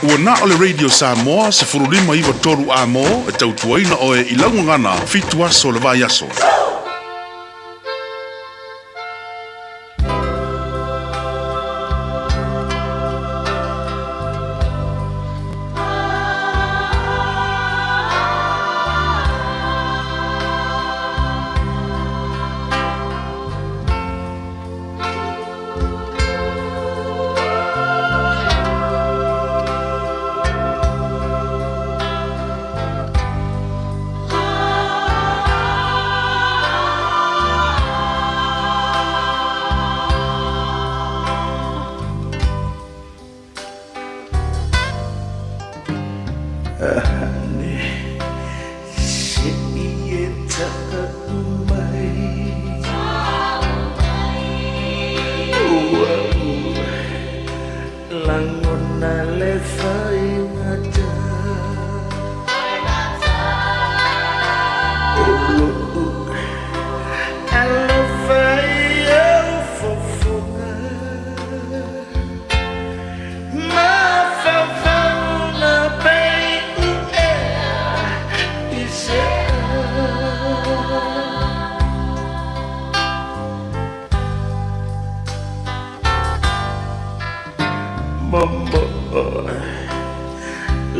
Ua na o le Radio Samoa 1593 Amo e tautuaina oe i laugagana 7 aso le vai aso. Se i e taʻu mai Ua lagona le faigata O loʻu alofa i ou fofoga Mafaufauga pei uʻea i se Momoʻo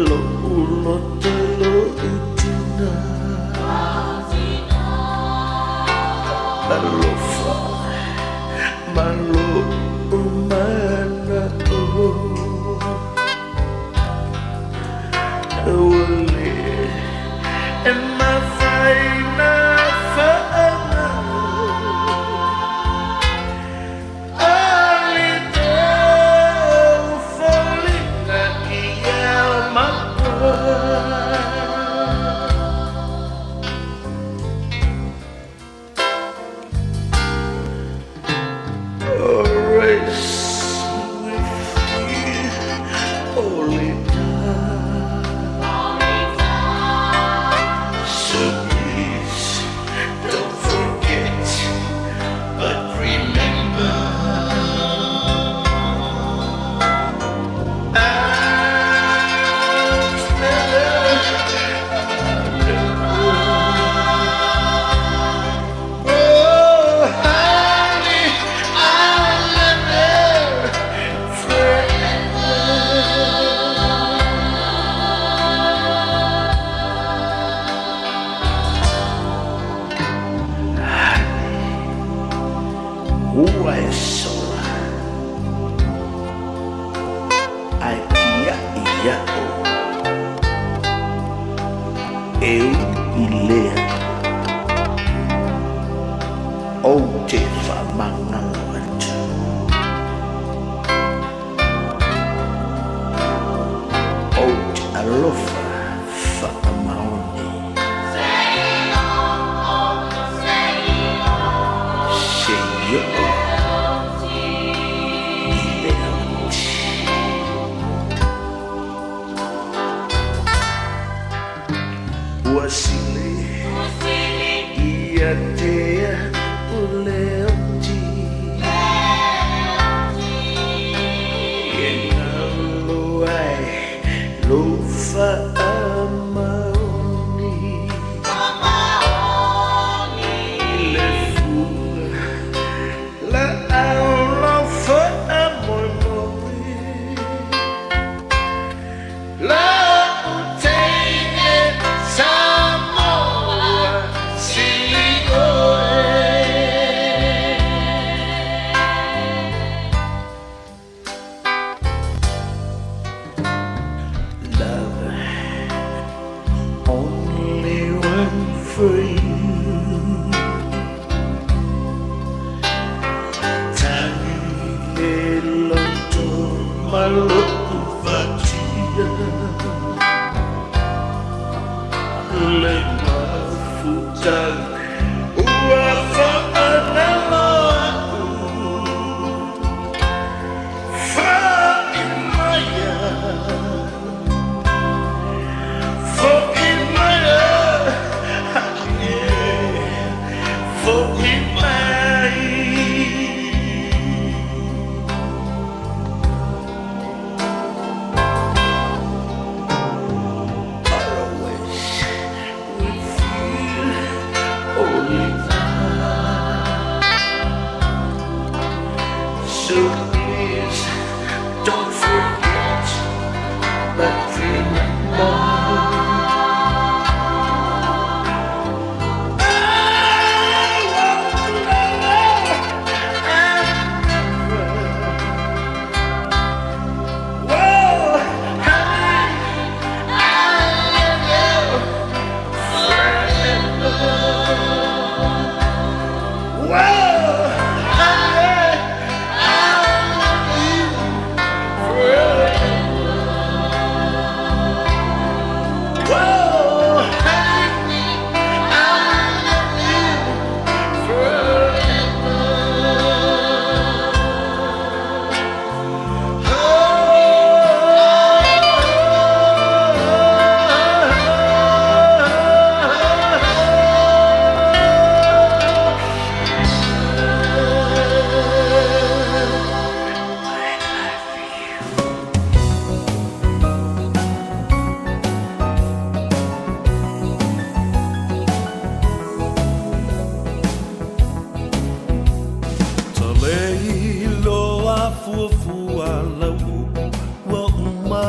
loʻu loto loʻu tina Alofa ma loʻu manaʻo Ua le e mafai na faʻagalo So please don't forget, but remember. Oh, honey, I'll love you forever. Ua e sola ae kiaʻi iaʻu e ui lea ou te faamagalo atu. Ou te alofa faamaoni. Se i oo i le auti. Ua sili ia te au le oti. E galo ai lou faamaoni. I le fuga laau lou faamoemoe. Lou teine Samoa sili oe. Love, only one for you. Tagi le loto ma loʻu fatia. Le mafutaga ua faanalo aʻu. Foʻi maia, foʻi maia.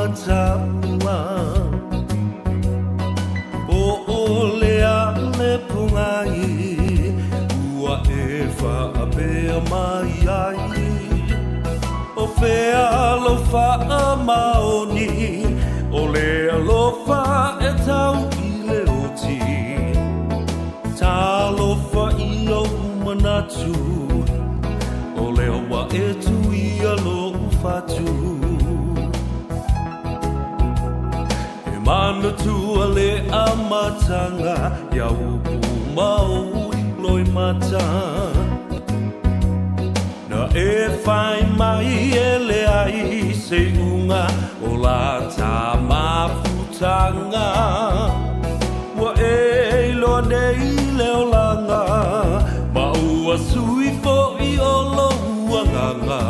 mataua Po o le a le pogai Ua e faapea mai ai O fea lou faamaoni O le alofa e tau i le oti Talofa i ou manatu O lea ua e tuia lou fatu E manatua le amataga Ia upu ma ou loimata Na e fai mai e leai se iuga o la ta mafutaga Ua e iloa nei le olaga Ma ua sui foi o lou agaga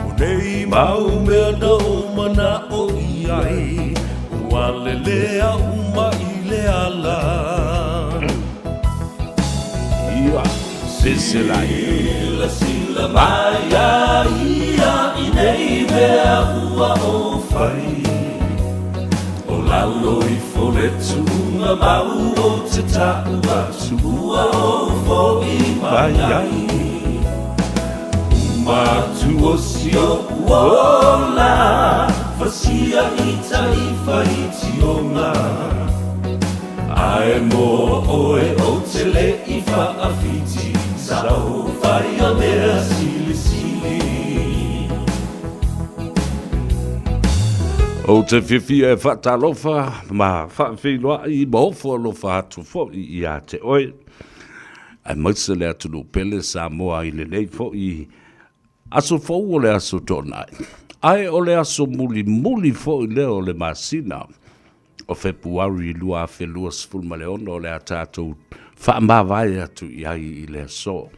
O nei mau mea na ou mana'o i ai Ua lelea uma i le ala Ia, sese la ia. Silasila mai ia ia i nei mea ua ou fai O lalo ifo le tuuga mau ou te ta'u atu ua ou fo'i mai ai Uma atu o si o'u ola Vasia i tai faitioga Ae mo oe ou te le i faafiti Sa ou faia mea silisili. Ou te fiafia e faatalofa ma faafeiloai ma ofo alofa atu foi ia te oe, aemaise le atunuu pele Samoa i lenei foi aso fou o le aso Toonai. Ae o le aso mulimuli foi lea o le masina o Fepuari 2026 o le a tatou faamavae atu i ai i le aso.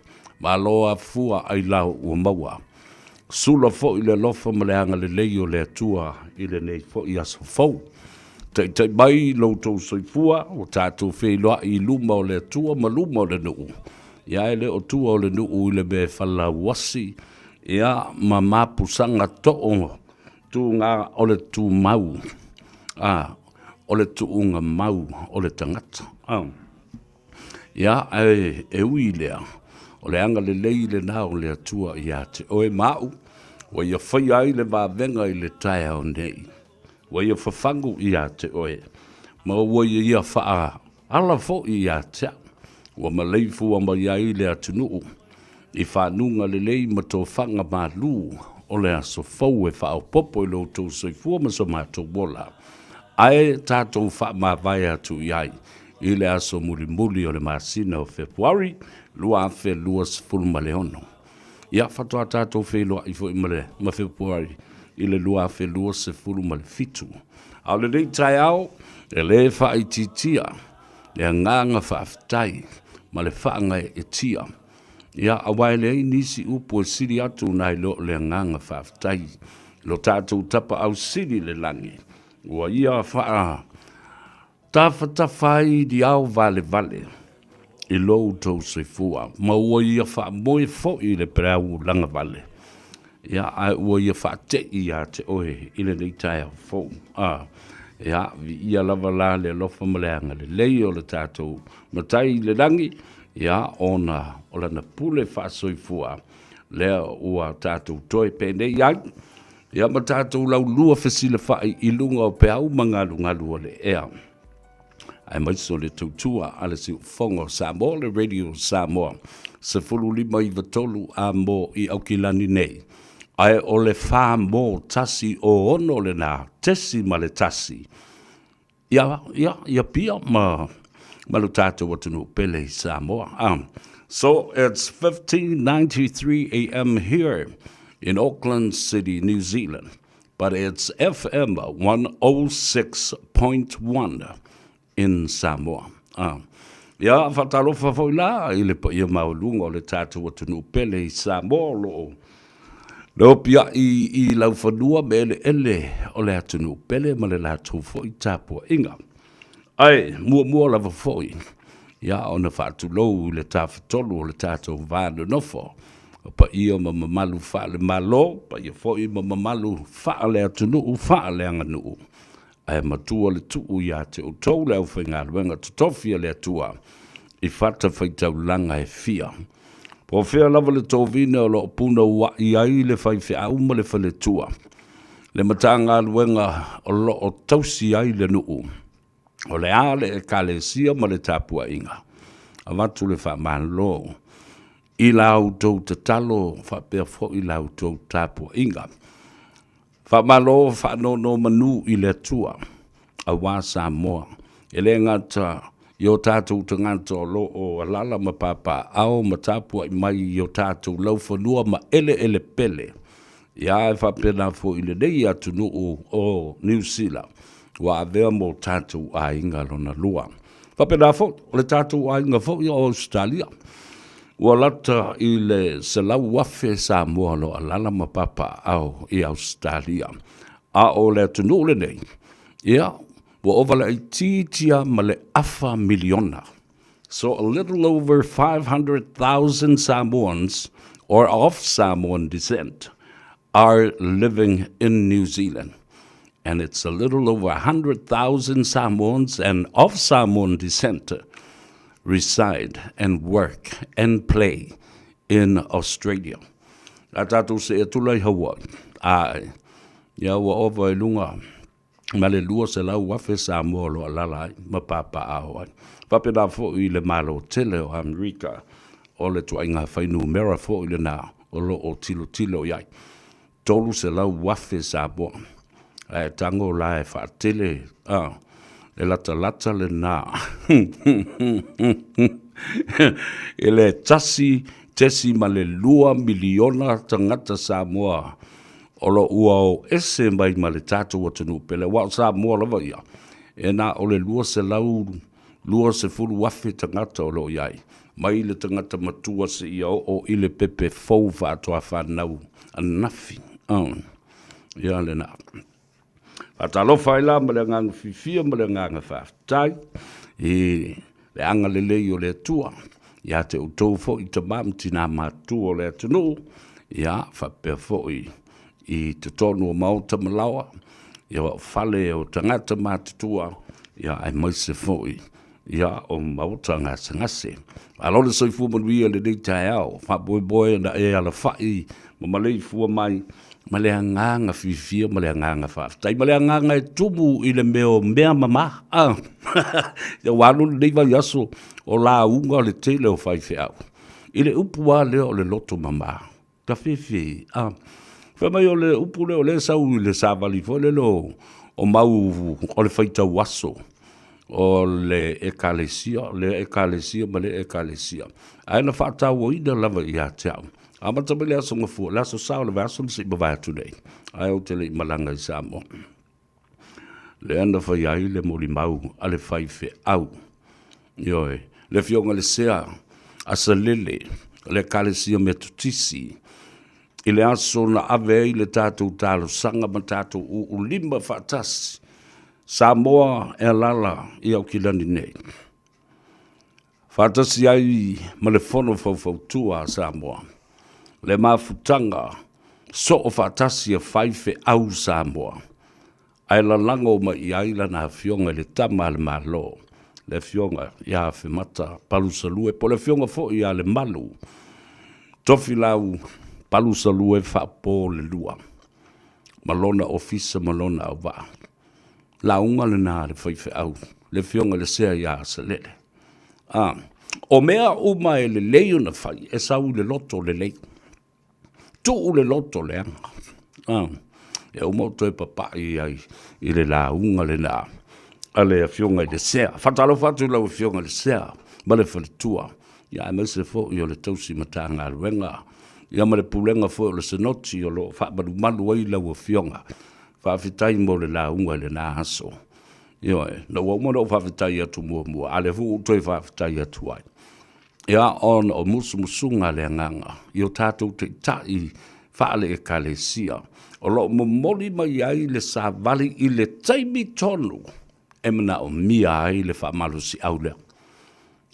Malo afua ailao ua maua. Sula foi le alofa ma le agalelei o le Atua i lenei foi aso fou. Taitai mai lo outou soifua, ua tatou feiloai i luma o le Atua ma luma o le nuu. Ia e le o tua o le nuu i le mea e falauasi, ia ma mapusaga too Tuuga o le tumau, a, o le tuuga mau o le tagata. A. Ia, ae e ui i lea, o le agalelei lena o le Atua ia te oe ma au, ua ia faia ai le vavega i le taeao nei. Ua ia fafagu ia te oe, ma ua ia faa-ala foi ia te au. Ua maleifua mai ai le atunuu i fanuga lelei ma tofaga malu o le aso fou e faaopoopo i lo outou soifua ma so matou ola, ae tatou faamavae atu i ai i le aso mulimuli o le masina o Fepuari 2026. Ia, faatoa tatou feiloai foi ma le ma Fepuari i le 2027. A o lenei taeao, e lē faaitiitia le agaga faafetai ma le faagaeetia. Ia, aua e leai nisi upu e sili atu nai lo le agaga faafetai i lo tatou Tapaau Sili i le lagi, ua ia faa tafatafa ai i ao valevale i lo outou soifua, ma ua ia faamoe foi i le peau lagavale, ia, ae ua ia faate'i ia te oe i lenei taeao fou. A, ia, viia lava la le alofa ma le agalelei o le tatou Matai i le lagi, ia, ona o lana pule faasoifua lea ua tatou toe penei ai, ia, ma tatou laulua fesilafai i luga o peau ma galugalu o le ea. Aemaise o le tautua a le Siufofoga o Samoa, le Radio Samoa, 1593 a mo i Aukilani nei, ae o le 4.106 lena, tesi ma le tasi, ia, ia, ia pia ma, ma lo tatou atunuu pele i Samoa. So it's 1593 AM here in Auckland City, New Zealand. But it's FM 106.1 in Samoa. Ah. Ia, faatalofa foi la i le paia maualuga o le tatou atunuu pele i Samoa o lo o nopiai i laufanua ma eleele o le atunuu pele ma le latou foi tapuaiga. Ae muamua lava foi, ia, ona faatulou i le tafatolu o le tatou va nonofo. O paia ma mamalu faale-Malo, paia foi ma mamalu faale-atunuu, faale-aganuu, ae matua le tuu ia te outou le aufaigaluega totofi a le Atua i fatafaitaulaga e fia. Po o fea lava le tovina o lo o punouai ai le faifeau ma le faletua, le Matagaluega o lo o tausi ai le nuu, o le a le Ekalesia ma le tapuaiga, avatu le faamalo i la outou tatalo faapea foi la outou tapuaiga. Faamalo faanonomanu i le Atua aua Samoa. E le gata i o tatou tagata o lo o alaala ma papaaao ma tapuai mai i o tatou laufanua ma eleele pele, ia e faapena foi i lenei atunuu o Niu Sila ua avea ma o tatou aiga lona lua. Faapena foi, o le tatou aiga foi o Ausetalia, ua lata i le 100,000 Samoa o lo o alaala ma papaaao i Ausetalia. A o le atunuu lenei, ia, ua ova laitiiti lava ma le afa miliona. So a little over 500,000 Samoans or of Samoan descent are living in New Zealand. And it's a little over 100,000 Samoans and of Samoan descent reside and work and play in Australia. A tatou see atu la i Hawaii, ae, ia ua ova i luga ma le 200,000 Samoa o lo o alaala ai ma papaaao ai. Faapena foi i le Malo tele o Amerika, o le ituaiga fuainumera foi lena o lo o tilotilo i ai. 300,000 Samoa. Ae tago la e faatele, a, e latalata lena i le 1.2 miliona tagata Samoa o lo o ua o ese mai ma le tatou atunuu pele, aua o Samoa lava ia, e na o le 220,000 tagata o lo o i ai, mai le tagata matua seia oo i le pepe fou faatoa fanau ananafi. Oh, ia lena. Faatalofa ai la ma le agaga fiafia ma le agaga faafetai i le agalelei o le Atua ia te outou foi tama ma tina matutua o le atunuu, ia faapea foi i totonu o maota ma laoa, ia o fale o tagata matutua, ia aemaise foi ia o maota gasegase. Malo le soifua manuia i lenei taeao, faamoemoe na e alafai ma maleifua mai ma le agaga fiafia ma le agaga faafetai ma le agaga e tumu i le mea o mea mama. Ah, ia ua alu lenei vaiaso o lauga o le tele o faifeau i le upu lava lea o le loto mama. Tafefe, ah, fai mai o le upu lea o lea e sau i le savali foi lele o, o mau o le faitau aso o le ekalesia, lea ekalesia ma lea ekalesia. Ae na faatauaina lava ia te au. Amata mai le Aso Gafua, le Aso Sa o le vaiaso na se i mavae atu nei, ae ou te le i malaga i Samoa. Lea na fai ai le molimau a le faifeau. Ioe, le Afioga i le Sea a Salele, o le Ekalesia Metotisi, i le aso na ave ai le tatou talosaga ma tatou uulima faatasi, Samoa e alaala i Aukilani nei, faatasi ai ma le Fono Faufautua a Samoa, le mafutaga soo faatasi a faifeau Samoa, ae lalago mai i ai lana Afioga i le Tama a le Malo, le Afioga ia Afemata Palusalue, po o le Afioga foi ia Lemalu Tofilau Palusalue Faapolelua, ma lona ofisa ma lona auvaa. Lauga lena a le faifeau, le Afioga i le Sea ia Asalele. A, o mea uma e lelei ona fai, e sau i le loto lelei. Tuu le loto leaga. A, e uma ou toe papai ai i le lauga lena a le Afioga i le Sea. Faatalofa atu i lau Afioga i le Sea ma le faletua, ia aemaise foi o le tausi Matagaluega, ia ma le pulega foi o le Senoti o lo o faamalumalu ai lau Afioga. Faafetai mo le lauga i lena aso. Ioe, na ua uma ona ou faafetai atu muamua, a o lea foi ua ou toe faafetai atu ai. Ia, ona o musumusuga a le Agaga i o tatou taitai faale-Ekalesia, o lo o momoli mai ai le savali i le taimi tonu e manaomia ai le faamalosiau lea.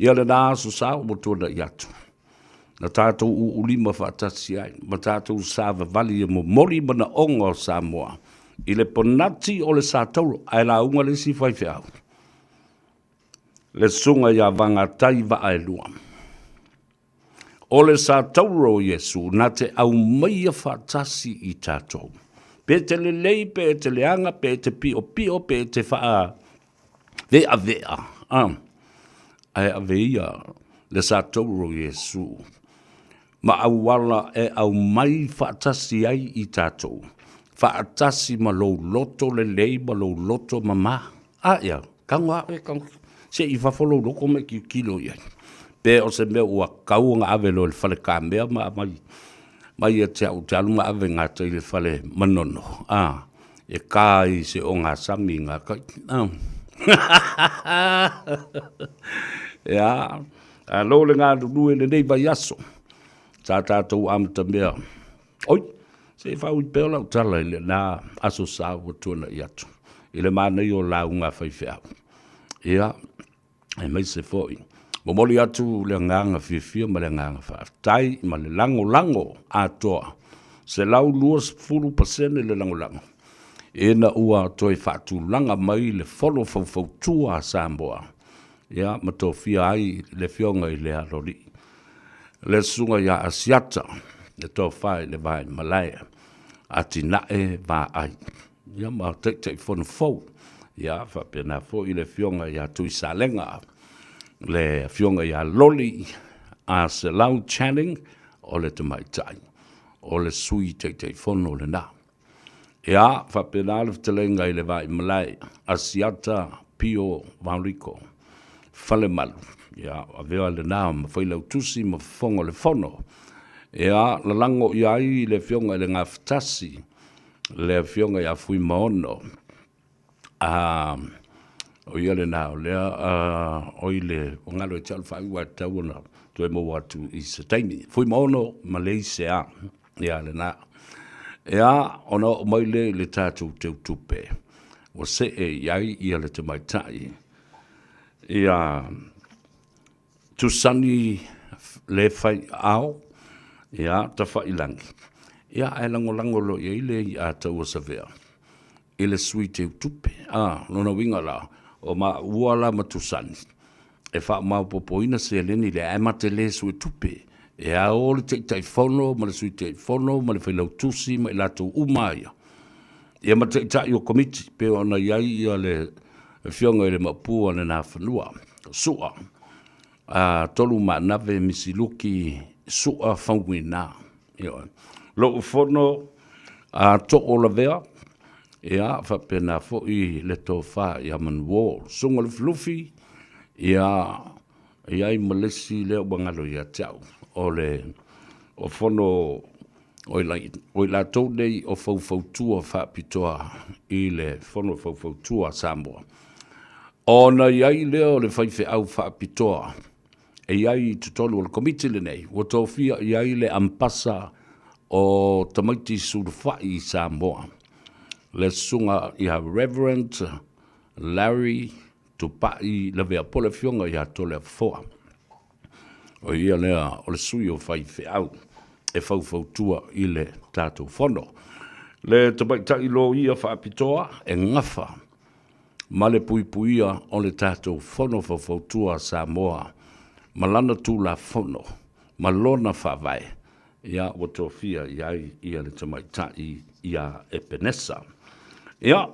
Ia lena aso sa ua tuanai atu. Na tatou uulima faatasi ai ma tatou savavali e momoli manaoga o Samoa i le ponati o le Satauro ae lauga le isi faifeau, le Susuga ia Vagatai Vaaelua. O le Satauro o Iesu na te aumaia faatasi i tatou. Pe te lelei, pe te leaga, pe te piopio, pe te faaveavea, ae ave ia le Satauro o Iesu ma auala e aumai faatasi ai i tatou, faatasi ma lou loto lelei ma lou loto mama. A ia, tago a oe, tago, se i fafo lou loto ma e tilotilo i ai. Pe o se mea ua tatau ona ave loa i le fale kamea ma aumai mai ia te au ou te alu ma ave i gatai i le fale manono, a, e ka ai se ogasami i gatai. Ia, alo le galulue i lenei vaiaso, sa tatou amatamea, oi, se i faaui pea lau tala i lena Aso Sa ua tuanai atu, i le manaia o lauga a faifeau. Ia, aemaise foi, momoli atu le agaga fiafia ma le agaga faafetai ma le lagolago atoa, 120% le lagolago, ina ua toe faatulaga mai le Fono Faufautua a Samoa, ia, ma tofia ai le Afioga i le Aloalii, le Susuga ia Asiata, le Tofa i le Vaimalae, Atinae Vaai, ia ma Taitaifono fou, ia faapena foi le Afioga ia Tuisalega, le Afioga ia Loli Aselau Channing, o le tamaitai, o le Sui Taitaifono lena. Ia, faapena le fetalaiga i le Vaimalae, Asiata Pio Vaoliko, Falemalu, ia, avea lena ma Failautusi ma Fofoga o le Fono. Ia, lalago i ai le Afioga i le Gafatasi, le Afioga ia Fuimaono, a o ia lena o lea o i le o galo e te au faaiu a tatau ona toe maua atu i se taimi. Fuimaono ma Leisea, ia lena. Ia, ona oo mai lea i le tatou teutupe, ua see i ai ia le tamaitai, ia Tusani le fai ao, ia, Tafailagi, ia, ae lagolago loa i ai le i'a tauasavea i le sui teutupe. A, lona uiga la, o maua la ma Tusani e faamaopoopoina seleni lea, ae ma te le suetupe e ao le Taitaifono ma le Sui Taitaifono ma le Failautusi ma i latou uma ia, ia ma Taitai o Komiti, pei ona i ai ia le Afioga i le Maopu o le Nafanua, Su'a, a Tolumaanave Misiluki Su'a Faumuina. Ioe. Lou fono a Toolavea, ia, faapena foi le tofa ia Manuo, Susuga Lufilufi, ia, e i ai ma le isi lea ua galo ia te au, o le o fono o i latou nei o faufautua faapitoa i le Fono Faufautua a Samoa. Ona i ai lea o le faifeau faapitoa e i ai i totonu o le Komiti lenei, ua tofia i ai le Ampasa o tamaiti sulufai i Samoa, le Susuga ia Reverend Larry Tupai Lavea po o le Afioga ia Toleafoa. O ia lea o le sui o faifeau e faufautua i le tatou fono. Le tamaitai loia faapitoa e gafa ma le puipuia o le tatou Fono Faufautua a Samoa ma lana Tulafono ma lona Faavae, ia ua tofia i ai ia le tamaitai ia Epenesa. Ia,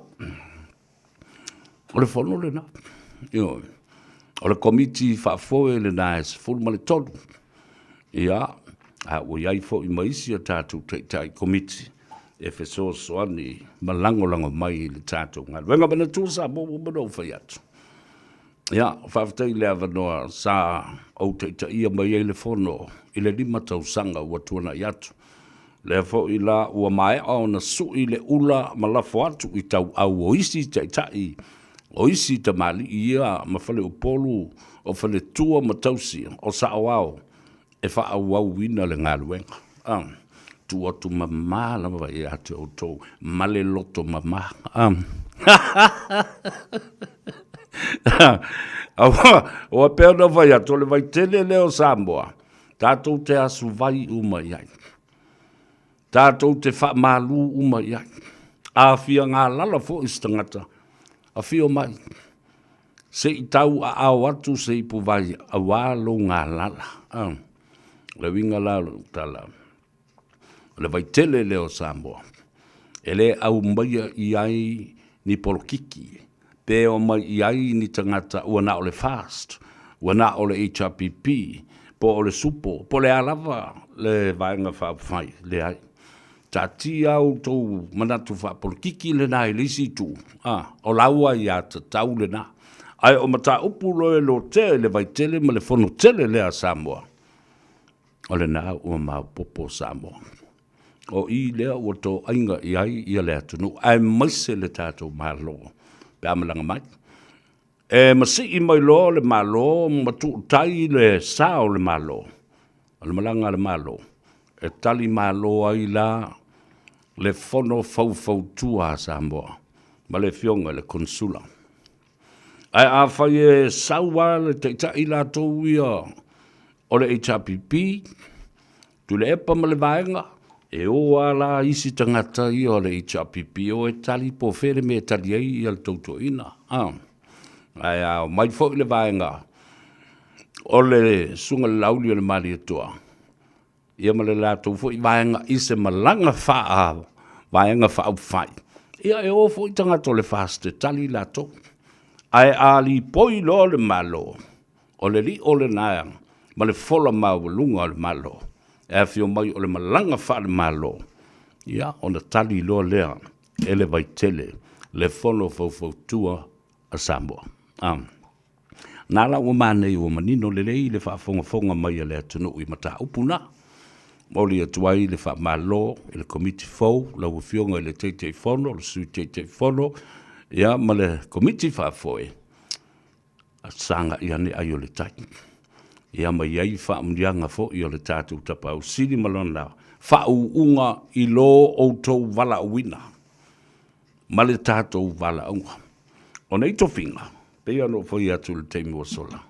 o le fono lena. Ioe. O le komiti faafoe lena e 13. Ia, a ua i ai foi ma isi a tatou taitai komiti e fesoasoani ma lagolago mai i le tatou galuega. Manatua Samoa ua uma ona ou fai atu. Ia, faafetai i le avanoa sa ou taitaia mai ai le fono i le 5 tausaga ua tuanai atu. Lea foi la ua maea ona sui le ula ma lafo atu i tauau o isi taitai, o isi tamalii ia ma faleupolu o faletua ma tausi o saoao e faaauauina le galuega. A, tuu atu mama lava ia te outou ma le loto mama. A, ua pei ona fai atu, o le vaitele lea o Samoa. Tatou te asuvai uma i ai. Tatou te faamalu uma i ai. A fia galala foi se tagata, afio mai, se i tau aao atu se ipuvai aua lou galala. O le uiga la o lau tala, o le vaitele lea o Samoa, e le aumaia i ai ni polokiki, pe omai i ai ni tagata ua na o le FAST, ua na o le HRPP, po o le SUPO, po o le a lava le Vaega Faaupufai, leai. Taatia outou manatu faapolokiki lena i le isi itu, a, o lau aiatatau lena. Ae o mataupu loa e lotea i le Vaitele ma le Fono tele lea a Samoa, o lena ua maopoopo Samoa. O i lea ua toaiga i ai ia le atunuu, aemaise le tatou Malo pe a malaga mai. E masii mai loa le Malo ma tuutai le sa o le Malo, o le malaga a le Malo, e tali malo ai la le Fono Faufautua a Samoa ma le Afioga i le Konesula. Ae afai e sau lava le Taitai latou ia o le HRPP, Tuilaepa ma le vaega, e o lava la isi tagata ia o le HRPP e o e tali po o fea le mea e tali ai ia le tou toeaina. Ae a omai foi le vaega o le Susuga i le Laauli o le Malietoa, ia ma le latou foi vaega i se malaga faa vaega faaupufai, ia e o foi tagata o le FAST e tali latou. Ae a lipoi loa le Malo, O le lio lena ma le fola maualuga o le Malo e afio mai o le malaga faale-Malo, ia ona tali loa lea e le Vaitele le Fono Faufautua a Samoa. A. Na la ua manaia ua manino lelei le faafogafoga mai a le atunuu i mataupu na. Momoli atu ai le faamalo i le Komiti fou, lau Afioga i le Taitaifono, le Sui Taitaifono, ia ma le Komiti Faafoe, sagai ane ai o le tai. Ia ma i ai faamanuiaga foi o le tatou Tapaau Sili ma lona faauuga i lo outou valaauina ma le tatou valaauga. O nei tofiga, pei ona ou fai atu i le taimi ua sola,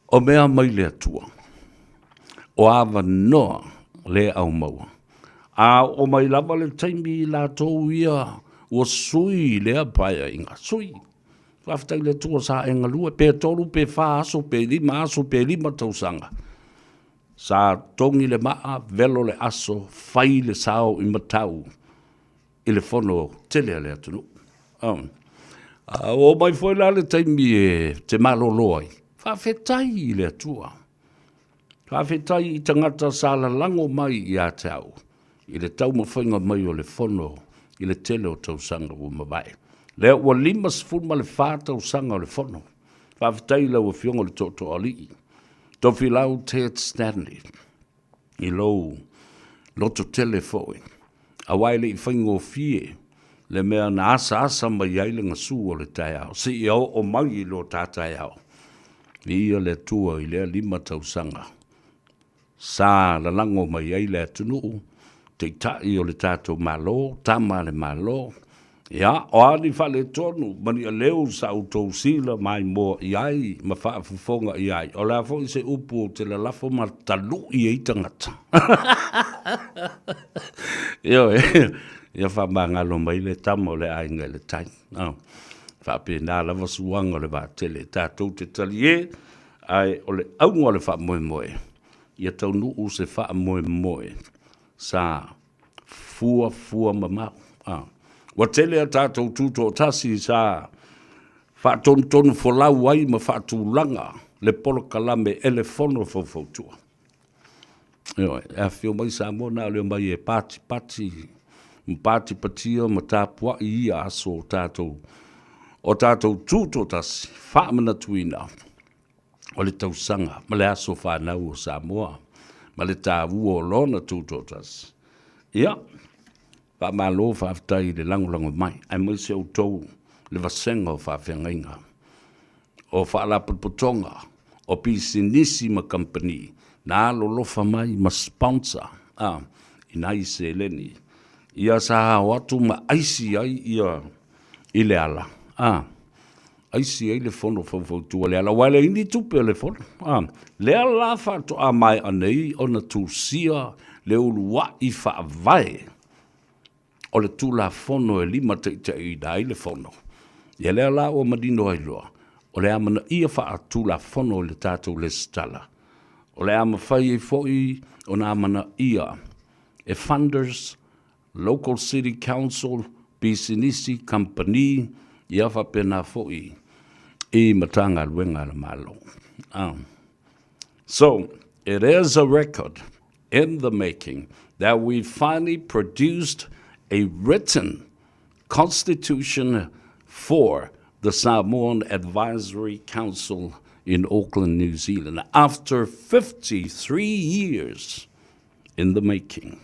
O mea mai le Atua, o avanoa le aumaua. A oo mai lava le taimi i latou ia ua sui lea paeaiga, sui. Faafetai i le Atua sa e galue, pe 3 pe 4 aso, pe 5 aso, pe 5 tausaga. Sa togi le maa, velo le aso, fai le sao i matau i le fono tele a le atunuu. A oo mai foi la le taimi e te malolo ai, faafetai i le Atua. Faafetai i tagata sa lalago mai ia te au i le taumafaiga mai o le fono i le tele o tausaga ua mavae. Lea ua 54 tausaga o le fono. Faafetai i lau Afioga i le Tootooalii, Tofilau Ted Stanley. i lou loto tele foi, aua e le i faigofie le mea na asaasa mai ai le gasu o le taeao seia oo mai i lo ta taeao. Viia le Atua i lea 5 tausaga sa lalago mai ai le atunuu, Taitai o le tatou Malo, Tama a le Malo. Ia, o a ni faaletonu ma ni aleu sa outou sila maimoa i ai ma faafofoga i ai, o le a foi se upu ou te lalafo ma talu'i ai tagata. Ioe, ia faamagalo mai le tama o le aiga i le tai. Oh. Faapena lava suaga o le vaatele, tatou te talie, ae o le auga o le faamoemoe, ia taunuu se faamoemoe sa fuafua mamao. A. Ua tele a tatou tutoatasi sa faatonutonu folau ai ma faatulaga le polokalame e le Fono Faufautua. Ioe, e afifio mai Samoa na o le omai e patipati ma patipatia ma tapuai ia aso o tatou o tatou tutoatasi faamanatuina o le tausaga ma le aso fanau o Samoa ma le taua o lona tutoatasi. Ia, faamalo faafetai i le lagolago mai, aemaise outou le vasega o faafeagaiga, o faalapotopotoga, o pisinisi ma kamupani na alolofa mai ma sponsor a, i nai seleni ia sa o atu ma aisi ai ia i le ala a. Aisi ai le fono faufautua le ala, aua e leai ni tupe a le fono. A, lea la faatoa maea nei ona tusia le uluai faavae o le Tulafono e limataitaiina ai le fono. Ia lea la ua manino ai loa, o le amanaia faatulafono i le tatou lesitala, o le a mafai ai foi ona amanaia e funders, local city council, pisinisi, kamupani, ia faapena foi i Matagaluega a le Malo. So, it is a record in the making that we finally produced a written constitution for the Samoan Advisory Council in Auckland, New Zealand, after 53 years in the making.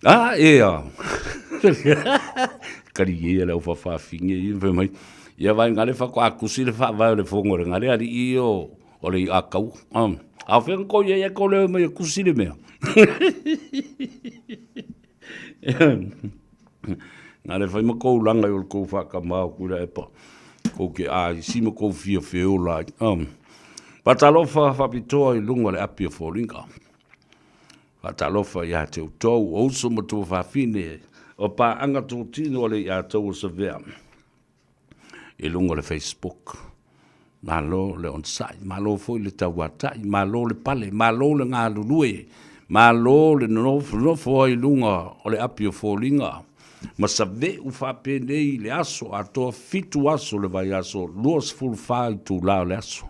Ah, ea! Kari ia le au whawhawhinge i whai mai. Ia vai ngare whakoakusi le whaavae o le whongo le ngare ari i o o le i a kau. Um, a whenga ko ia ia ko leo mai e kusi le mea. Ngare whai ma kou langa i o le kou whakamau kura e pa. Kou ke a i si ma kou fia wheola. Um, Patalofa whapitoa i lunga le api o Fōringa. Faatalofa ia te outou, o uso ma tuafafine, o paaga totino a le ia tou o Savea i luga o le Facebook. Malo le onosai, malo foi le tauatai, malo le pale, malo le galulue, malo le nofonofo ai i luga o le api o foliga, ma save'u faapenei i le aso atoa, fitu aso le vaiaso, 24 itulā o le aso.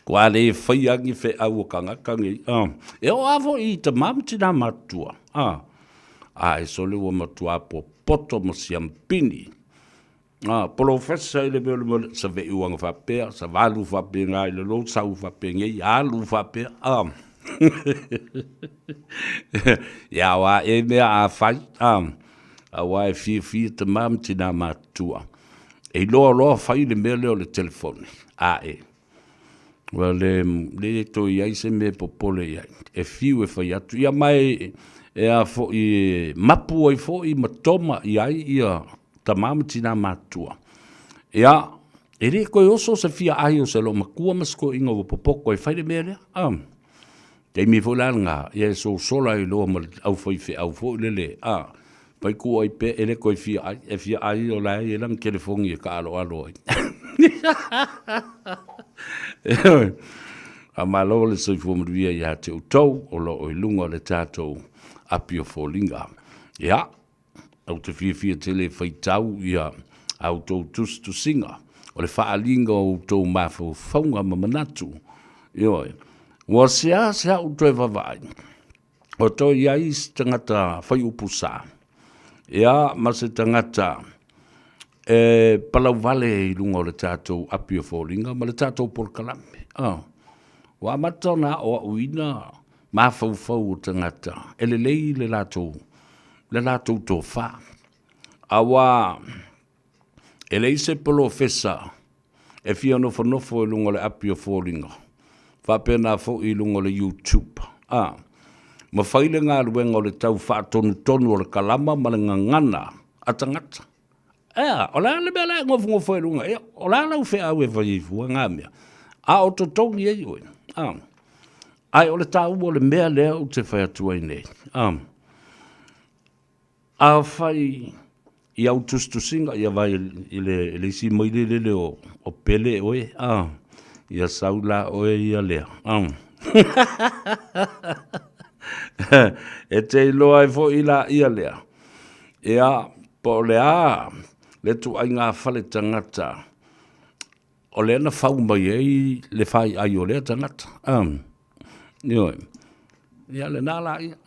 Kua le faia ni feau o kangaka nei. E oo lava foi i tamā ma tinā matutua. A e sole ua matua popoto ma siampini. Polofesa i le mea o le mea o le saveʻuaga faapea, savalu faapena i lalo, sau faapenei, alu faapea. Ia aua e mea a fai, aua e fiafia tamā ma tinā matutua. E iloa loa fai le mea lea o le telefoni, a e. Ua le, le toe i ai se mea e popole i ai. E fiu e fai atu. Ia ma e, e a foi e mapu ai foi ma toma i ai ia tamā ma tinā matutua. Ia, e le toe oso se fia ai o se loomatua ma se toeaina ua popoto e fai le mea lea. A. Taimi foi la lena, ia e sosola ai loa ma le aufaifeau foi lele, a, fai ku ai pea, e le toe fia ai, e fia ai o la e i ai lana telefoni e taaloalo ai. Faamalo le soifua manuia ia te outou o lo o i luga o le tatou api o foliga. Ia, Ou te fiafia tele e faitau ia a outou tusitusiga, o le faaaliga o outou mafaufauga ma manatu. Ioe. Ua seasea ou toe vaavaai, o toe i ai se tagata faiupu sa, ia, ma se tagata e palauvale i luga o le tatou api o foliga ma le tatou polokalame. Ah. Ua amata ona aoaoina mafaufau o tagata e lelei le latou le latou tofa. Auā e leai se polofesa e fia nofonofo i luga o le api o foliga, faapena foi i luga o le YouTube, a, ma fai le galuega o le tau faatonutonu o le kalama ma le gagana a tagata. Ea, o le a le mea la e nofonofo ai i luga? Ia, o le a lau feau e fai ai fua ngā mea? A o totogi ai oe. A, ae o le taua o le mea lea ou te fai atu ai nei. A, afai i au tusitusiga, ia vai i le, i le isi maile lele o, o Pele oe, a, ia sau la oe ia lea. A. e te iloa ai foi la ia lea. Ia, po o le a le ituaiga fale tagata o lea na fau mai ai le faiai o lea tagata. Ioe. Ia, lena la ia.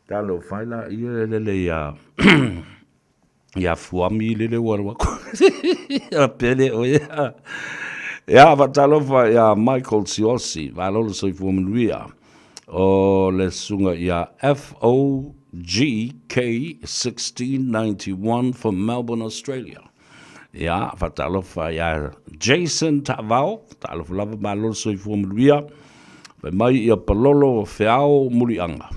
Talofa e la ia e lele ia ia Fuami lele ua alu atu. A pele oe. Ia, faatalofa ia Michael Siaosi, malo le soifua manuia. O le susuga ia FOGK 1691 from Melbourne, Australia. Ia, faatalofa ia Jason Taavao, talofa lava, malo le soifua manuia. Fai mai ia Palolo Feao Muliaga.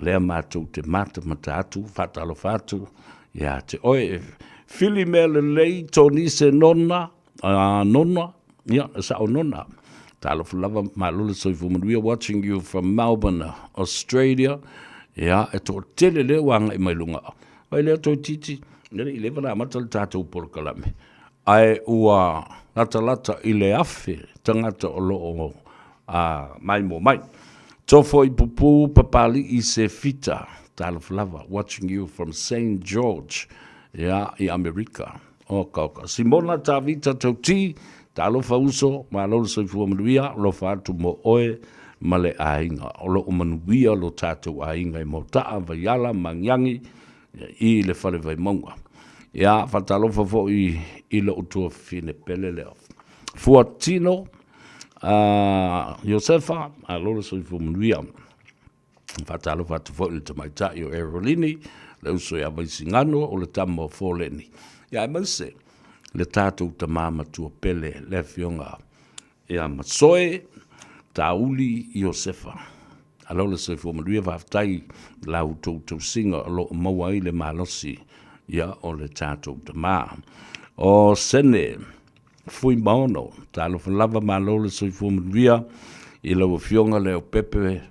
Lea matou te matamata atu, faatalofa atu. Ia te oe, fili mea lelei Tonise Nona, Nona, ia, e sao Nona. Talofa lava, malo le soifua manuia, watching you from Melbourne, Australia. Ia, e toatele lea ua agai mai luga. Vai lea toeitiiti, e le i leva ona amata le tatou polokalame, ae ua latalata i le 1000 tagata o lo o maimoa mai. Tofo i Pupu, Papali'i Sefita, talofa lava, watching you from Saint George, ia, i Amerika. Oka, oka. Simona Tavita Tauti, talofa uso, malo le soifua manuia, alofa atu mo oe ma le aiga. O lo o manuia lo tatou aiga i Mota'a, Vaiala, Magiagi, i le Fale Vaimauga. Ia, faatalofa foi i lou tuafafine pele lea. Fuatino, Iosefa, malo le soifua manuia. Faatalofa atu foi i le tamaitai o Erolini, le uso ia Vaisigano, o le tama o Foleni. Ia, aemaise le tatou tama matua pele, le afioga ia Masoe Tauli Iosefa. Alo le soifua manuia, faafetai i la outou tausiga o lo o maua ai le malosi ia o le tatou tama. O Sene Fuimaono, talofa lava, malo le soifua manuia i lau afioga Leaupepe,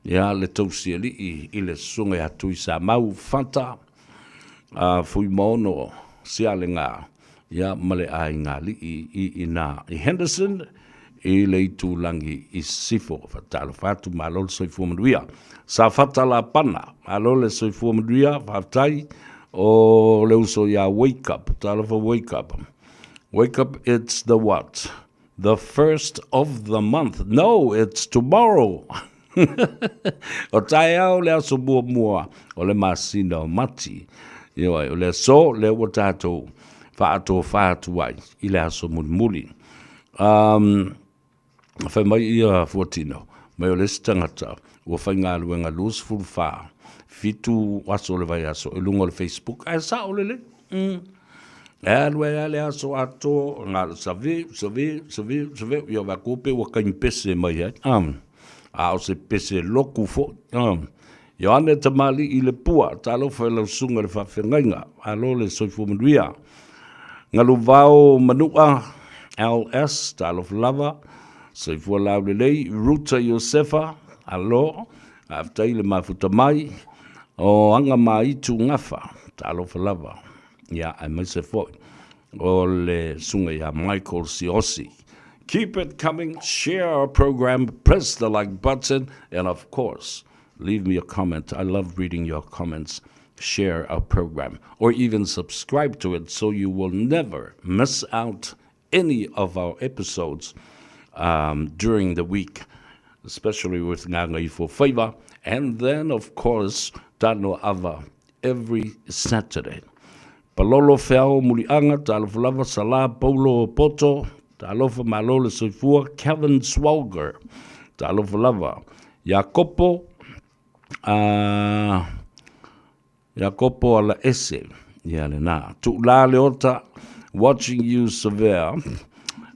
ia le tausialii i le susuga ia Tuisamau Fata Fuimaono Sialega, ia ma le aigaalii i ina i Henderson i le itulagi i Sisifo. Faatalofa atu, malo le soifua manuia. Safata Lapana, malo le soifua manuia, faafetai. O le uso ia Wake Up, talofa Wake Up. Wake Up, it's the what? The first of the month. No, it's tomorrow. O taeao le aso muamua o le masina o Mati. Ioe, o le aso lea ua tatou faatofā atu ai i le aso mulimuli. Fai mai ia Fuatino, mai o le isi tagata ua faigaluega 24, 7 aso o le vaiaso i luga o le Facebook, ae sao lelei. E alu ai lava le aso atoa, na o le saveu, saveu, saveu, saveu, ia vaai atu pe ua taimi pese mai ai. A o se pese lotu foi. Ioane Tamalii Lepua, talofa i lau susuga i le faafeagaiga, malo le soifua manuia. Galuvao Manua, LS, talofa lava, soifua laulelei. Ruta Iosefa, alo, faafetai le mafuta mai. O Aga Maitu Gafa, talofa lava, ia aemaise foi o le susuga ia Michael Siosi. Keep it coming, share our program, press the like button, and of course, leave me a comment. I love reading your comments. Share our program, or even subscribe to it so you will never miss out any of our episodes during the week, especially with Gagaifo Faiva, and then, of course, Tano Ava every Saturday. Palolo Feao Muliaga, talofa lava, Sala Paulo Poto, talofa malo le soifua, Kevin Swalger, talofa lava, Iakopo, Iakopo Alaese, ia lena, Tuula Leota, watching you Savea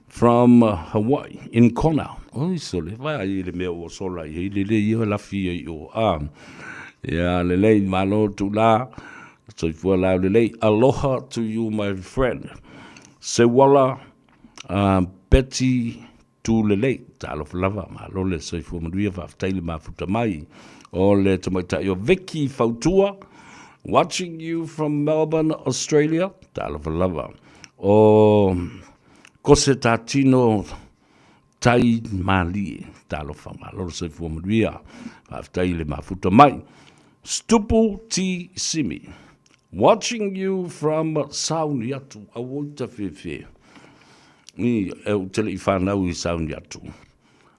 from Hawaii, in Kona. Oi, sole, vai ai le mea ua sola i hei, lele ia lafi ia i o. Ia, lelei, malo Tuula, soifua lau lelei. Aloha to you, my friend. Sewala, Betty Tulelei, talofa lava, malo le soifua manuia, faafetai le mafuta mai. O le tamaitai o Vicky Fautua, watching you from Melbourne, Australia, talofa lava. O Kose Tatino Tai Malie, talofa, malo le soifua manuia, faafetai le mafuta mai. Stupu T. Simi, watching you from Sauniatu, auoi tafefe. I, e ou te le i whanau i Sauniatu,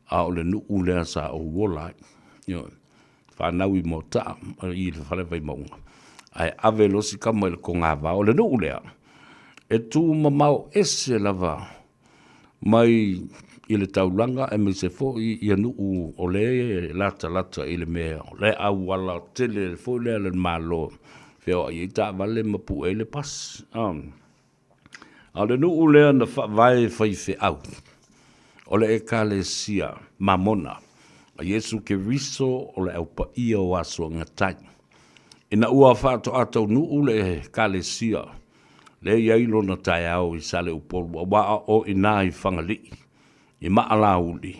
a o le nuu lea sa ou ola ai. Ioe, whanau i Motaa, i le fale Vaimauga. Ae ave losi kama i le kogāvao, o le nuu lea, e tū mamao ese lava mai i le taulaga aemaise foi ia nuu o le latalata i le mea o le auala tele foi lea a le Malo feoai ai taavale ma pue ai le pasi. A o le nuu lea na faavae faifeau o le Ekalesia Mamona a Iesu Keriso o le Au Paia o Aso Gatai. Ina ua faatoa taunuu le Ekalesia lea e i ai lona taeao i Saleupolu, aua o i ina i Fagalii, i Maalauli,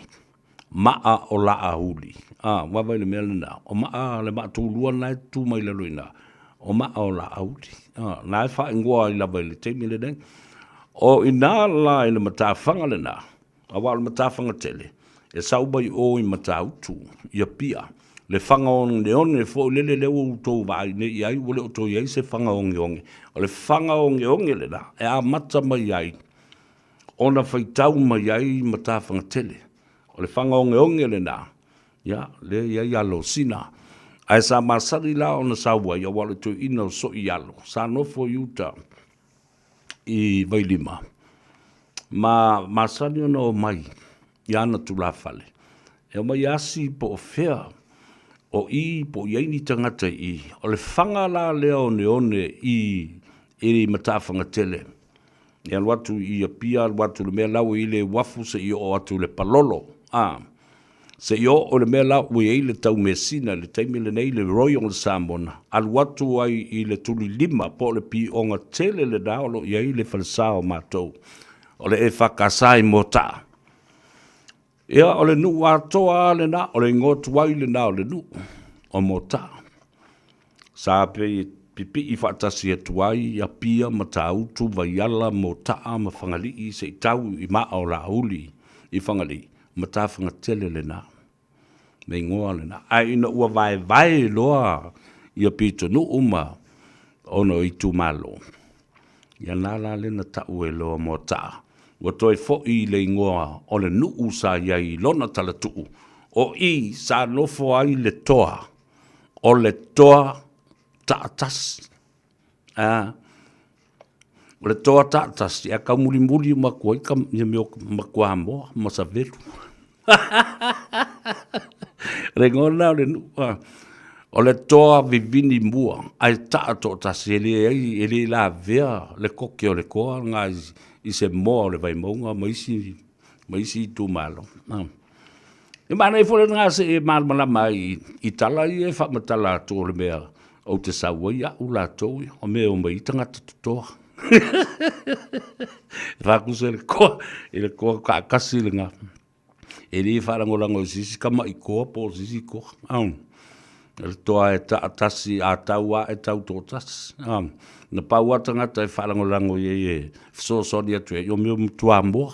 maa o Laauli. A, vaavaai i le mea lena, o maa, le maa tulua lena e tutu mai lalo i ina, o maa o Laauli. A, na e faaigoa ai lava i le taimi lenei. O i ina la i le matafaga lena, Aua o le matafaga tele, e sau mai o i Matautu, i Apia, le faga oneone foi lele lea ua outou vaai nei i ai, ua le o toe i ai se faga ogeoge. O le faga ogeoge lena e amata mai ai ona faitau mai ai matafaga tele. O le faga ogeoge lena, ia, lea e i ai Alosina. Ae sa masani la ona sau ai, aua o le toeaina o Soialo, sa nofo i uta i Vailima, ma masani ona omai i ana tulafale, e omai asi po o fea o i po o i ai ni tagata i i. O le faga la lea oneone i i Matafagatele, e alu atu i Apia, alu atu i le mea la ua i ai le uafu seia oo atu i le Palolo, a. Seia oo i le mea la ua i ai le Taumeasina i le taimi lenei, le Royal Samoan, alu atu ai i le Tulilima po o le pioga tele lena o lo o i ai le falesa o matou, o le EFKS i Moataa. Ia, o le nuu atoa lava lena, o le igoa tuai lena o le nuu o Moataa. Sa pei e pipii faatasi atu ai Apia, Matautu, Vaiala, Motaa ma Fagalii se i tau i maa o Laauli i Fagalii, matafagatele lena, le igoa lena. Ae ina ua vaevae loa ia pitonuu ma ona o itumalo, ia na la lea na tau ai loa Moataa, ua toe foi i le igoa o le nuu sa i ai i lona talatuu, o i sa nofo ai le toa o le toa taatasi. A, o le toa taatasi, a taumulimuli uma atu ai ka, ia mea o makuamoa ma savelu. O le igoa lena o le nuu. O le toa vivini mua, ae taa toatasi, e leai, e le lavea le koke o le toa lena i se moa o le Vaimauga ma isi, ma isi itumalo. E manaia foi lena se i e malamalama ai i tala ia e faamatala atu o le mea ou te sau ai au latou ia, o mea e omai ai tagata totoa. E faatusa i le toa, i le toa taatasi lena. E le faalagolago i se isi tama'i toa po o se isi toa. O le toa e taatasi, a tau lava e tau toatasi. Na pau lava tagata e faalagolago i ai e fesoasoani atu i ai, o mea o Tuamoa.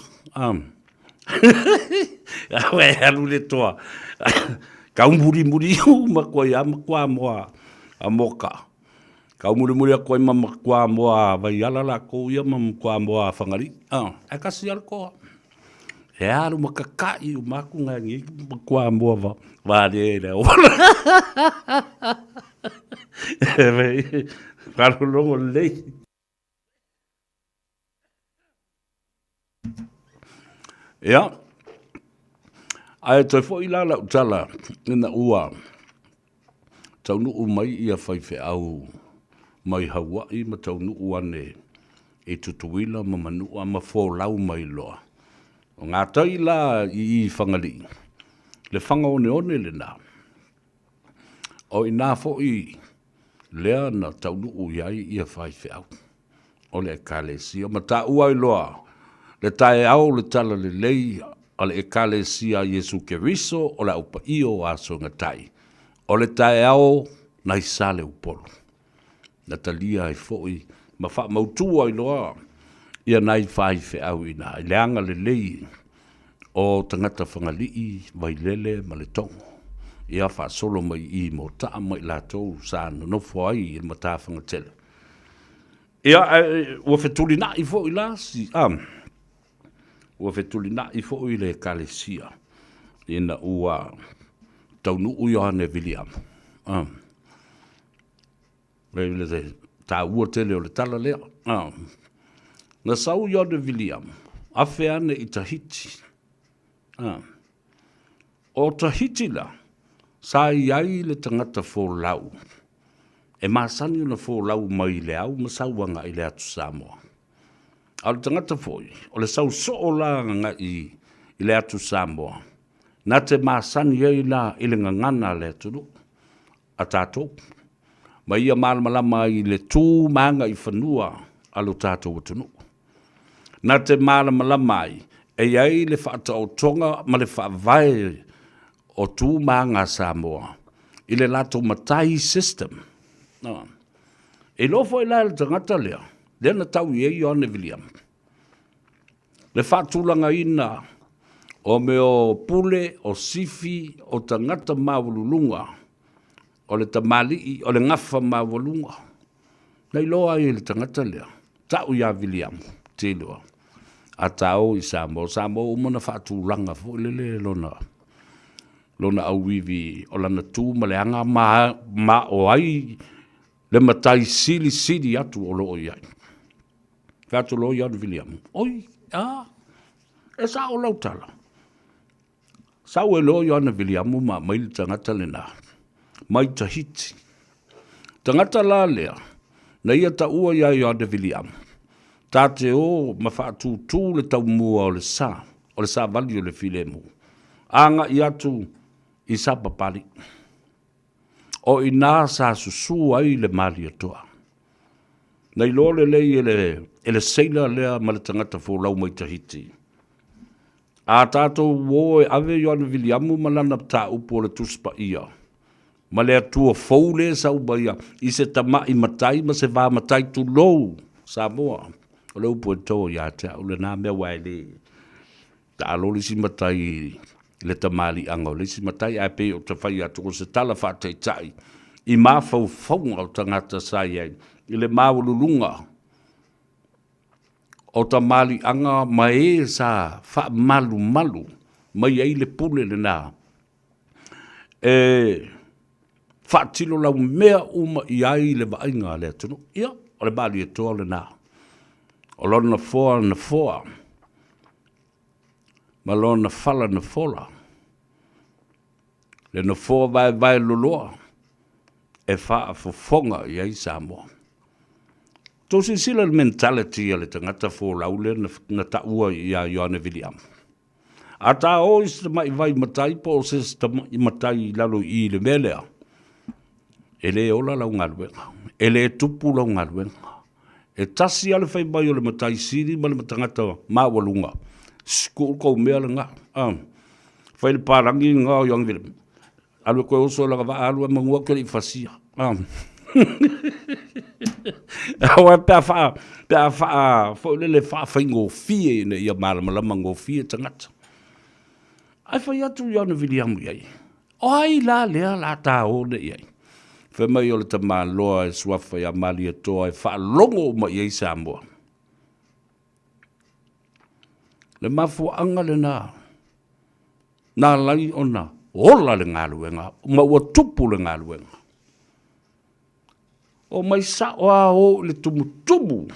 Aua e alu le toa taumulimuli uma atu ai lava ma Tuamoa a Moka. Taumulimuli atu ai ma Tuamoa a Vaiala latou ia ma Tuamoa a Fagalii. Ae tasi lava le toa. E alu ma kaka'i uma atu nai nei Tuamoa valea i le auala. Faalogologo lelei. Ia, ae toe foi la lau tala ina ua taunuu mai ia faifeau mai Haua'i ma taunuu ane i Tutuila ma Manua ma folau mai loa. O gatai la i i Fagalii, le faga oneone lena. O i ina foi lea na taunuu i ai ia faifeau o le Ekalesia ma taua ai loa le taeao o le Talalelei a le Ekalesia a Iesu Keriso o le Au Paia o Aso e Gatai, o le taeao nai Saleupolu. Na talia ai foi ma faamautu ai loa ia nai faifeau i ina i le agalelei o tagata Fagalii, Vailele ma Letogo, ia faasolo mai i i Motaa ma i latou sa nonofo ai i le matafagatele. Ia, ae ua fetulinai foi la si, a, ua fetulinai foi le Ekalesia ina ua taunuu Ioane Viliamu. A, le taua tele o le tala lea. A, na sau Ioane Viliamu, afe ane i Tahiti. A, o Tahiti la, sa i ai le tagata folau, e masani ona folau mai le au ma sau agai i le atu Samoa. A o le tagata foi, o le sau soo la agai i le atu Samoa, na te masani ai la i le gagana a le atunuu. a tatou. Ma ia malamalama ai i le tu ma agaifanua a lo tatou atunuu. Na te malamalama ai, e i ai le faataotoga ma le faavae o tu ma aga a Samoa i le latou matai system. E iloa foi la e le tagata lea, lea na tau i ai Ioane Viliamu, le faatulagaina o mea o pule, o sifi, o tagata maualuluga, o le tamalii, o le gafa maualuga. Na iloa ai e le tagata lea, tau ia Viliamu, te iloa, a ta o i Samoa, o Samoa ua uma ona faatulaga foi lele lona, lona auivi o lana tu ma le aga ma, ma o ai le matai silisili atu o lo o i ai. Fai atu loa ia Viliamu, oi, a, e sao lau tala. Sau ai loa Ioane Viliamu ma aumai le tagata lena mai Tahiti. Tagata la lea, na ia taua ia Ioane Viliamu, ta te o ma faatūtū le taumua o le sa, o le savali o le filemu, agai atu i Sapapalii. O i ina sa susu ai le Malietoa. Na iloa lelei e le, e le seila lea ma le tagata folau mai Tahiti. A tatou o e ave Ioane Viliamu ma lana mataupu o le Tusi Paia, ma le Atua fou lea e sau mai i se tama'i matai ma se va matai, tulou Samoa, o le upu e to ia te au lena mea aua e le taalo le isi matai i le tamaliiaga o le isi matai, ae pei ou te fai atu o se tala faataitai i mafaufauga o tagata sa i ai i le maualuluga o tamaliiaga ma e sa faamalumalu mai ai le pule lena e faatino laumea uma i ai le vaaiga a le atunuu. Ia, o le Malietoa lena, o lona foa na foa ma lona fala na fola, le nofoa vaevae loloa e faafofoga i ai Samoa. Tou silasila i le mentality a le tagata folau lea na taua ia Ioane Viliamu. A ta o i se tamai vai matai po o se tamai matai i lalo i i le mea lea, e le ola lau galuega, e le tupu lau galuega. E tasi lava le fai mai o le matai sili ma le tagata maualuga, tuu kou mea lena. Fai le palagi lena o Ioane Viliamu, Alu e toe oso i lana vaa, alu ai manu ou te le i fasia. Aua pe a faa, pe a faa, foi lele faafaigofie ina ia malamalama gofie tagata. Ae fai atu Ioane Viliamu i ai, o ai la lea la ta o nei i ai? Fai mai o le tamaloa e suafa ia Malietoa e faalogo uma i ai Samoa. Le mafuaaga lena na ala ai ona ola le galuega ma ua tupu le galuega. O mai sao lava o i le tumutumu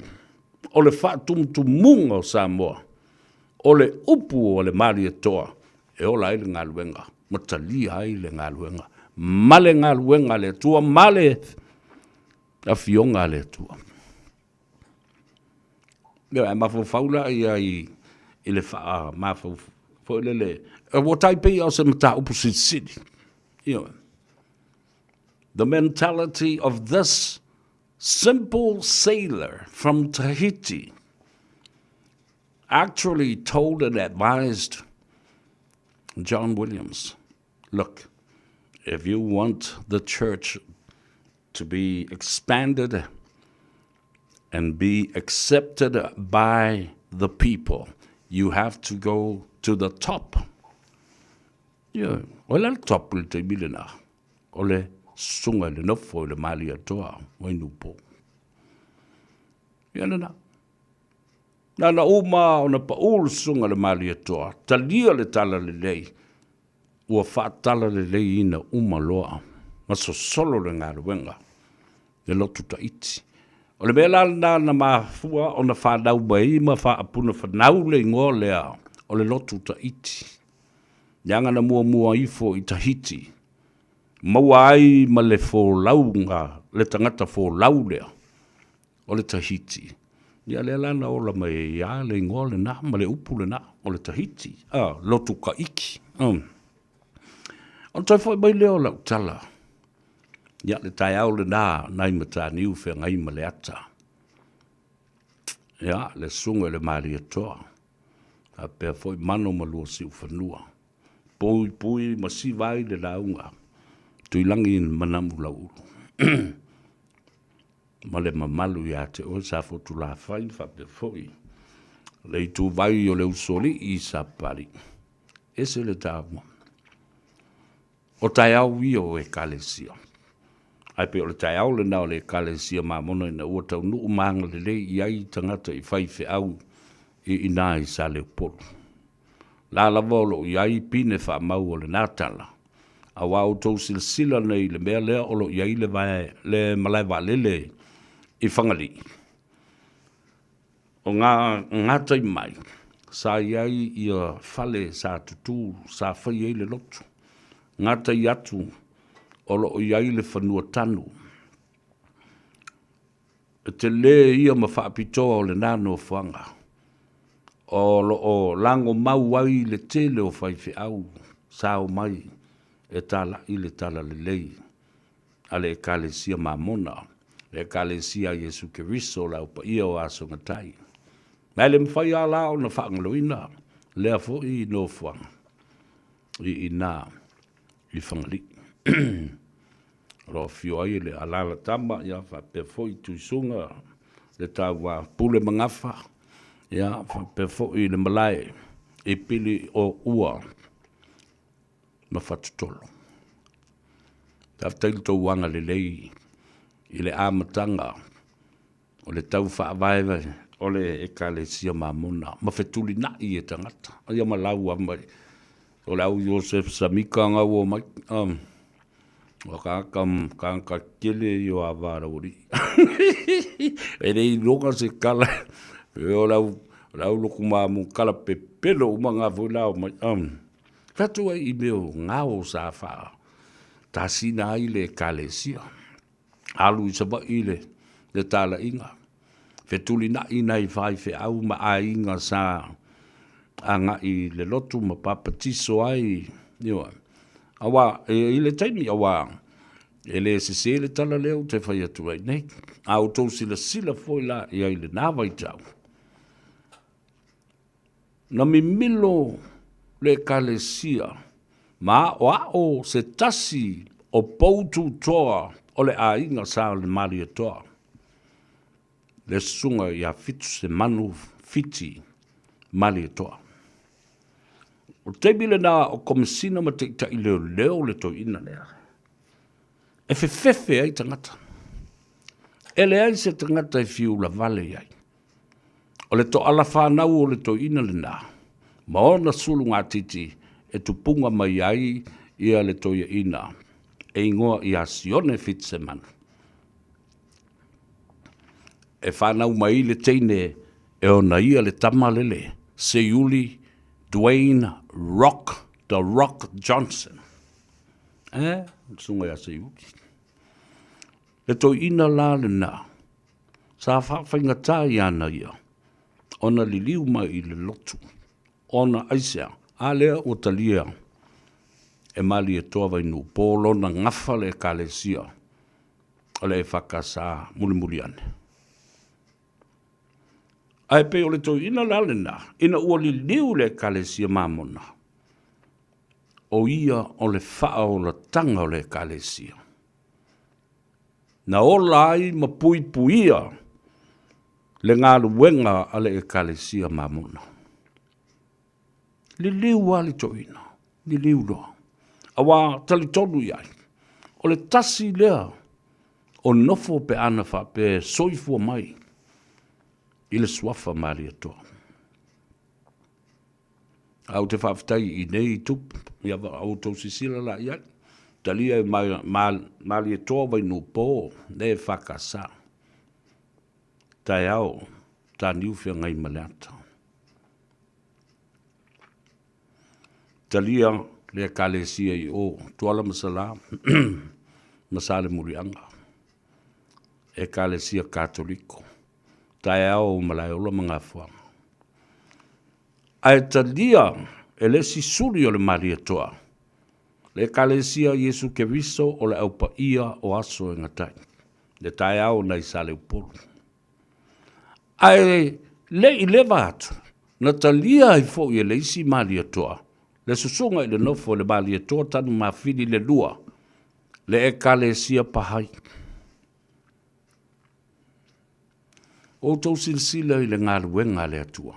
o le faatumutumuga o Samoa, o le upu a le Malietoa e ola ai le galuega ma talia ai le galuega ma le galuega a le Atua ma le Afioga a le Atua. Ioe, a mafaufau la ia i, i le faamafaufau foi lele, ua tai pei o se mataupu silisili. Ioe. The mentality of this simple sailor from Tahiti actually told and advised John Williams, look, if you want the church to be expanded and be accepted by the people, you have to go to the top. Ia, o le top i le taimi lena, o le susuga i le nofo i le Malietoa Vainupo. Ia lena. Na na uma ona pau le susuga i le Malietoa, talia le tala lelei, ua faatalaleiina uma loa ma sosolo le galuega le lotu Tahiti. O le mea la lena na mafua ona fanau mai ma faapuna fanau le igoa lea o le lotu Tahiti. Leaga na muamua ifo i Tahiti, maua ai ma le folauga, le tagata folau lea o le Tahiti. Ia lea la na ola mai ai lava le igoa lena ma le upu lena o le Tahiti, a, lotu Kaiki. Ona toe foi mai lea o lau tala. Ia, le taeao lena nai Mataniu feagai ma le ata. Ia, le susuga i le Malietoa, faapea foi Mano ma Luasiufanua, Puipui ma siva ai le lauga, Tuilagi ma Namulauulu. Ma le mamalu ia te oe Safotulafai faapea foi le ituvai o le usoalii i Sapali. Ese le taua. O taeao ia o Ekalesia. Ae pei o le taeao lena o le Ekalesia Mamona ina ua taunuu ma agalelei i ai tagata i faifeau i ina i Saleupolu. La lava o lo o i ai pine faamau o lena tala, aua outou silasila nei i le mea lea o lo o i ai le, vae, le malae vaalele i Fagalii. O ngā gatai mai, sa i ai ia fale sa tutū, sa fai ai le lotu. Gatai atu o lo o i ai le fanua tanu. E tele ia ma faapitoa o lena nofoaga o lo o lagomau ai le tele o faifeau sa omai e talai le talalelei a le Ekalesia Mamona, le Ekalesia a Iesu Keriso o le Au Paia o Aso Gatai. Ma e le mafai lava la ona faagaloina lea foi nofoaga i ina i Fagalii. O lo o afio ai le alalatama, ia faapea foi Tuisuga, le taua Pule ma Gafa, ia faapea foi le malae i Pili o Ua ma Fatutolo. Faafetai i le tou agalelei i le amataga o le tau faavae o le Ekalesia Mamona ma fetulinai e tagata. Ia ma lau lava mai o le au Joseph Samika nga ua omai. O tagata, tagata tele ia o ava a le aualii. E le iloga se tala, o le au, o le au lotu mamu tala pepelo uma na foi la omai. Fai atu ai i mea o gao sa faatasina ai le Ekalesia. Alu i Savaii le, le talaiga, fetulinai nai faifeau ma aiga sa agai i le lotu ma papatiso ai, ioe. Aua, e i le taimi, aua e le sese le tala lea ou te fai atu ai nei. A outou silasila foi la i ai i lena vaitau, Na mimilo le Ekalesia ma aʻoaʻo se tasi o pou tutoa o le aiga sa Malietoa, le Susuga ia Fitusemanu Fiti Malietoa. O le taimi lena o Komesina ma Taitai Leoleo le toeaina lea e fefefe ai tagata. E leai se tagata e fiu lavale i ai. O le toala fanau o le toeaina lena, ma ona sulugatiti e tupuga mai ai ia le toeaina e igoa ia Sione Fitsemanu. E fanau mai le teine e ona ia le tama lele, Seiuli Dwayne Rock The Rock Johnson. E, le susuga ia Seiuli. Le toeaina la lena, sa faafaigata i ana ia ona liliu mai i le lotu, ona aisea, a lea ua talia e Malietoa Vainuupo lona gafa le Ekalesia o le EFKS mulimuli ane. Ae pei o le toeaina la lena, ina ua liliu le Ekalesia Mamona, o ia o le faaolataga o le Ekalesia. Na ola ai ma puipuia le galuega a le Ekalesia Mamona. Liliu lava le toeaina, liliu loa. Aua talitonu i ai, o le tasi lea o nofo pe ana faapea e soifua mai i le suafa Malietoa. A ou te faafetai i nei tupu, ia outou silasila la i ai. Talia e Malietoa Vainuupo le EFKS. Taeao Taniu Feagaimaleata. Talia le Ekalesia i o Tuala ma Salā ma Salemuliaga. Ekalesia Katoliko. Taeao Malaeola ma Gafoaga. Ae talia e le isi suli o le Malietoa. Le Ekalesia o Iesu Keriso o le Au Paia o Aso e Gatai, le taeao nai Saleupolu. Ae le i leva atu, na talia ai foi e le isi Malietoa, le susuga i le nofo i le Malietoa Tanumafili le Lua, le Ekalesia Pahai. Outou silasila i le galuega a le Atua,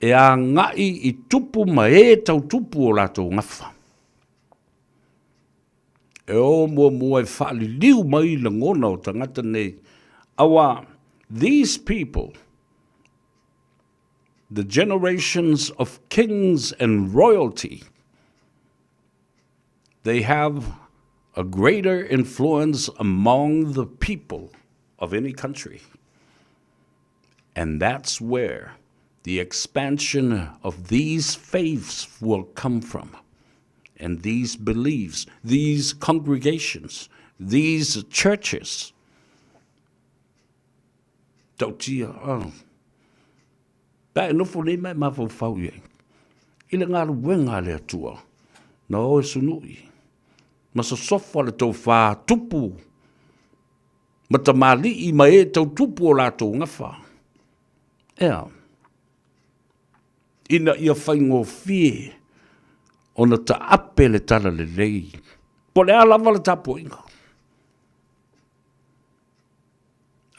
e agai i tupu ma e tau tupu o latou gafa. E o muamua e faaliliu mai lagona o tagata nei, aua these people, the generations of kings and royalty, they have a greater influence among the people of any country. And that's where the expansion of these faiths will come from. And these beliefs, these congregations, these churches. Tautia, oh. Pe a e nofo nei ma e mafaufau i ai i le galuega a le Atua, na o e sunui ma sosofa le tofā tupu ma tamalii ma e tau tupu o latou gafa. Ea, ina ia faigofie ona taape le talalelei, po o le a lava le tapuaiga.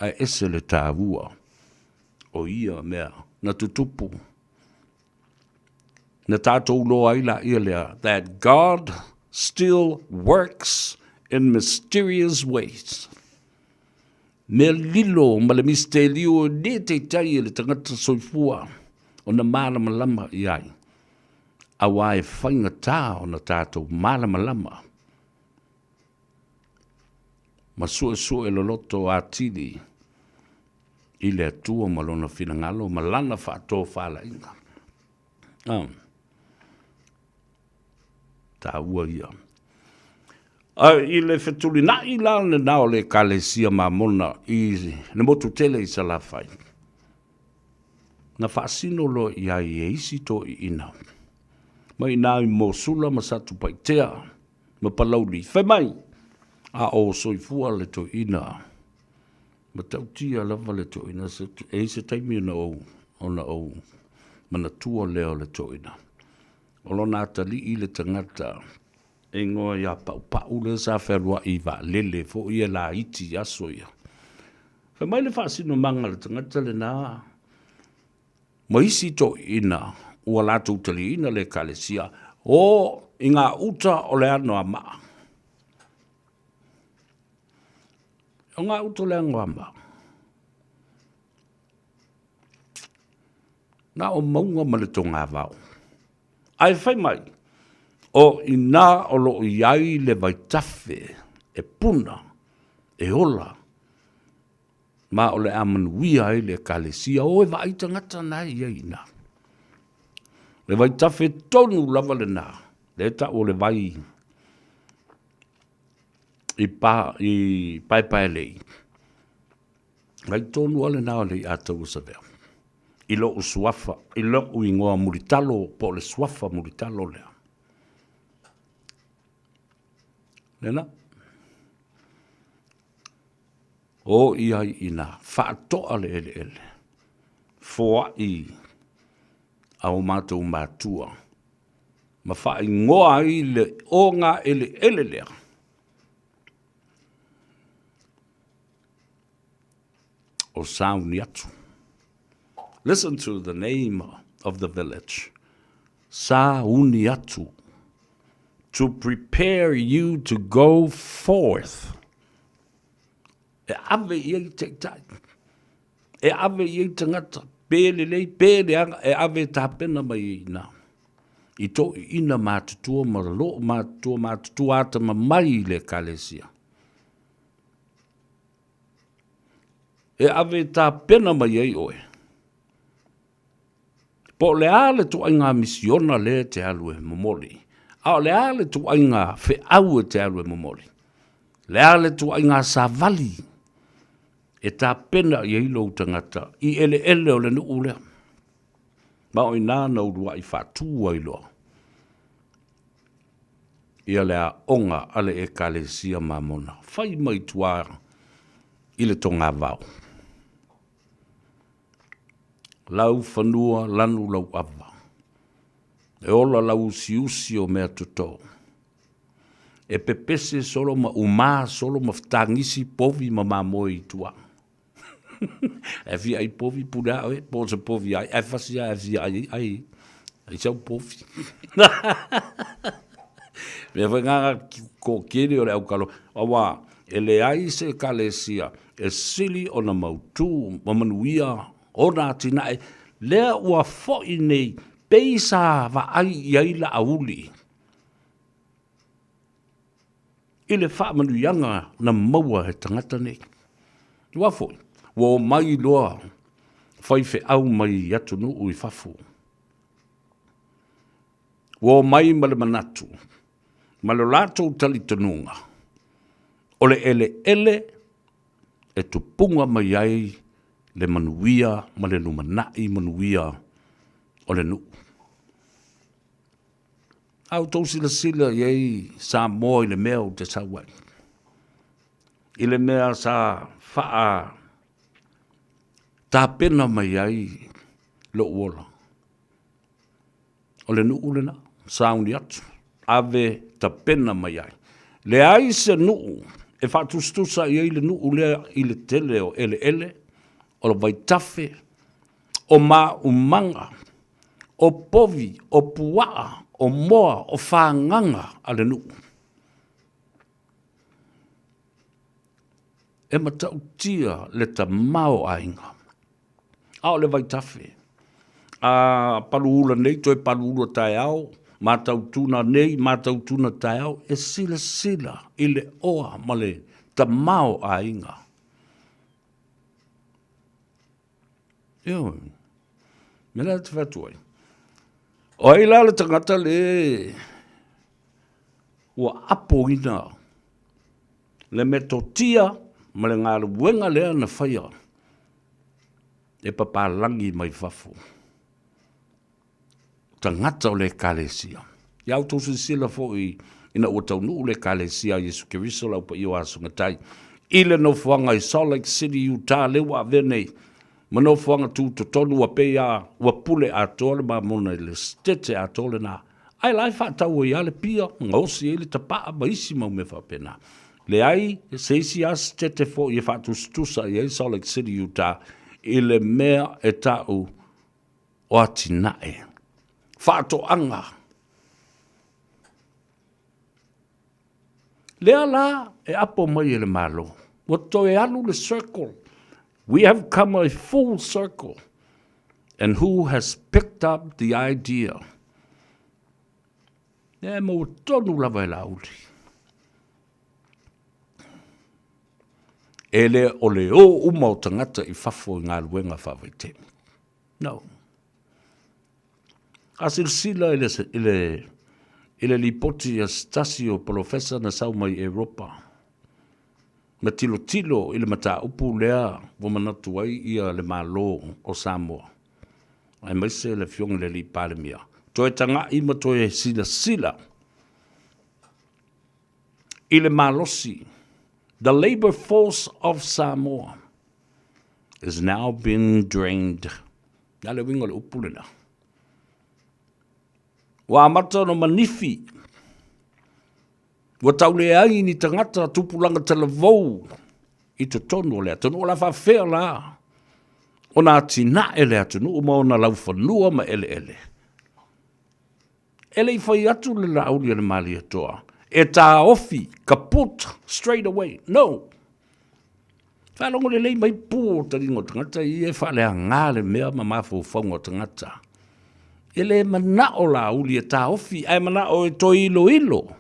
Ae ese le taua o ia mea na tutupu, na tatou iloa ai laia lea, that God still works in mysterious ways. Mea lilo ma le misitelio e le taitai e le tagata soifua ona malamalama i ai, aua e faigata ona tatou malamalama ma suesue loloto atili i le Atua ma Lona finagalo ma Lana faatofalaiga. Ah, taua ia. A i le fetulinai la lena o le Ekalesia Mamona i le motu tele i Salafai, na faasino loa i ai e isi toeaiina mai i ina i Mosula ma Satupaitea ma Palauli, fai mai, a o soifua le toeaina, matautia lava le toeaina, e i ai se taimi ona ou, ona ou manatua lea o le toeaina. O lona atalii le tagata e igoa ia Paupau lea sa fealuai i vaalele foi ia laiti i aso ia. Fai mai le faasinomaga a le tagata lena, ma isi toeaiina ua latou taliaina le Ekalesia, o i ngā uta o le Anoamaa. O ngā uta o le Anoamaa, na o mauga ma le togavao. Ae fai mai, o i nā o lo o i ai le vaitafe e puna, e ola, ma o le a manuia ai le Ekalesia, o e vaai tagata na e i ai i ina. Le vaitafe tonu lava lena, lea e tau o le vai i, pa, i Paepaelei. Vai tonu a lena o le Leiataua Savea. I lou suafa, i lou ingoa mulitalo, po o le suafa mulitalo lea. Lena. O i ai ina faatoa le eleele, foai a o matou matua, ma faaigoa ai le ogaeleele lea. O Sauniatu. Listen to the name of the village. Sauniatu. To prepare you to go forth. E ave i ai taitai. E ave i ai tagata, pe lelei, pe leaga, e ave e tapena mai ai i ina. I toeaiina matutua ma loo matutua, matutua atamamai i le Ekalesia. E ave e tapena mai ai oe. Po o le a le ituaiga misiona lea e te alu e momoli, a o le a le ituaiga feau e te alu e momoli, le a le ituaiga savali e tapena i ai lou tagata i eleele o le nuu lea. Ma o i ina na uluai faatu ai loa. ia le aoga a le Ekalesia Mamona. Fai mai tua i le togavao. Lau fanua lanu lau ava. E ola lau usiusi o mea toto. E pepese solo ma umā solo ma fetagisi povi ma mamoe i tua. E fia ai povi pule a oe, po o se povi ai, ae fasi a e fia ai ai, ai sau povi. Mea foi ngā kōkiri o le aukalo, aua e leai se ekalesia e sili ona mautū ma manuia ona atinae, lea ua fo'i nei pei sa vaai i ai Laauli i le faamanuiaga na maua e tagata nei. Aua foi, ua omai loa faifeau mai atunuu i fafo. Ua omai ma le manatu ma lo latou talitonuga o le eleele e tupuga mai ai le manuia ma le lumanai manuia o le nuu. A outou silasila i ai Samoa i le mea ou te sau ai, i le mea sa faa tapena mai ai lou ola, o le nuu lena, sauni atu, ave tapena mai ai. Leai se nuu e faatusatusa i ai le nuu lea i le tele o eleele, o le vaitafe, o maumaga, o povi, o puaa, o moa, o fagaga a le nuu. E matautia le tamaoaiga, a o le vaitafe. A paluula nei toe paluula taeao, matautuna nei, matautuna taeao, e silasila i le oa ma le tamaoaiga. Ioe. Mea la te fai atu ai. O ai la le tagata le ua apoina le metotia ma le galuega lea na faia e papalagi mai fafo. Tagata o le Ekalesia. Ia outou silasila foi ina ua taunuu le Ekalesia a Iesu Keriso le Au Paia o Aso Gatai i le nofoaga i Salt Lake City, Utah, lea ua avea nei ma nofoaga tutotonu ua pei lava ua pule atoa le mamona i le setete atoa lena. Ae la e faatau ai lava le pia ma gaosi ai le tapaa ma isi mau mea faapena. Leai se isi lava setete foi e faatusatusa i ai Salt Lake City, Utah i le mea e tau o atinae, faatoaga. Lea la e apo mai e le Malo, ua toe alu le circle. We have come a full circle. And who has picked up the idea? E maua tonu lava e Laauli. E le o le o uma o tagata i fafo i galuega faavaitaimi. No. A silasila i le, i le, i le lipoti a se tasi o polofesa na sau mai Europa, ma tilotilo i le mataupu lea ua manatu ai ia le Malo o Samoa, aemaise le Afioga i le Alii Palemia, toe taga'i ma toe silasila i le malosi, the labour force of Samoa is now been drained. Na le uiga o le upu lena. Ua amata ona manifi, ua tau leai ni tagata tupulaga talavou i totonu o le atunuu. O le a faafefea la ona atinae le atunuu ma ona laufanua ma eleele? E le i fai atu le Laauli a le Malietoa e taofi, kaput, straight away. No! Faalogo lelei mai pu o taliga o tagata ia e faaleaga le mea ma mafaufauga o tagata. E le manao Laauli e taofi, ae manao e toe iloilo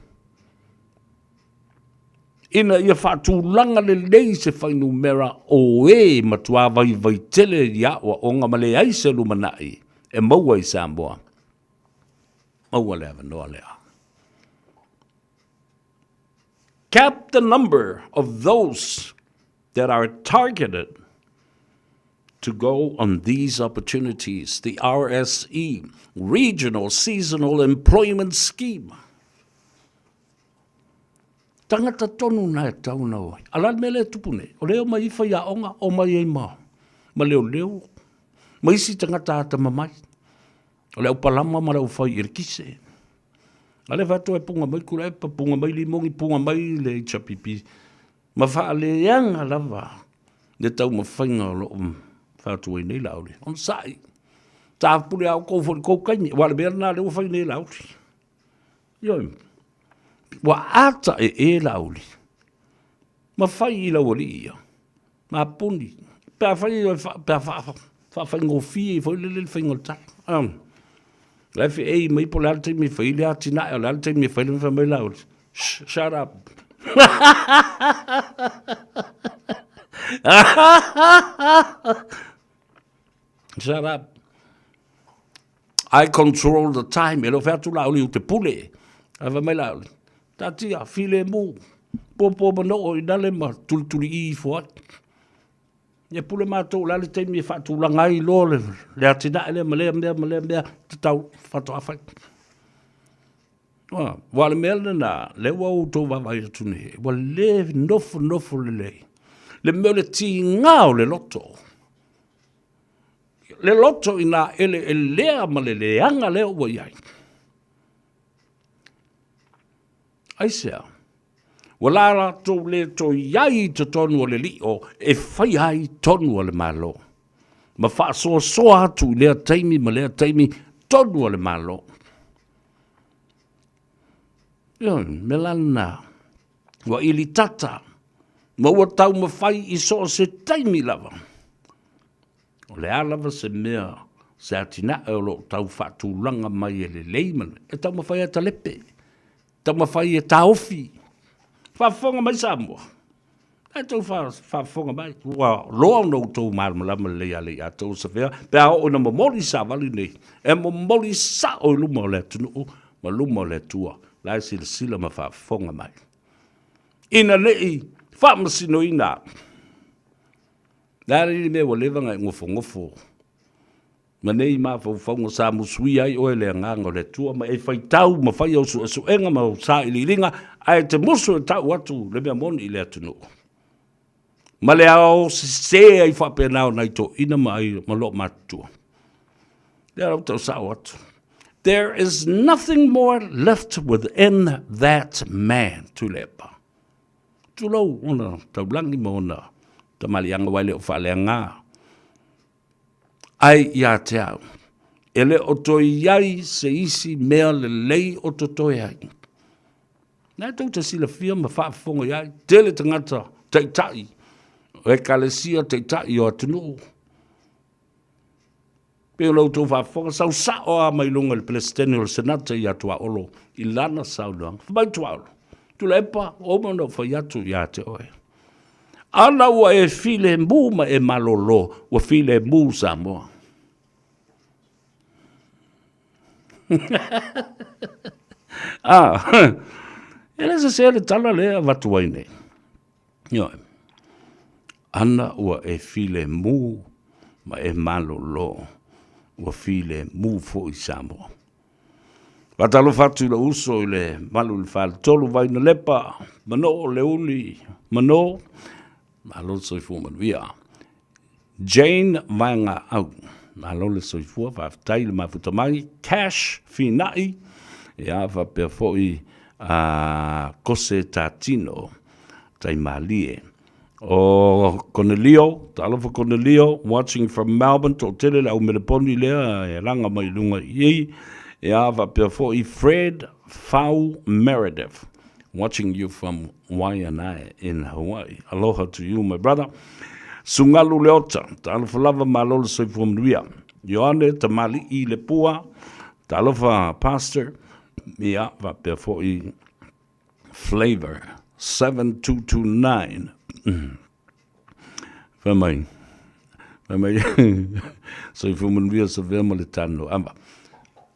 ina ia faatulaga lelei se fuainumera o e matua vaivai tele i aoaoga ma leai se lumanai e maua i Samoa. Maua le avanoa lea. Cap the number of those that are targeted to go on these opportunities, the RSE, Regional Seasonal Employment Scheme. Tagata tonu na e tau na o ai. A la le mea lea e tupu nei, o lea e omai i faiaoga, omai ai ma, ma leoleo, ma isi tagata atamamai. O le au palama ma le au fai eletise. A lea fai atu e punga mai Tuilaepa, punga mai Limoni, punga mai le HRPP. Ma faaleaga lava le taumafaiga o lo o fatu ai nei Laauli. Onosai, tapule a outou foi i le tou taimi, aua o le mea lena lea ua fai nei e Laauli. Ioe, ua ata ee Laauli ma fai i lau alii ia, ma puni, pe a fai pe a faafaigofie foi lele le faiga o le tala. La e feei mai po o le a le taimi e fai ai le atinae, o le a le taimi e fai ai, fai mai Laauli, shut up. Shut up. I control the time. E le o fai atu Laauli ou te pule. Ae fai mai Laauli, taatia, filemu, puapua manoo i nale ma tulituli ifo ai. Ia pule matou o le a le taimi e faatulaga ai loa le, le atinae lea ma lea mea ma lea mea tatau faatoa fai. Ua o le mea lena, lea ua outou vaavaai atu nei, ua le nofonofo lelei. Le mea o le tiga o le loto. Le loto i nā eleelea ma le leaga lea ua i ai. Aisea? Ua la latou le toe i ai i totonu o le lio e faia ai tonu a le Malo, ma faasoasoa atu i lea taimi ma lea taimi tonu a le Malo. Ioe, mea la lena, ua ilitata ma ua taumafai i so o se taimi lava. O le a lava se mea, se atinae o lo o tau faatulaga mai e lelei ma e taumafai e talepe, taumafai e taofi. Faafofoga mai Samoa, e tou faafofoga mai, ua loa ona outou malamalama lelei ia Leiatau Safea, pe a oo ina momoli savali nei, e momoli sao i luma o le atunuu ma luma o le Atua, la e silasila ma faafofoga mai. Ina ne i faamasinoina au, le a le mea ua leva ona e nofonofo ma nei mafaufauga sa musuia ai oe le agaga o le Atua ma e faitau ma fai au suesuega ma au sailiiliga, ae e te musu e tau atu le mea moni i le atunuu. Ma le ao sese ai faapena o nai toeaiina ma, ai, ma loo matutua. Lea lau tau sao atu. There is nothing more left within that man, Tuilaepa. Tulou ona taulagi ma ona tamaliiaga aua e le o faaleaga. Ai ia te au, e le o toe i ai se isi mea lelei o totoe ai. Na e tou te silafia ma faafofoga i ai, tele tagata taitai o ekalesia, taitai o atunuu. Pei o la outou faafofoga, sau sao lava mai luga i le Peresetene o le Senate ia Tuaolo i lana saunoaga. Fai mai Tuaolo, Tuilaepa, ua uma ona ou fai atu ia te oe. Ana ua e filemu ma e malolo, ua filemu Samoa. Ah, e le sese le tala lea avatu ai nei. Ioe. Ana ua e filemu ma e malolo, ua filemu foi Samoa. Faatalofa atu i lou uso i le malu i le faletolu Vainalepa, Manoo Leuli, Manoo, malo le soifua manuia. Jane Vaegaau, malo le soifua, faafetai le mafuta mai. Cash Finai, ia faapea foi a Kose Tatino, Taimalie. O Konelio, talofa Konelio, watching from Melbourne, toatele le au meleponi lea e laga mai luga i i. Ia, faapea foi Fred Fau Meredith, watching you from Waianae in Hawaii. Aloha to you, my brother. Sugalu Leota, talofa lava, malo le soifua manuia. Ioane Tamali'i Lepua, talofa Pastor. Ia, faapea foi Flavor 7229. Fai mai, fai mai, soifua manuia Savea ma le tano ava.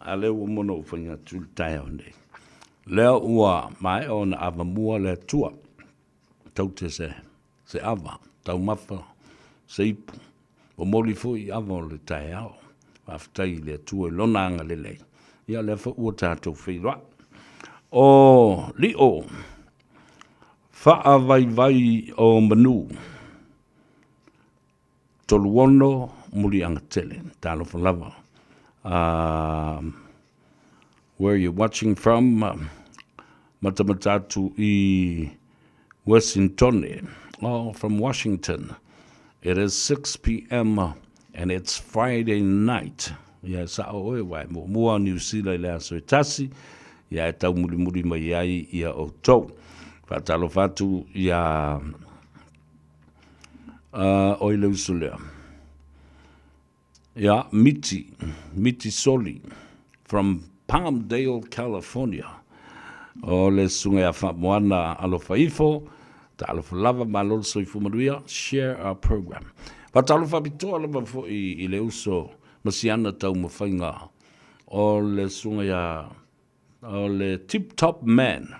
A lea ua mono ou faiga atu le taeao nei. Lea ua maea ona ava mua le Atua. Tau te se, se ava, taumafa, se ipu. Momoli foi i ava o le taeao. Faafetai i le Atua i lona agalelei. Ia lea foi ua tatou feiloai. O Lio, Faavaivai o manu. 36 Muliagatele. Talofa lava. Where you watching from? Matamata atu i Washington. Oh, from Washington. It is 6 p.m. and it's Friday night. Ia, sa o oe, wai, mo mua New Zealand i le aso e tasi, ia e tau mulimuli mai ai ia outou. Faatalofa atu ia oi le uso lea. Ia, Miti, Miti Soli, from Palmdale, California. O le susuga ia Faamoana Alofa Ifo, talofa lava, malo le soifua manuia, share our program. Faatalofa faapitoa lava foi i le uso ma siana taumafaiga o le susuga ia o le Tip Top Man,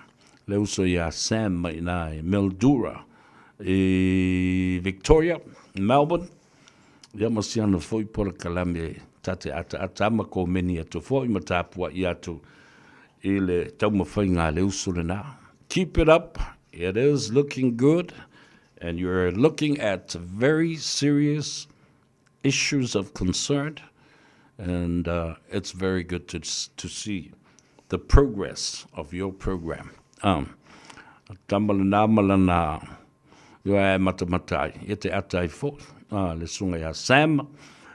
le uso ia Sam mai ina i Mildura i Victoria, Melbourne. Ia ma siana foi polokalame ta te ataata ma komeni atu foi ma tapua'i atu i le taumafaiga a le uso lena. Keep it up, it is looking good and you're looking at very serious issues of concern and uh, it's very good to, to see the progress of your program. Um, tama lena ma lana ioe e matamata ai, ia te ata ai foi, ah, le susuga ia Sam,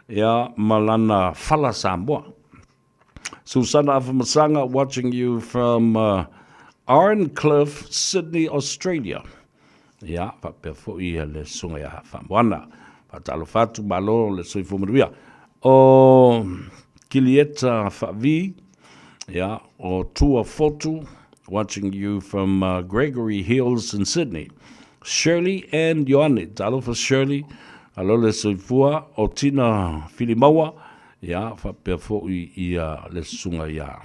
ia ma lana fala Samoa. Susana Afamasanga watching you from uh, Arncliffe, Sydney, Australia. Ia, faapea foi ia le susuga ia Faamoana. Faatalofa atu, malo le soifua manuia. O Kilieta Faavi, ia, o Tua Fotu, watching you from uh, Gregory Hills in Sydney. Shirley and Ioane, talofa Shirley, alo le soifua, o Tina Filimaua, ia, faapea foi ia le susuga ia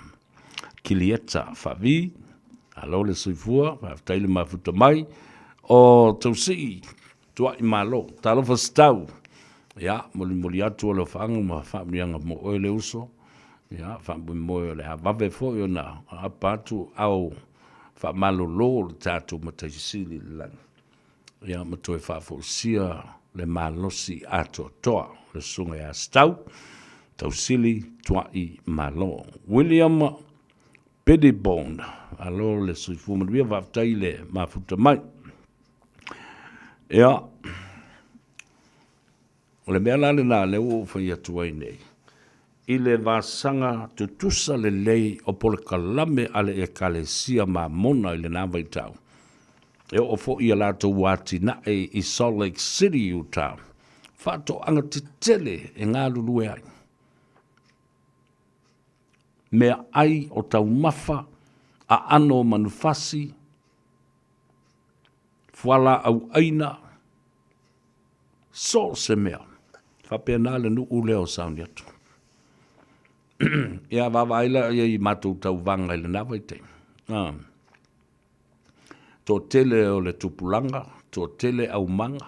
Kilieta Faavi, alo le soifua, faafetai le mafuta mai, o Tausii Tuai Malo, talofa Stau, ia, molimoli atu alofaaga ma faamanuiaga mo oe le uso, ia, faamoemoe o le a vave foi ona aapa atu ao faamalolo le tatou Matai Sili i le lagi, ia, ma toe faafoisia le malosi atoatoa le susuga ia Stau, Tausili Tuai Malo. William Pettibone, alo le soifua manuia, faafetai le mafuta mai. Ia, o le mea la lena lea ua ou fai atu ai nei, i le vasaga tutusa lelei o polokalame a le Ekalesia Mamona i lena vaitau, e oo foi i a latou atinae i Salt Lake City, Utah, faatoaga tetele e galulue ai. Meaai o taumafa, aano o manufasi, fualaau aina, so o se mea. Faapena le nuu lea o Sauniatu. Ia vaavaai la i ai matou tauvaga i lena vaitaimi. Ah. Toatele o le tupulaga, toatele aumaga,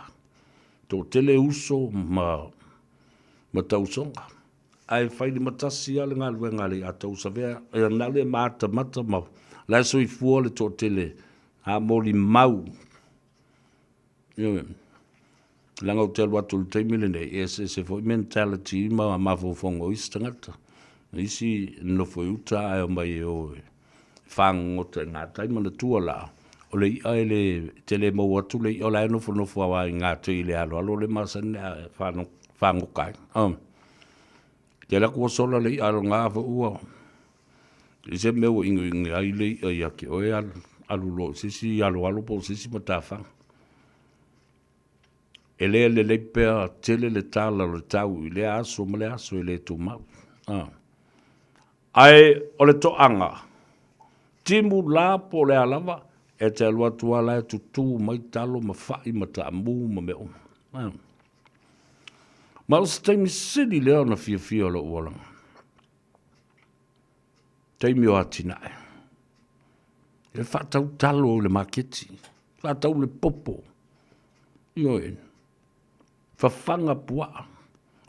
toatele uso ma, ma tausoga. Ae fai limatasi lava le galuega a le ia tausavea, e na le matamata ma la e soifua le toatele a molimau. Ioe. Leaga ou te alu atu i le taimi lenei, e eseese foi mentality ma mafaufauga o isi tagata. Isi nofo i uta ae omai e o e fagogota i gatai, manatua la, o le i'a e le te le maua atu le i'a o la e nofonofo lava i gatai i le aloalo le masani a fagoka ai. Oh. Te alu atu ua sola le i'a aloga foi ua i se mea ua iguigu ai le i'a ia te oe alu, alu loa i se isi aloalo po o se isi matafaga. E le lelei pea tele le tala o le tau i lea aso ma lea aso e le tumau. Ah. Ae o le toaga, timu la po o le a lava, e te alu atu lava la e tutū mai talo ma fai ma taamu ma mea uma. Ah. Ma o se taimi sili lea ona fiafia o lou olaga. Taimi o atinae. E faatau talo i le maketi, faatau le popo, ioe, fafaga puaa.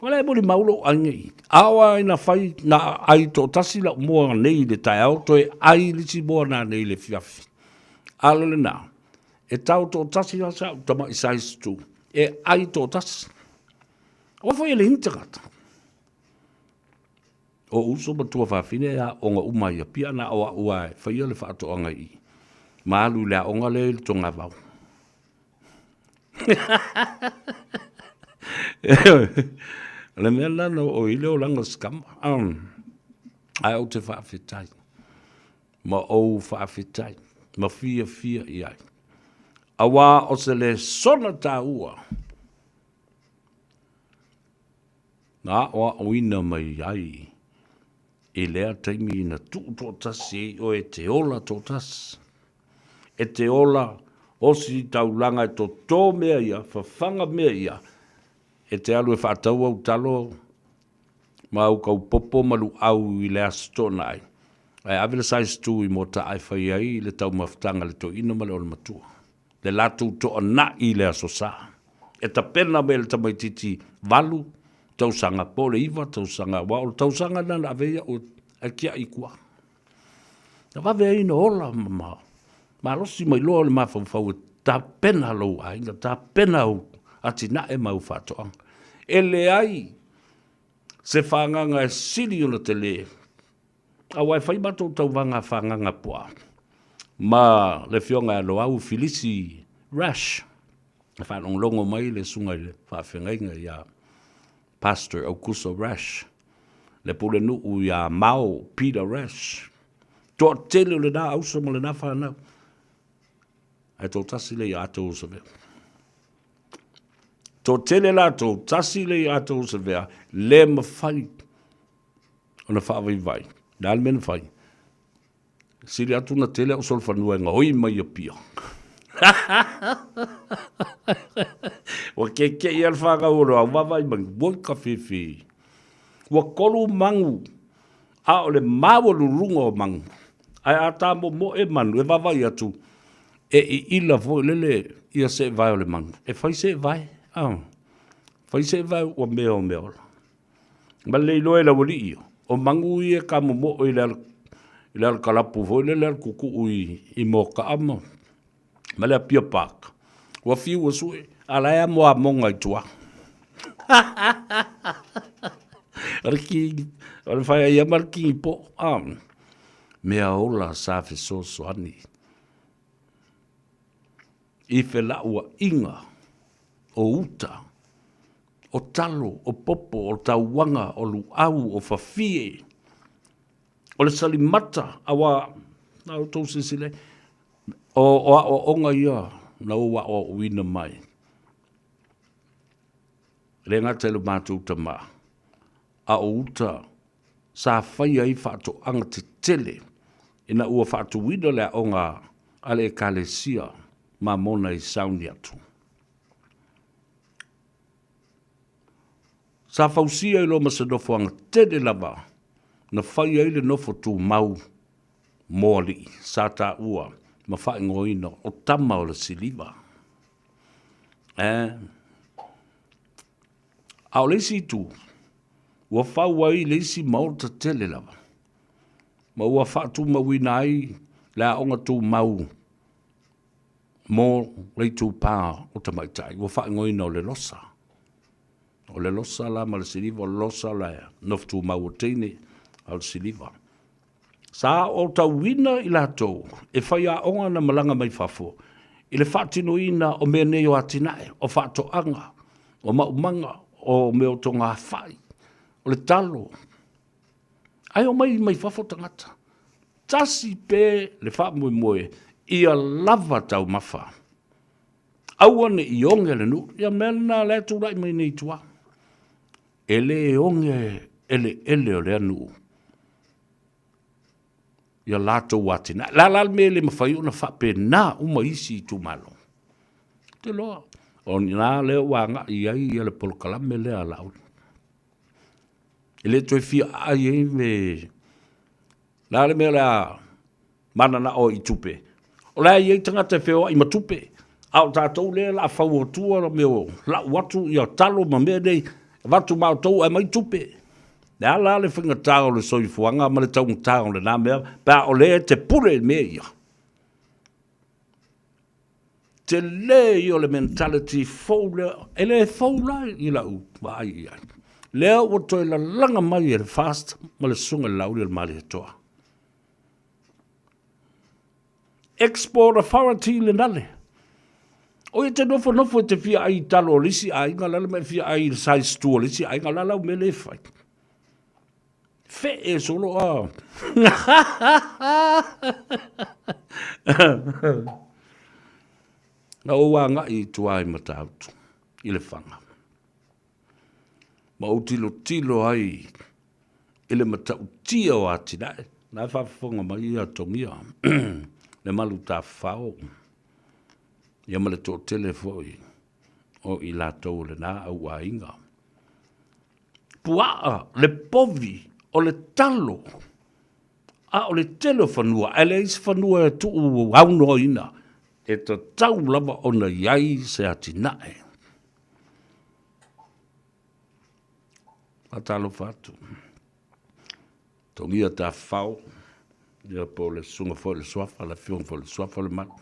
O le molimau lou aiga i. A o ai na fai, na ai toatasi lau moa nei i le taeao, toe ai le isi moa na nei i le afiafi. A o le lena, E tao toatasi la sa au tama'i size tu e ai toatasi. Aua foi e leai ni tagata. O uso ma tuafafine e aoga uma i Apia, na o au lava e faia le faatoaga i i, ma alu i le aoga lea i le Togavao. O le mea lena na oo i ai le olaga o si tama. Ae ou te faafetai, ma ou faafetai, ma fiafia i ai, aua o se lesona taua na aoaoina mai ai i lea taimi na tuu toatasi ai oe e te ola toatasi, e te ola osi taulaga e toto mea ia, fafaga mea ia, e te alu e faatau au talo ma au kaupopo ma luau i le Aso Toonai, ae ave le size tu i Moataa e fai ai le taumafataga a le toeaina ma le olematua. Le latou toanai i le Aso Sa. E tapena mai e le tamaitiiti valu tausaga po o le iva tausaga, aua o le tausaga lena na ave ai au e tiai i tua. Na vave ai ona ola ma malosi mai loa le mafaufau e tapena lou aiga, tapena au atinae ma au faatoaga. E leai se fagaga e sili ona tele, aua e fai matou tauvaga a fagaga puaa ma le afioga ia Loau Filisi Rash, e faalogologo mai le susuga i le faafeagaiga ia Pastor Aukuso Rash, le pulenuu ia Mao Peter Rash. Toatele o lena auso ma lena fanau, ae toatasi le ia Ato Osavea. Toatele latou, tasi le ia Ato Osavea, le mafai ona faavaivai. Le a le mea na fai? Sili atu na tele au solofanua e gaoi mai i Apia. Ua kekeʻi lava le fanau o le au vaavaai mai, oi ka fefe. Ua kolu magu, a o le maualuluga o magu. Ae a tamomoe manu, e vaavaai atu, e iila foi lele ia seevae o le magu. E fai seevae, a, fai seevae ua mea o meaola. Ma le iloa e le aualii ia, o magu ia e tamomoe i le i le alakalapu foi lele alatutuu i Moataa ma ma le Apia Park. Ua fiu e sue, a la e amo amoga i tua. O le ki, o le whaea ia ma le kingi po. Ah, mea ola sa fesoasoani i felauaiga o uta, o talo, o popo, o tauaga, o luau, o fafie, o le salimata, aua na outou silasila i ai, o aoaoga ia na ou aoaoina mai, e le gata i lo matou tama, a o uta sa faia ai faatoaga tetele ina ua faatuina le aoga a le Ekalesia Mamona i Sauniatu. Sa fausia i loa ma se nofoaga tele lava na fai ai le nofo tumau mo alii sa taua ma faaigoaina o Tama o le Siliva. A o le isi itu, ua fau ai le isi maota tele lava, ma ua faatumauina ai le aoga tumau mo le itupa o tamaitai, ua faaigoaina o le Losa. O le Losa la ma le Siliva, o le Losa la e nofo tumau o teine, a o le Siliva. Sa aotauina i latou e faiaoga na malaga mai fafo i le faatinoina o mea nei o atinae, o faatoaga, o maumaga, o mea o togafai, o le talo. Ae omai mai fafo tagata. Tasi pe le faamoemoe ia lava taumafa. Aua ne i oge le nuu. Ia mea lena la e tulai mai nei i tua. E le oge eleele o lea nuu ia latou atinae. La la le mea e le mafai ona faapena uma isi itumalo. Ou te iloa, o lena lea ua agai i ai ia le polokalame lea a Laauli. E le toe fia aai ai me le a le mea o le a mananao ai i tupe. O la e i ai tagata e feoai ma tupe, a o tatou lea o le a fau atua le mea o lau atu ia talo ma mea nei, avatu ma outou ae aumai tupe. Le a la le faigata o le soifuaga ma le taugata o lena mea pe a o lea e te pule i mea ia. Tele ia o le mentality fou lea, e le fou la i lau vaai i ai. Lea ua toe lalaga mai e le FAST ma le Susuga i le Laauli o le Malietoa. Export Authority le nale. O ia te nofonofo e te fia ai i talo o le isi aiga, lale ma e fia ai i le size tu o le isi aiga, la lau mea le fai. Fee solo a. Na ou agai i tua i Matautu, i Lefaga. Ma ou tilotilo ai i le matautia o atinae. La e faafofoga mai ia Togia, le malu tafafao, ia ma le toatele foi o i latou o lena auaiga. Puaa, le povi, o le talo, a o le tele o fanua, ae leai se fanua e tuu aunoaina, e tatau lava ona i ai se atinae. Faatalofa atu. Togia tafafao, ia po o le susuga foi i le Suafa, le Afioga foi i le Suafa o le Malu.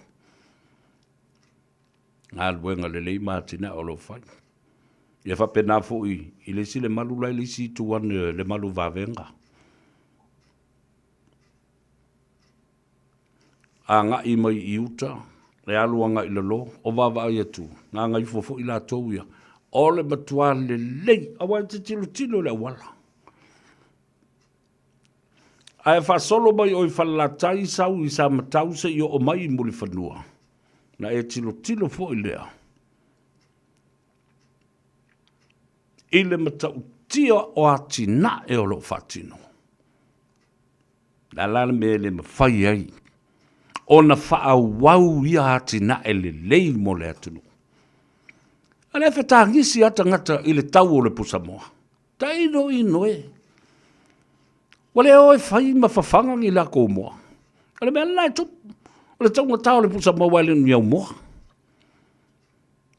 Galuega lelei ma atinae o lo o fai. Ia faapena foi i le isi Lemalu la i le isi itu ane, Lemalu Vavega. Agai mai i uta, e alu agai i lalo, o vaavaai atu, gagaifo foi latou ia. O le matua lelei, aua e te tilotilo i le auala. Ae faasolo mai oe i Falelatai sau i Samatau seia oo mai i Mulifanua, na e tilotilo foi lea i le matautia o atinae o lo o faatino. O le a la le mea e le mafai ai ona faaauau ia atinae lelei mo le atunuu? A lea e fetagisi lava tagata i le tau o le pusamoa. Tailo ino e. Ua le o e fai ma fafaga ni lakou moa. O le mea lena e tupu. O le taugata o le pusamoa aua e le o ni aumoa.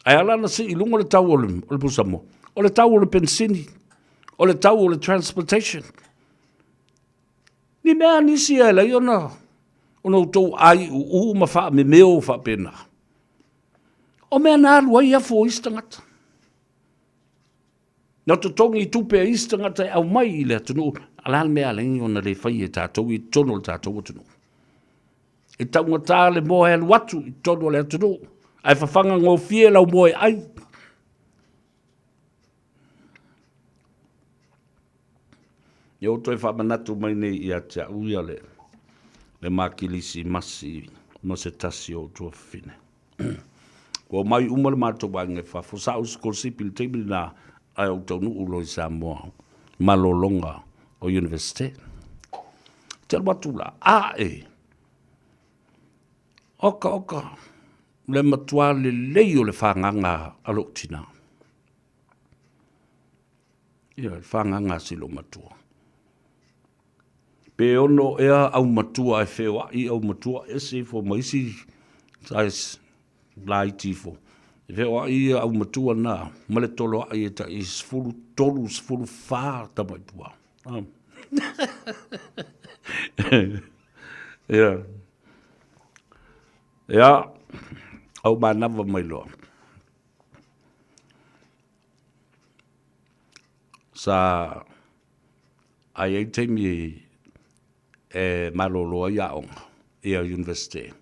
Ae ala ona sii i luga le tau o le pusamoa, o le tau o le penisini, o le tau o le transportation. Ni mea nisi e alai ona outou aiuu ma faamemeo faapena. O mea na alu ai afu o isi tagata. Na totogi tupe a isi tagata e aumai i le atunuu, a le a le mea e ala ai ona le fai e tatou i totonu o le tatou atunuu? E taugata le moa e alu atu i totonu o le atunuu, ae fafaga gofie lau moa e ai. Ia ua toe faamanatu mai nei ia te au ia le, le ma kilisimasi ma se tasi o ou tuafafine. Ua omai uma le matou aiga i fafo, sa ou sikolasipi i le taimi lena ae ou taunuu loa i Samoa malologa o Iunivesite. Te alu atu la, a e, oka oka, le matua lelei o le fagaga a lou tina. Ia, le fagaga a si loomatua. Pe ono ea aumatua e feoai aumatua ese ifo ma isi size laiti ifo. E feoai ia aumatua na ma le toloai e tai 13, 14 tamai puaa. Ah. Ia. Ia, au manava mai loa. Sa a i ai taimi e malolo ai aoga ia University.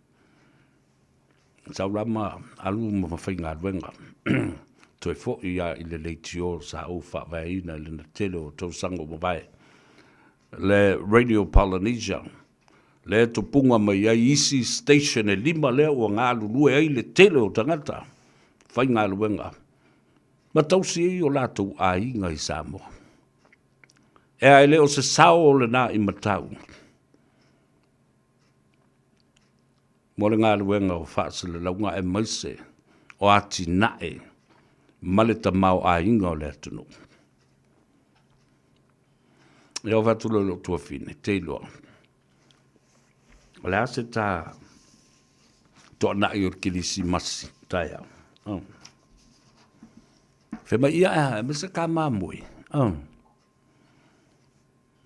Sau la ma alu ma faigaluega toe foi lava i le leitio sa ou faavaeina i lena tele o tausaga ua mavae, le Radio Polynesia, lea e tupuga mai ai isi station e lima lea ua galulue ai le tele o tagata faigaluega ma tausi ai o latou aiga i Samoa. Ea e le o se sao lena i Matau mo le galuega o faasalalauga aemaise o atinae ma le tamaoaiga o le atunuu. Ia ou fai atu loa i lou tuafafine, te iloa, o le a se ta toanai o le kilisimasi taeao? Oh. Fai mai, ia, e aumai se ta mamoe. Oh.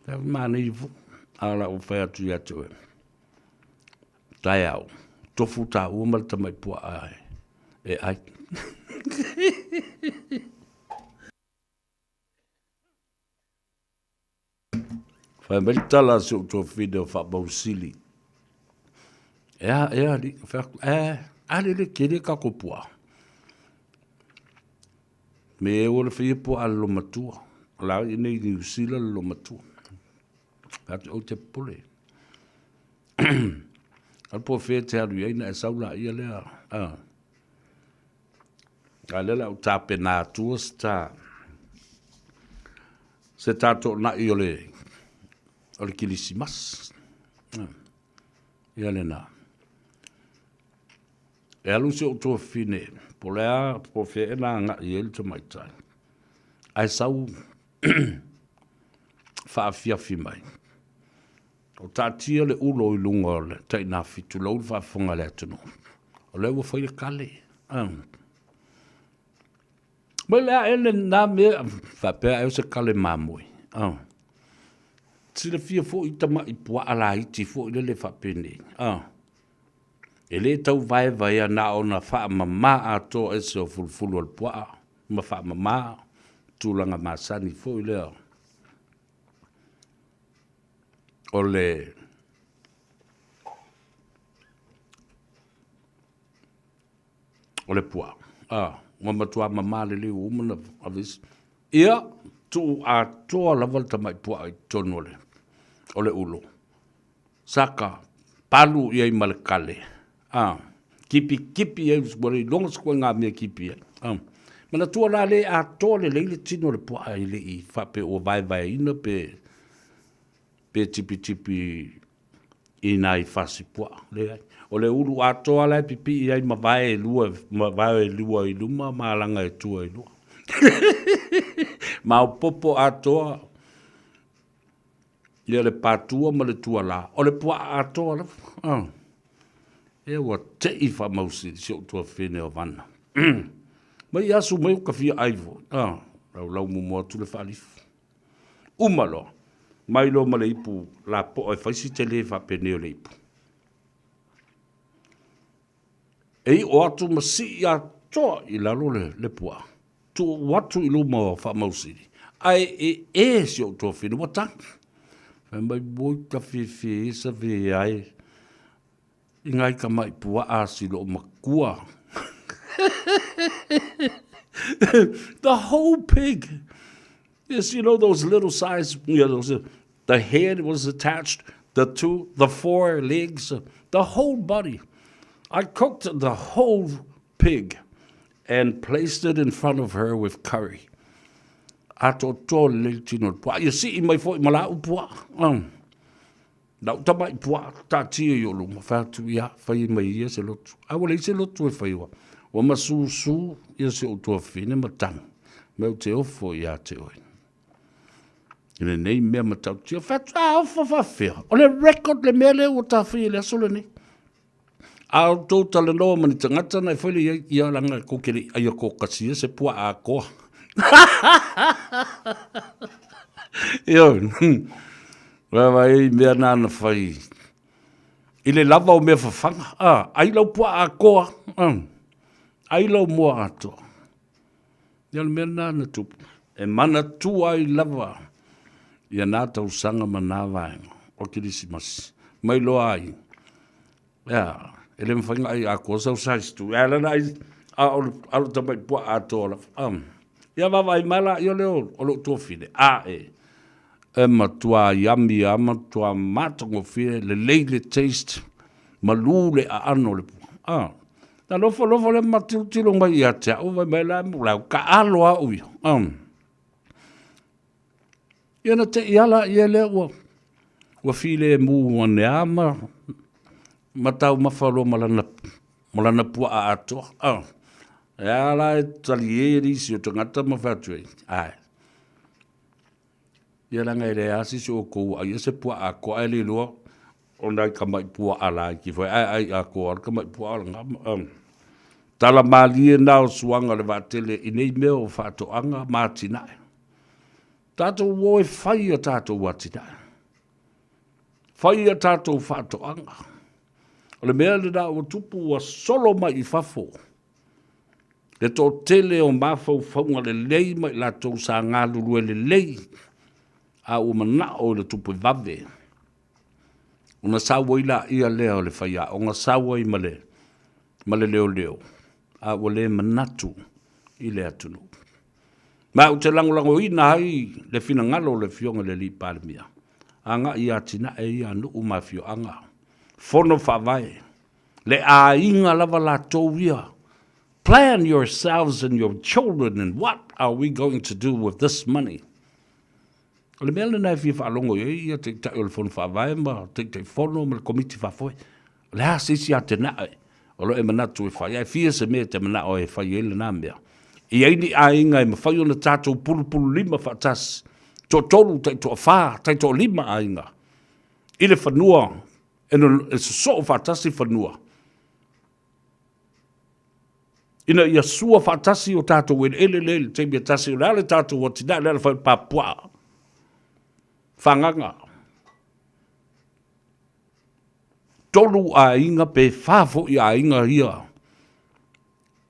Fai manaia foi. A o la ua fai atu ia te oe, taeao, tofu taua ma le tamai puaa e. E ai. Fai mai le tala a si ou tuafafine o Faamausili. E a, e a, alii, fai atu, e, a le le tele tatou puaa. Me e ua le faia puaa a le lomatua. O la i nei Niu Sila le lomatua. Fai atu, ou te popole. Alu po o fea e te alu i ai na e sau laia lea. A. A lea la ou tapena atua se ta se ta toonai o le o le kilisimasi. Ia lena. E alu si ou tuafafine, po o le a, po o fea ea na agai i ai le tamaitai, ae sau faafiafi mai. O taatia le ulo i luga o le tainafi, tulou le faafofoga a le atunuu, o lea ua fai le kale. Mai le ae lena mea, faapea ai o se kale mamoe. Silafia foi tamai puaa laiti foi lele faapenei. E le tau vaevaea na ona faamama atoa ese o fulufulu o le puaa ma faamama tulaga masani foi lea o le o le puaa. A, ua matua mama lelei ua uma ona aveese. Ia, tuu atoa lava le tamai puaa i totonu o le, o le ulo. Saka, palu i ai ma le kale. A, kipi kipi ai, ua le iloga se ituaiga mea e kipi ai. A, manatua la le atoa lelei le tino o le puaa e le i faapea ua vaevaeina pe, pe tipitipi i nai fasi puaa. Leai. O le ulu atoa la e pipii ai ma vae e lua, ma vae e lua i luma ma alaga e tua i lua. Maopoopo atoa ia le patua ma le tuala, o le puaa atoa lava. Ah. E ua tei faamausili si ou tuafafine o Vana. Mai asu mai o ka fia ai foi. Ah, laulau muamua atu le faalifu. Uma loa, mai loa ma le ipu lapoa e fai si tele faapenei o le ipu. E iʻo atu ma sii atoa i lalo le, le puaa. Tuu atu i luma o Faamausili, ae e e si ou tuafafine ua tagi. Fai mai, oi ka fiafia e sa ve ai i ngai tamai puaa si loo matua. The whole pig. Yes, you know those little size, you know, those, the head was attached, the two, the four legs, the whole body. I cooked the whole pig and placed it in front of her with curry. Atoatoa lelei le tino o le puaa. Ia sii mai foi ma lau puaa. Lau tamai puaa taatia i ou luma, fai atu, ia, fai mai ia se lotu. Ae ua leai se lotu e fai ua. Ua masusu ia si ou tuafafine ma tagi, me ou te ofo ia te oe. I lenei mea matautia, fai atu, a ofo faafefea. O le record le mea lea ua ta faia i le aso lenei. A outou talanoa ma ni tagata na e fai le iai, ia leaga kou te le i aia toatasi ia se puaa atoa. Ioe. Vaai ai mea na na fai i le lava o mea fafaga. Ah, ai lau puaa atoa. Ah, ai lau moa atoa. Ia o le mea lena na tupu. E manatua ai lava ia na tausaga ma na vaega o Kerisimasi. Mai loa ai, ia, e le mafai ona ai atoa sau size tu. Ae lana ai, a o le, a o le tamai puaa atoa lava. Um, ia vaavaai mai la ia lea o lou tuafafine. A e, e matua yummy lava, matua matagofie, lelei le taste, malu le aano o le puaa. Ah. Na nofonofo lea ma tilotilo mai ia te au, fai mai la e lau taalo au ia. Ia na te i ala ia lea ua, ua filemu ane a ma, ma taumafa loa ma lana, ma lana puaa atoa. E a la e talie nisi o tagata ma fai atu ai, ae. Ia leaga e leai lava se isi o outou ua aia se puaa atoa ae le iloa o nai tamai puaa laiti foi ae ai atoa lava le tamai puaa lena. Tala malie na o suaga o le vaatele i nei mea o faatoaga ma atinae. Tatou o e fai a tatou atinae. Fai a tatou faatoaga. O le mea lena ua tupu ua solo mai i fafo. Le toatele o mafaufauga lelei ma i latou sa galulue lelei, a ua manao i le tupe vave, ona sau ai laia lea o le faiaoga, sau ai ma le, ma le leoleo, a ua le manatu i le atunuu. Ma ou te lagolagoina ai le finagalo o le Afioga i le Alii Palemia, agai i atinae ia a nuu ma afioaga, fono faavae, le aiga lava latou ia. Plan yourselves and your children and what are we going to do with this money? O le mea lena e fia faalogo i ai ia Taitai o le Fono Faavae ma Taitaifono ma le Komiti Faafoe. O le a se isi atinae o lo o e manatu e fai, ae fia se mea e te manao e fai ai lena mea. E i ai ni aiga e mafai ona tatou pulupululima faatasi, toatolu, taitoafa, taitoalima aiga i le fanua e sosoo faatasi fanua ina ia sua faatasi o tatou eleele lea i le taimi e tasi, o le a le tatou atinae lea o le fai papuaa, fagaga. Tolu aiga pe fa foi aiga ia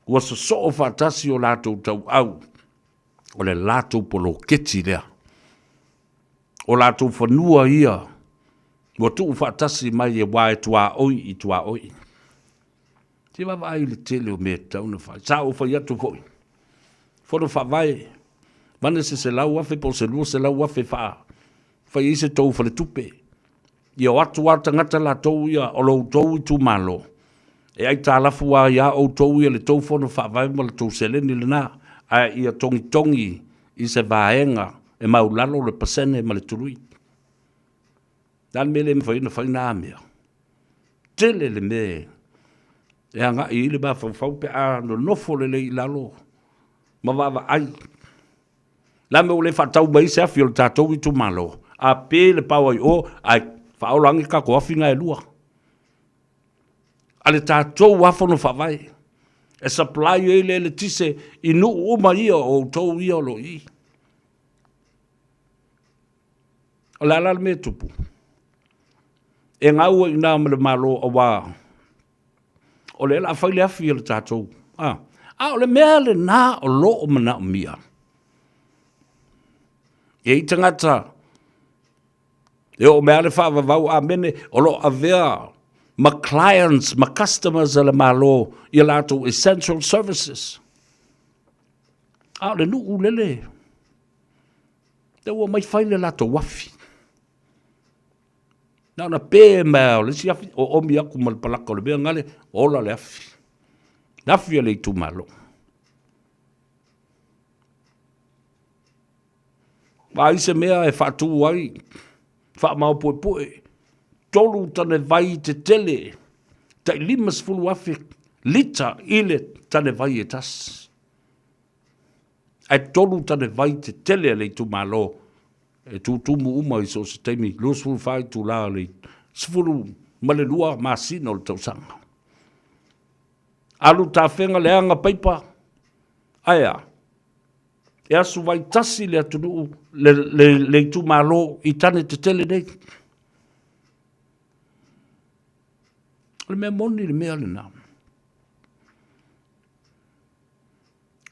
ua sosoo faatasi o latou tauau, o le latou poloketi lea. O latou fanua ia ua tuufaatasi mai aua e tuaoi i tuaoi. Se vaavaai i le tele o mea e tatau ona fai. Sa ou fai atu foi, fono faavae, vane se 100,000 po o se 200,000 faa fai ai se tou faletupe. Ia o atu lava tagata latou ia o lo outou itumalo, e aitalafu lava ia outou ia le tou fono faavae ma le tou seleni lena, ae ia togitogi i se vaega e maulalo le pasene ma le tului. Le a le mea e le mafai ona fai na mea? Tele le mea e agai i le mafaufau pe a nonofo lelei i lalo ma vaavaai. Le a le mea ua le faatau mai ai se afi o le tatou itumalo? A pe le power i o, ae faaola ane tatou afi na e lua. A le tatou lava fono faavae e supply ai le eletise i nuu uma ia o outou ia o lo o i i. O le a la le mea e tupu? E gau ai i ina ma le Malo aua o lea o le a fai le afi a le tatou. A, a o le mea lena o lo o manaomia. E i ai tagata e oo mai lava le faavavau amene o lo o avea ma clients ma customers a le Malo i a latou essential services. A o le nuu lele, lea ua omai fai le latou afi. Na ona pe mai lava o le isi afi, oomi atu ma le palaka o le mea gale, ola le afi. Le afi a le itumalo. Vaai se mea e faatu ai, faamaopuepue, tolu tane vai tetele, tai 50,000 lita i le tane vai e tasi. Ae tolu tane vai tetele a le itumalo e tutumu uma i so o se taimi, 24 itula o le 12 masina o le tausaga. Alu tafega leaga paipa, ae a? E asu vai tasi le atunuu, le, le, le itumalo i tane tetele nei. O le mea moni le mea lena.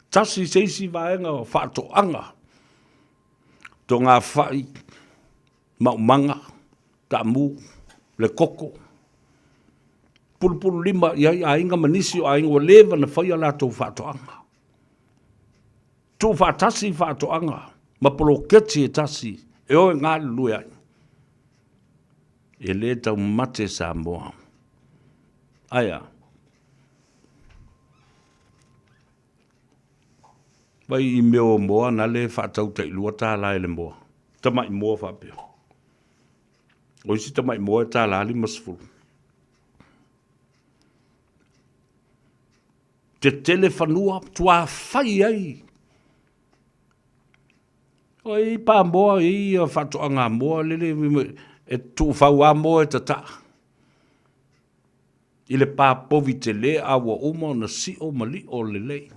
Tasi se isi vaega o faatoaga, togafai, maumaga, taamu, le koko. Pulupululima i ai aiga ma nisi o aiga ua leva ona fai a latou faatoaga. Tuufaatasi faatoaga ma poloketi e tasi e o e galulue ai. E le taumate Samoa. Ae a? Vai i mea o moa na le faatau tai $2 i le moa. Tamai moa faapea. O isi tamai moa e $1.50. Tetele fanua, matua fai ai. O i pa moa, i ia faatoaga moa lele e tuufau lava moa e tataa. I le pa povi tele a ua uma ona sio ma lio lelei.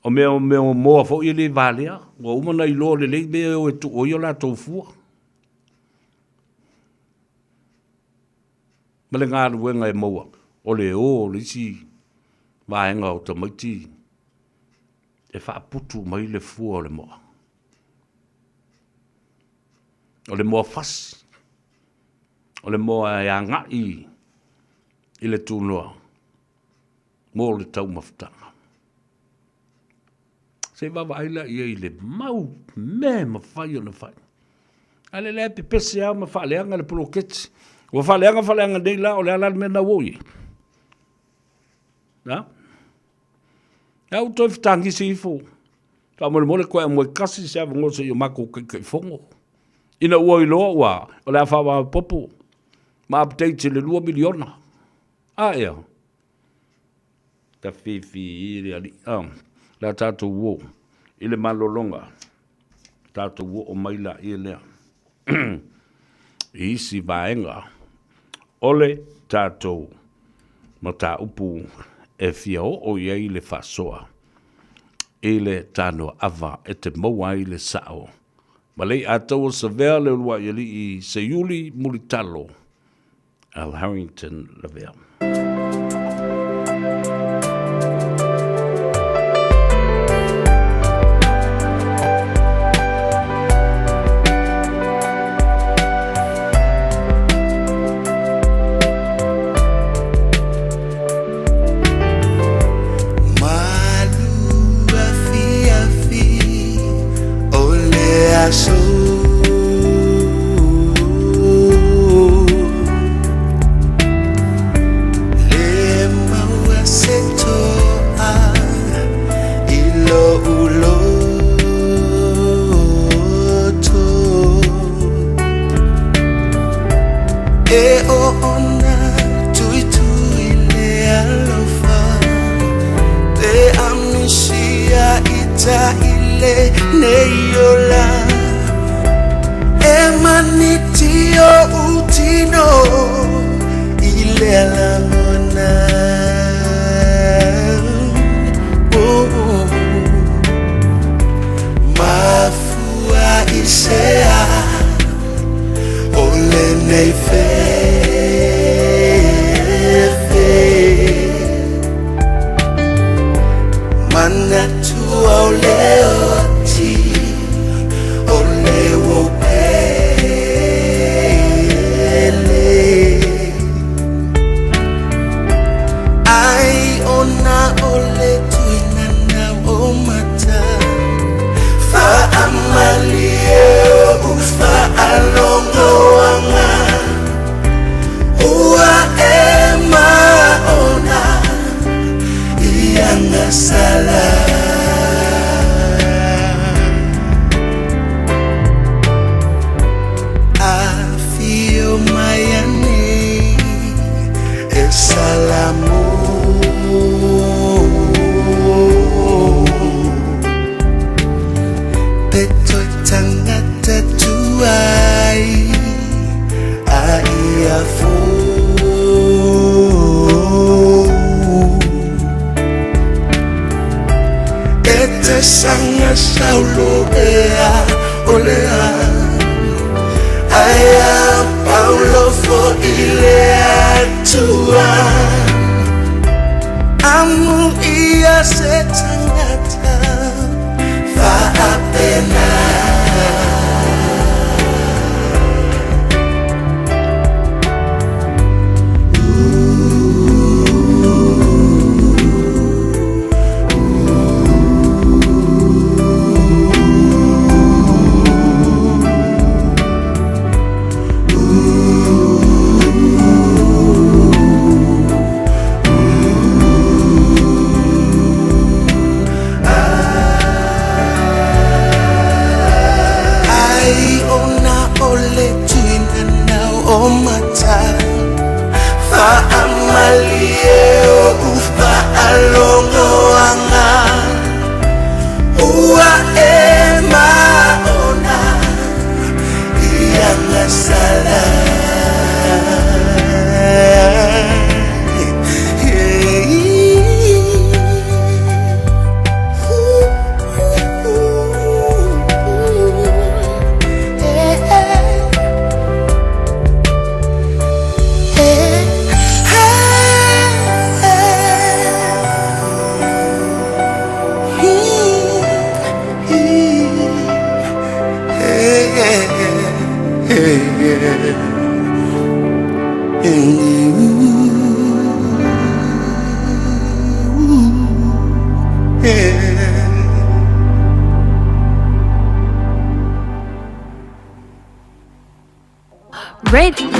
O mea o mea o moa foi e le valea, ua uma ona iloa lelei mea e o e tuu ai o latou fua. Ma le galuega e maua, o le o o le isi vaega o tamaiti e faaputu mai le fua o le moa. O le moa fasi, o le moa e agai i le tunoa mo le taumafataga. Se i vaavaai la i ai i le mau mea e mafai ona fai. A le la e pepese lava ma faaleaga le poloketi. Ua faaleaga faaleaga nei la, o le a la le mea lena ua oo i ai? A? A ua toe fetagisi ifo, faamolemole toe aumai tasi se avanoa se i o matou Taitaifono. Ina ua iloa ua, o le a faamaopoopo ma update i le $2 miliona. A ea? Tafifi le alii. O le a tatou o i le malologa, tatou oo mai laia lea i isi vaega o le tatou mataupu e fia oo i ai le faasoa i le tanoa ava e te maua ai le sao. Ma le Ataua Savea le uluai alii Seiuli Mulitalo Al Harrington Lavea. Malu afiafi o le aso. Le maua se toa i lo'u loto. E oona tuitui le alofa pe amisia ita ile nei ola. E maniti o utino i le lagona. Oh, oh. Mafua i sea o lenei fefe. Manatu au le oti o le uo pele. Ai ona o le tuinana o mata. Faamalie o faalogoaga. Ua e maona i agasala. Afio mai anei e Salamo. Pe toe tangata tuai a ia fou. E te sanga saulo ea o lea. Aia Paulo fo i le Atua. Amu ia se tangata faapena.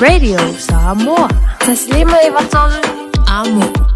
Radio Samoa. Taslima Ivatolu. Amo.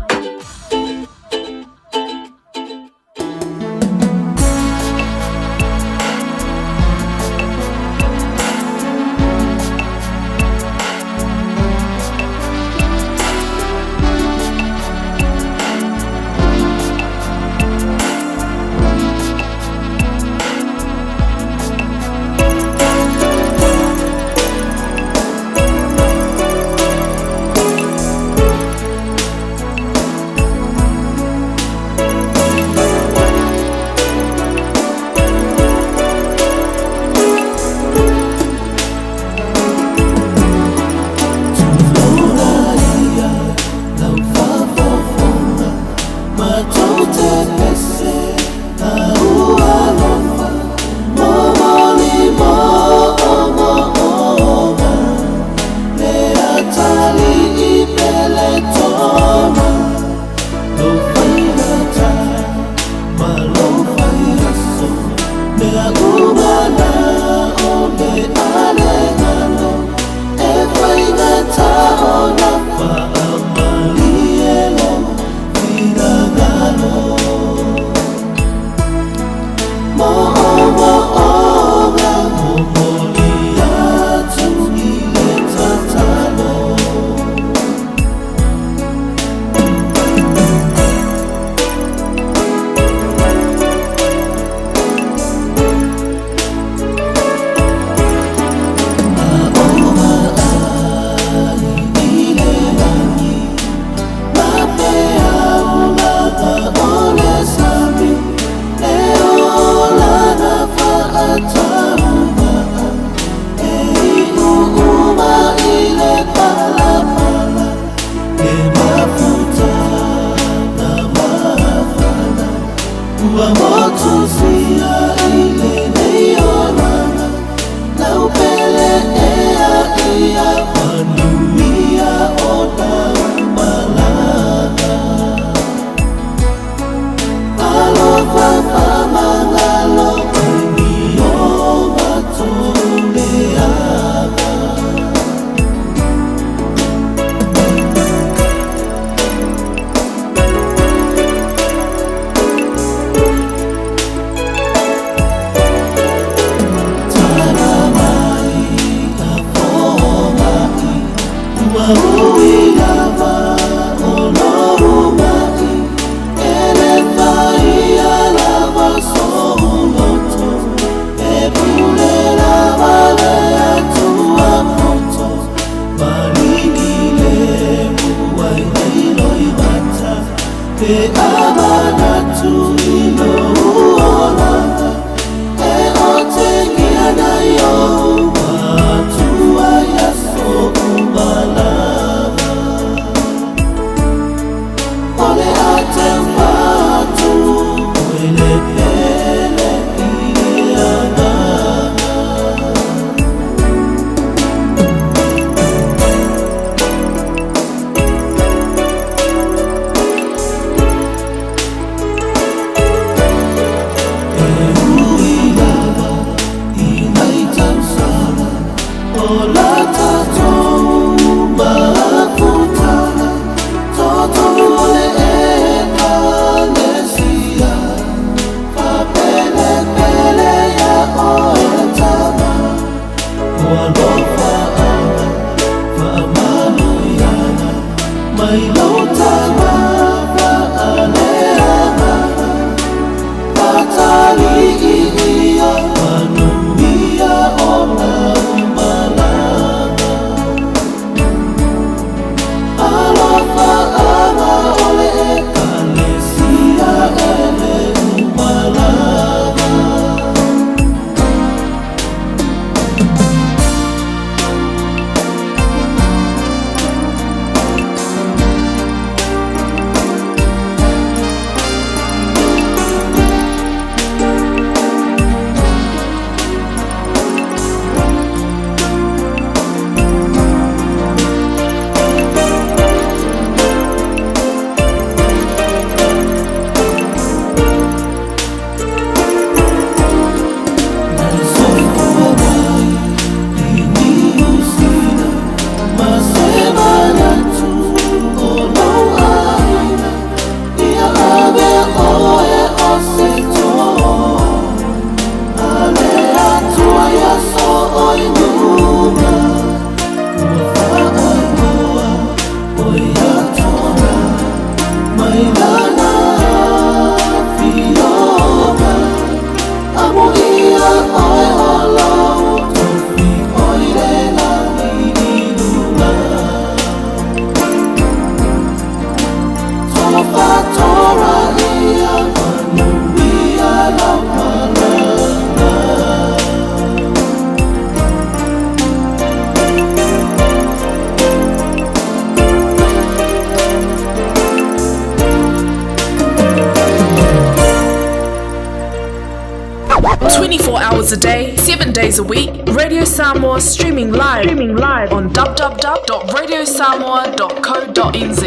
24 hours a day, 7 days a week. Radio Samoa streaming live, streaming live on www.radiosamoa.co.nz.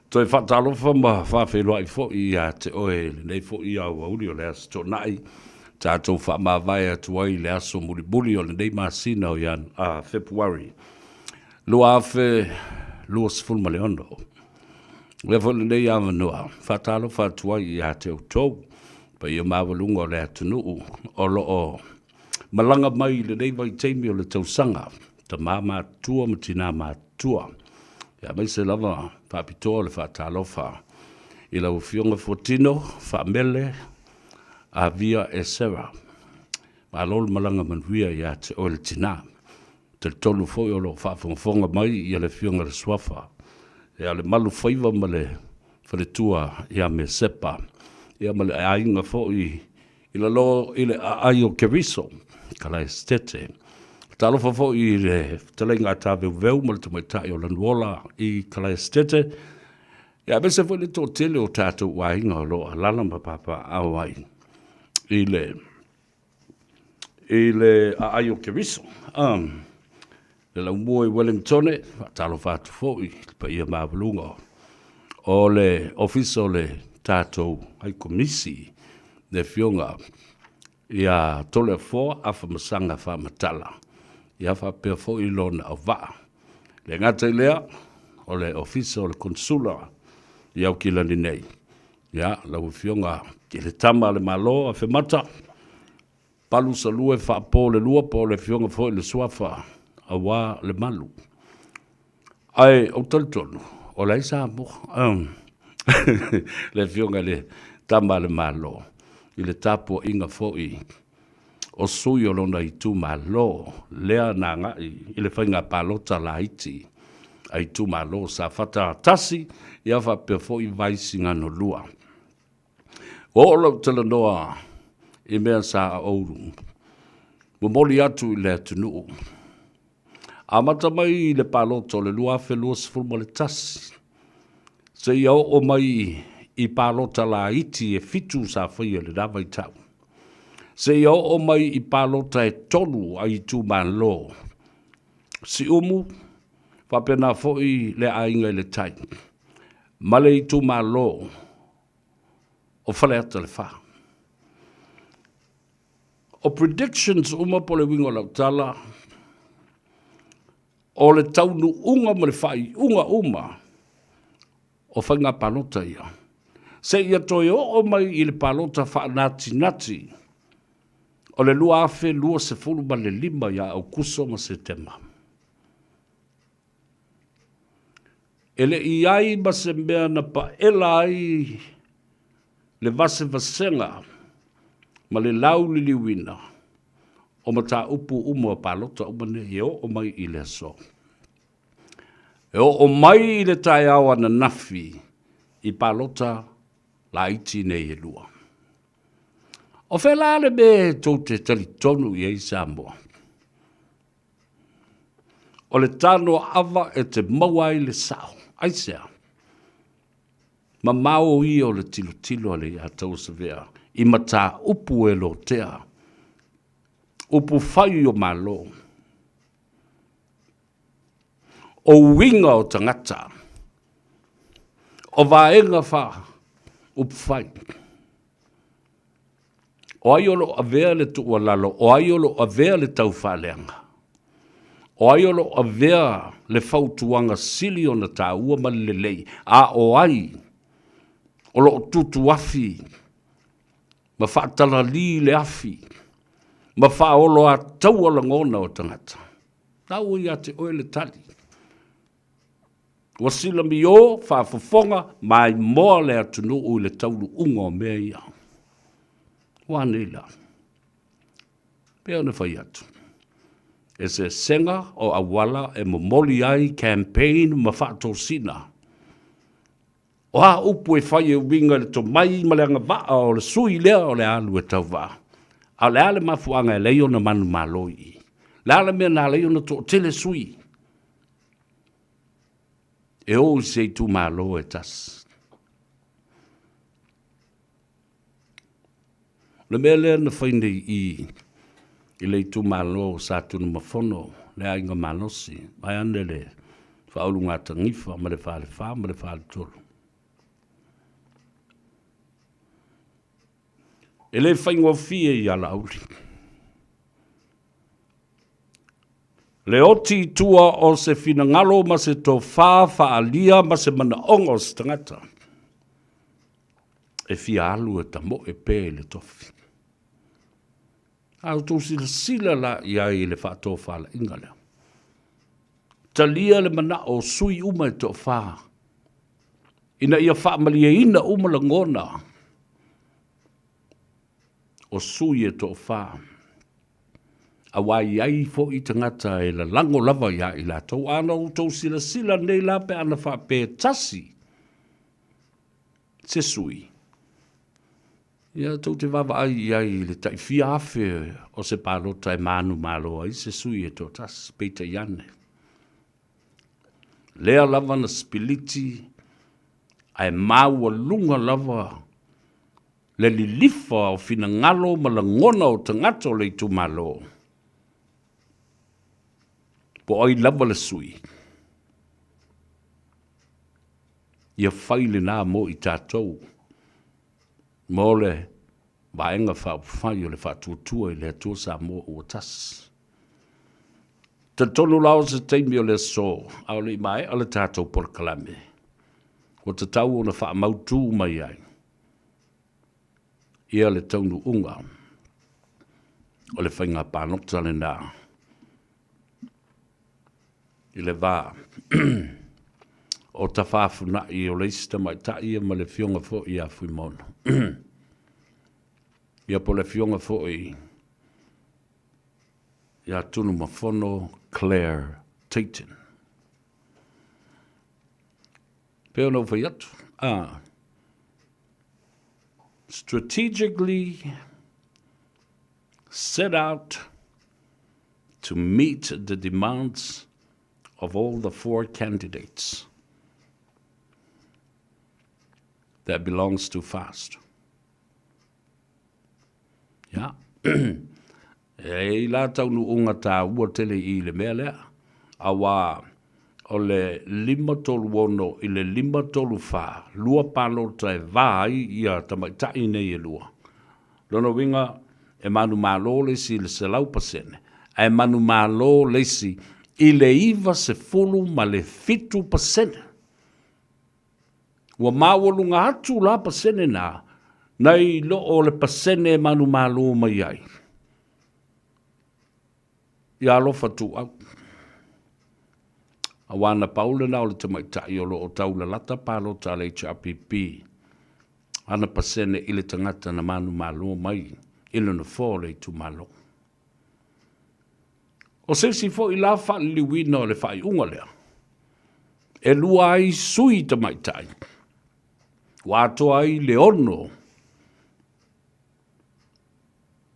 Toe faatalofa ma faafeiloai foi ia te oe i lenei foi aoauli o le Aso Toonai, tatou faamavae atu ai i le aso mulimuli o lenei masina o Ian, a, Fepuari 2026. Avea foi lenei avanoa, faatalofa atu ai ia te outou, paia maualuga o le atunuu o lo o malaga mai i lenei vaitaimi o le tausaga, tama matutua ma tina matutua, aemaise lava faapitoa le faatalofa i lau Afioga Fuatino Faamele Avia Esera. Malo le malaga manuia ia te oe le tina. Talitonu foi o lo o faafogafoga mai ia le Afioga i le Suafa, ia le Malufaiva ma le faletua ia Mesepa, ia ma le aiga foi i lalo i le aai o Keriso, Kalaesetete. Talofa foi i le fetalaiga a Taveuveu ma le tamaitai o Lanuola i Kalaesetete, ia aemaise foi le toatele o tatou aiga o lo o alaala ma papaaao ai i le i le aai o Keriso. Um, le laumua i Wellingtone, faatalofa atu foi i le paia maualuga o le ofisa o le tatou Hai Komisi, le afioga ia Toleafoa Afamasaga Faamatala, ia faapea foi lona auvaa. Le gata i lea, o le ofisa o le Konsula i Aukilani nei, ia lau afioga i le Tama a le Malo Afemata, Palu salue faapo le lua po o le afioga foi i le Suafa aua le malu. Ae ou talitonu, o la e Samoa um, le afioga i le Tama a le Malo i le tapuaiga foi o sui o lona itumalo lea na agai i le faiga palota laiti a itumalo Safata 1 ia faapea foi Vaisigano 2. Ua oo lau talanoa i mea sa ou momoli atu i le atunuu. Amata mai i le palota o le 2021, seia oo mai i palota laiti e fitu sa faia i lena vaitau, seia oo mai i palota e tolu a itumalo, Siumu, faapena foi le Aiga i le Tai, ma le itumalo o Faleata le Fa. O predictions uma po o le uiga o lau tala, o le taunuuga ma le faaiuga uma o faiga palota ia, seia toe oo mai i le palota faanatinati o le 2025 ia Aokuso ma Setema. E le i ai ma se mea na paela ai le vasevasega ma le lauliliuina o mataupu uma o palota uma nei e oo mai i le aso. E oo mai i le taeao ananafi i palota laiti nei e lua. O fea la le mea tou te talitonu i ai Samoa? O le tanoaava e te maua ai le sao. Aisea? Mamao ia o le tilotilo a le Iatauasavea i mataupu e lotea, upu fai o Malo, o uiga o tagata, o vaega fa upufai. O ai o lo o avea le tuualalo, o ai o lo o avea le taufaaleaga, o ai o lo o avea le fautuaga sili ona taua ma le lelei, a o ai o lo o tutuafi ma faatalali le afi ma faaoloataua lagona o tagata. Na ua ia te oe le tali. Ua silamio, faafofoga, maimoa le atunuu i le tauluuga o mea ia. Ua nei la? Pei ona fai atu, eseesega o auala e momoli ai campaign ma faatosina. O a upu e fai e uiga i le tomai ma le agavaa o le sui lea o le alu e tauvaa? A o le a le mafuaaga e leai ona manumalo i i? Le a le mea na ala ai ona toatele sui e o i se itumalo e tasi? Le mea lea na fai nei i i le itumalo o Satunumafono, le aiga malosi, vaeane le faaulugatanifa ma le falefa ma le faletolu. E le faigofie ia Laauli. Le oti i tua o se finagalo ma se tofa faaalia ma se manaoga o se tagata e fia alu e tamoe pea i le tofi. A outou silasila la i ai i le faatofalaiga lea. Talia le manao o sui uma e toafa ina ia faamalieina uma lagona o sui e toafa, aua e i ai foi tagata e lalago lava ia i latou. A na outou silasila nei la pe ana faapea e tasi se sui, ia tou te vaavaai i ai i le tai fia afe o se palota e manumalo ai se sui e toatasi, peitai ane, lea lava na sipiliti ae maualuga lava le lilifa o finagalo ma lagona o tagata o le itumalo, po o ai lava le sui, ia fai lena mo i tatou, mo le Vaega Faaupufai o le Faatuatua i le Atua Samoa ua Tasi. Talitonu la o se taimi o le aso, a o le i maea le tatou polokalame, ua tatau ona faamautu mai ai ia le taunuuga o le faiga palota lena i le va o Tafafunai o le isi tamaitai ia ma le afioga foi ia Fuimaono. Ia po o le afioga foi ia Tunumafono Claire Tayton. Pei ona ou fai atu, a strategically set out to meet the demands of all the four candidates that belongs to fast. Ia. E i la taunuuga tāua tele i le mea lea, aua o le 536 i le 534, lua palota e va ai ia tamaitai nei e lua. Lona uiga, e manumalo le isi i le 100%, ae manumalo le isi i le 97%. Ua maualuga atu la pasene na, nai lo o le pasene e manumalo mai ai. Ia alofa tuau. Aua na pau lena o le tamaitai o lo o taulalata palota a le HRPP ana pasene i le tagata na manumalo mai i le nofoa o le itumalo. O se isi foi la faaliliuina o le faaiuga lea, e lua ai sui tamaitai, ua atoa ai le ono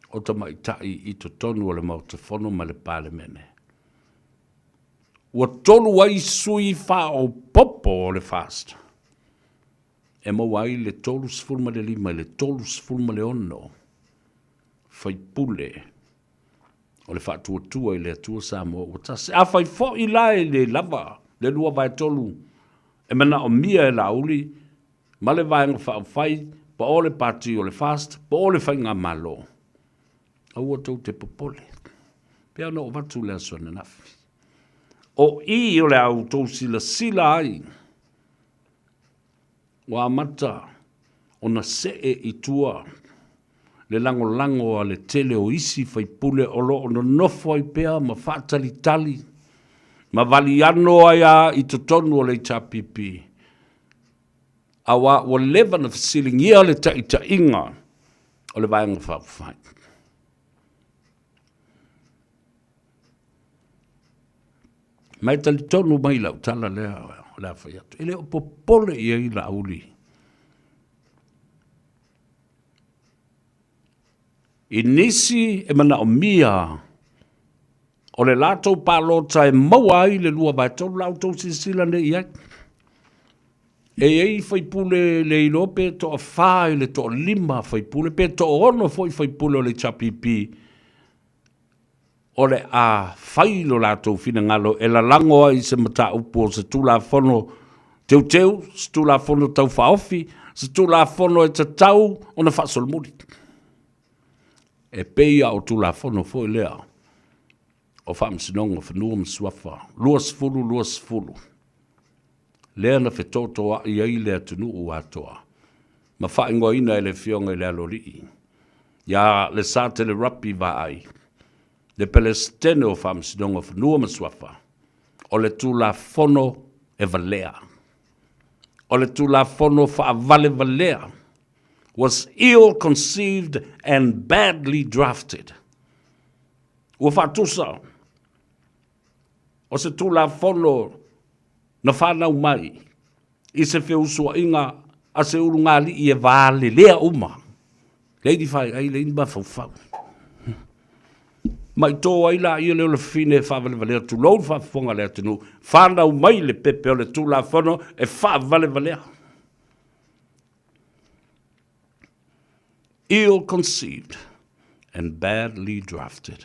o tamaitai i totonu o le Maota Fono ma le Palemene. Ua tolu ai sui faaopoopo o le FAST e maua ai le 35 i le 36 faipule o le Faatuatua i le Atua Samoa ua tasi. Afai foi la e le lava le 2/3 e manaomia e Laauli ma le Vaega Faaupufai po o le Pati o le FAST po o le Faigamalo, aua tou te popole. Pei ona ou avatu le aso ananafi. O i o le a outou silasila ai, ua amata ona see i tua le lagolago a le tele o isi faipule o lo o nonofo ai pea ma faatalitali ma valiano ai a i totonu o le HRPP, aua ua leva ona fesiligia le taitaiga o le Vaega Faaupufai. Ma e talitonu mai lau tala lea o le a fai atu, e le o popole i ai Laauli i nisi e manaomia o le latou palota e maua ai le 2/3, la outou silasila nei i ai. E i ai faipule le iloa pe toafa i le toalima faipule, pe toaono foi faipule o le HRPP o le a fai lo latou finagalo e lalago ai se mataupu o se Tulafono Teuteu, se Tulafono Tau Faaofi, se Tulafono e tatau ona faasolomuli. E pei lava o Tulafono foi lea o Faamasinoga o Fanua ma Suafa 2020, lea na fetotoai ai le atunuu atoa ma faaigoaina e le Afioga i le Aloalii ia Lesatele Rapi Vaai, le Peresetene o Faamasinoga o Fanua ma Suafa, o le Tulafono e valea. O le Tulafono faavalevalea was ill-conceived and badly drafted. Ua faatusa o se Tulafono na fanau mai i se feusuaiga a se ulugalii e valelea uma, leai ni faeai, leai ni mafaufau. Ma i tō ai laia lea o le fafine e faavalevalea, tulou le faafofoga a le atunuu, fanau mai le pepe o le Tulafono e faavalevalea. Ill-conceived and badly drafted.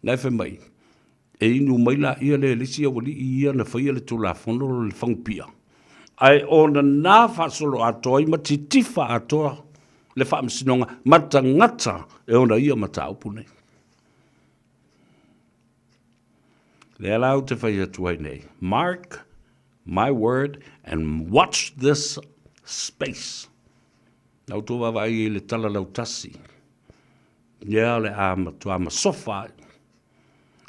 Na e fai mai, e inu mai laia lea e le isi aualii ia na faia le Tulafono o le fagupia, ae o lana faasolo atoa ai ma titifa atoa le Faamasinoga ma tagata e ona ia mataupu nei. Lea la ou te fai atu ai nei, mark my word and watch this space. Na outou vaavaai i le tala lautasi. Ia o le a matua masofa ai.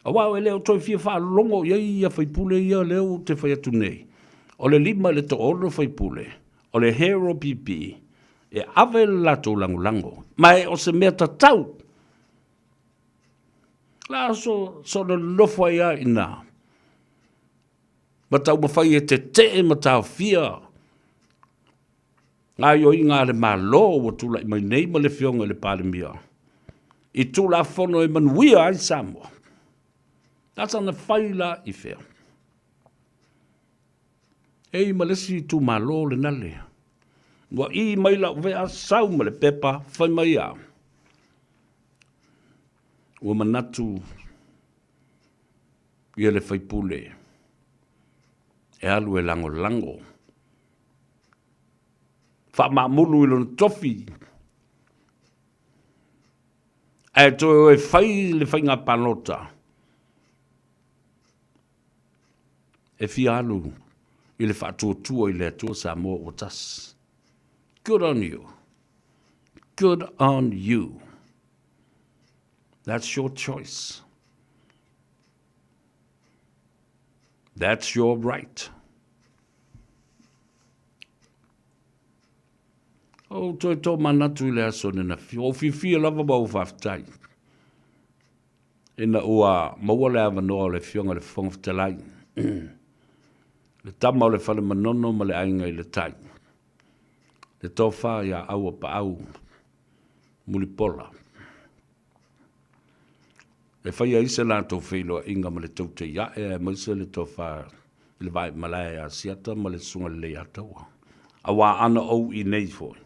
Aua e le o toe fia faalogo i ai ia faipule ia lea ou te fai atu nei. O le 5 i le 6 faipule, o le Hero PP, e ave le latou lagolago. Ma e o se mea tatau. La so, so nonofo ai lava i ina. Ma taumafai e tetee ma taofia gaoioiga a le Malo ua tulai mai nei ma le Afioga i le Palemia i Tulafono e manuia ai Samoa. A sana fai la i fea? E i ma le isi itumalo lena lea. Ua i mai lau vea sau ma le pepa fai mai a. Ua manatu ia le faipule e alu e lagolago faamaamulu i lona tofi, ae toe o e fai le faiga palota e fia alu i le faatuatua i le Atua Samoa ua tasi. Good on you. Good on you. That's your choice. That's your right. Ou toe tō manatu i le aso nena fia. Ou fiafia lava ma ou faafetai. Ina ua maua le avanoa o le Afioga i le Fofoga Fetalai, le tama o le Fale Manono ma le Aiga i le Tai, le tofa ia Auapaau Mulipola, e fai ai se latou feiloaiga ma le Tautaiae aemaise le tofa i le Vaimalae ia Asiata ma le Susuga i le Leiataua. Aua ana ou i nei foi,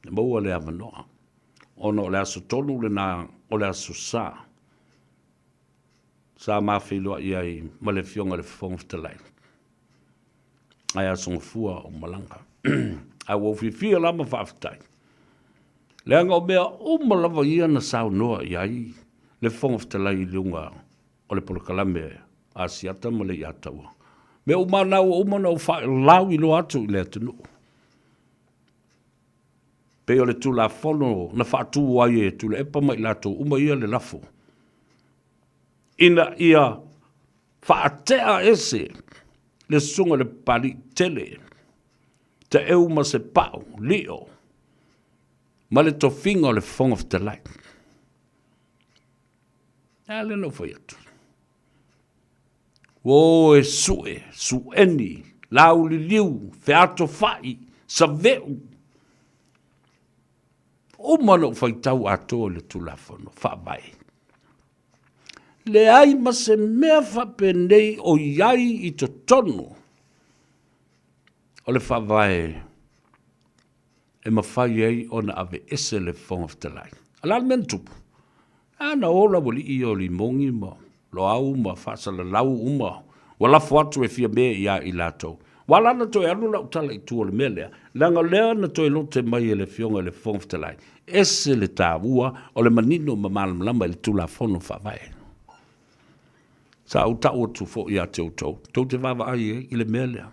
e maua le avanoa, ona o le aso tonu lena o le aso Sa, sa ma feiloai ai ma le Afioga i le Fofoga Fetalai, ae Aso Gafua o malaga. Ae ua ou fiafia la ma faafetai, leaga o mea uma lava ia na saunoa i ai le Fofoga Fetalai i luga o le polokalame a Asiata ma Leiataua. Mea uma na ua uma ona ou faalauiloa atu i le atunuu. Pei o le Tulafono na faatu ai e Tuilaepa ma i latou uma ia le lafo, ina ia faatea ese le susuga i le Papalii tele, Taeu ma Sepau, Lio, ma le tofiga o le Fofoga Fetalai. A lea na ou fai atu. Ua o e sue, sueni, lauliliu, featofai, saveu. Uma ona ou faitau atoa i le Tulafono Faavae. Leai ma se mea faapenei o i ai i totonu o le Faavae e mafai ai ona aveese le Fofoga Fetalai. A o le a le mea na tupu? A na o laualii ia o Limogi ma Loau ma Faasalalau uma, ua lafo atu e Fiame ia i latou. Ua ala ona toe alu lau tala i tua o le mea lea, leaga o lea na toe lote mai e le Afioga i le Fofoga Fetalai, ese le taua o le manino ma malamalama i le Tulafono Faavae. Sa ou tau atu foi ia te outou, tou te vaavaai ai i le mea lea.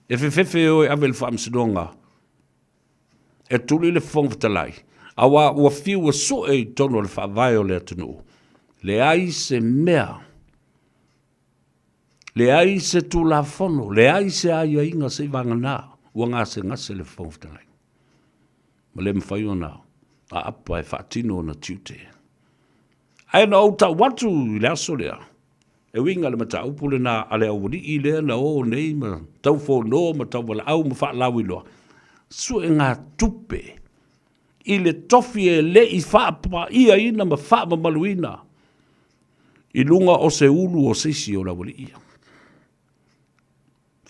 E fefefe e o e ave i le faamasinoga e tuli le Fofoga Fetalai, aua ua fiu e sue i totonu o le faavae o le atunuu, leai se mea, leai se Tulafono, leai se aiaiga seiavagana ua gasegase le Fofoga Fetalai. Ma le mafai ona aapa e faatino ona tiute. Ae na ou tau atu i le aso lea, E uiga i le mataupu lena a le aualii lea na o nei ma taufono ma tauvalaau ma faalauiloa, suegatupe i le tofi e le i faapaiaina ma faamamaluina i luga o se ulu o se isi o le aualii ia.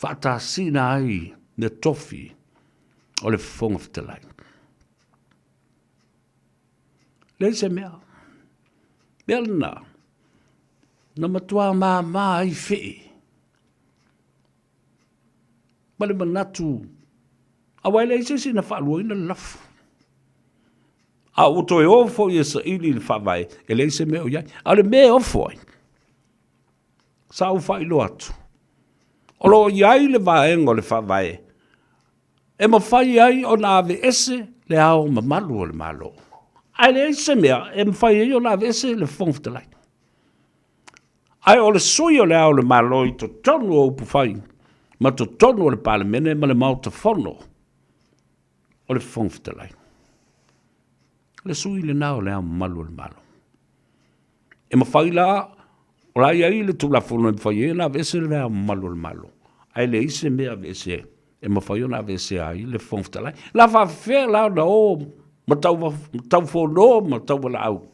Faatasina ai le tofi o le Fofoga Fetalai. Leai se mea. Mea lena, na matua māmā ai fee ma le manatu, aua e leai se isi na faaluaina le lafo. A ua toe o foi e saili i le faavae, e leai se mea o i ai. A o le mea e ofo ai, sa ou faailoa atu, o lo o i ai le vaega o le faavae e mafai ai ona aveese le Ao Mamalu o le Malo, ae leai se mea e mafai ai ona aveese le Fofoga Fetalai. Ae o le sui o le Ao o le Malo i totonu o upufai ma totonu o le Palemene ma le Maota Fono o le Fofoga Fetalai. O le sui lena o le Ao Mamalu o le Malo. E mafai la, o la e i ai le Tulafono e mafai ai ona aveese le Ao Mamalu o le Malo, ae leai se mea aveese e mafai ona aveesea ai le Fofoga Fetalai. O le a faapefea la ona o ma taufono ma tauvalaau?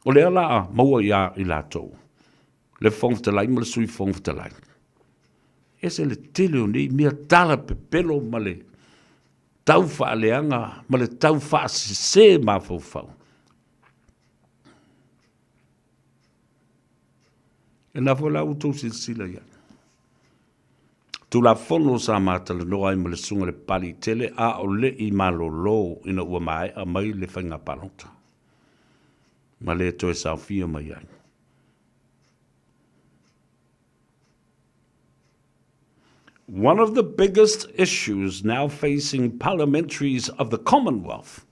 O lea o le a maua ia i latou le Fofoga Fetalai ma le Sui Fofoga Fetalai. E ese le tele o nei mea tala pepelo ma le tau faaleaga ma le tau faasese mafaufau. E na foi la ua outou silasila i ai. Tulafono sa ma talanoa ai ma le Susuga i le Papaliitele a o le i malolo ina ua maea mai le faiga palota ma le toe saofia mai ai. One of the biggest issues now facing parliamentaries of the Commonwealth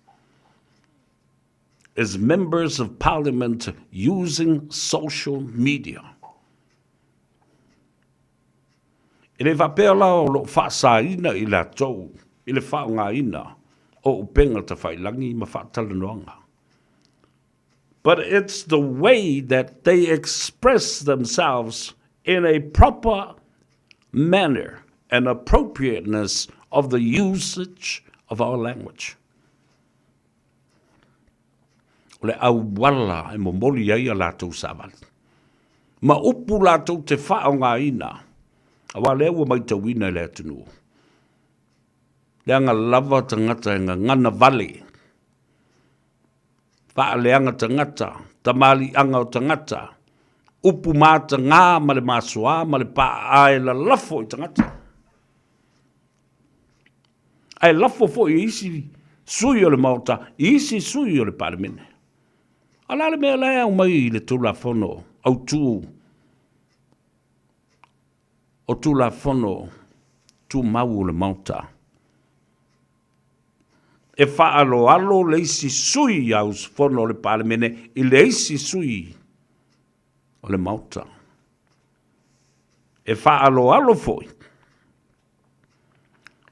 is members of parliament using social media. E le faapea la o lo o faasaina i latou i le faaaogaina o upega tafailagi ma faatalanoaga. But it's the way that they express themselves in a proper manner and appropriateness of the usage of our language. O le auala e momoli ai a latou savali. Ma upu latou te faaaogaina, aua lea ua matauina e le atunuu, leaga lava tagata e gagana vale, faaleaga tagata, tamaliiaga o tagata, upu mataga ma le masoa ma le paaā e lalafo i tagata. Ae lafo foi e isi sui o le Maota i isi sui o le Palemene. A o le a le mea la e aumai i le Tulafono Autu o Tulafono Tumau o le Maota? E faaaloalo le isi sui usufono o le Palemene i le isi sui o le Maota. E faaaloalo foi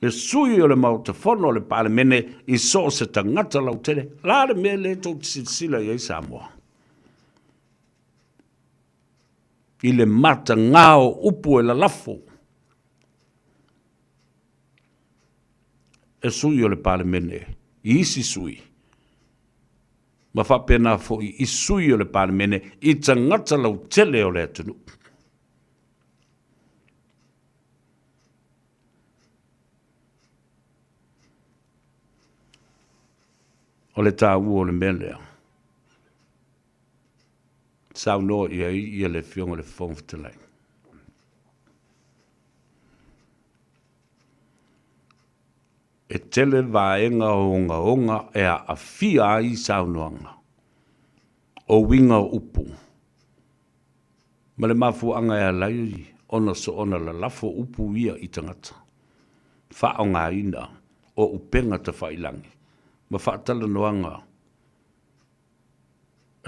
le sui o le Maota Fono o le Palemene i so o se tagata lautele. O le a le mea lea tou te silasila i ai Samoa? I le mataga o upu e lalafo e sui o le Palemene i isi sui. ma faapena foi i sui o le Palemene i tagata lautele o le atunuu. O le taua o le mea lea, saunoa i ai ia le Afioga i le Fofoga Fetalai. E tele vaega ogaoga e aafia ai saunoaga, o uiga o upu, ma le mafuaaga e ala ai ona soona lalafo upu ia i tagata, faaaogaina o upega tafailagi ma faatalanoaga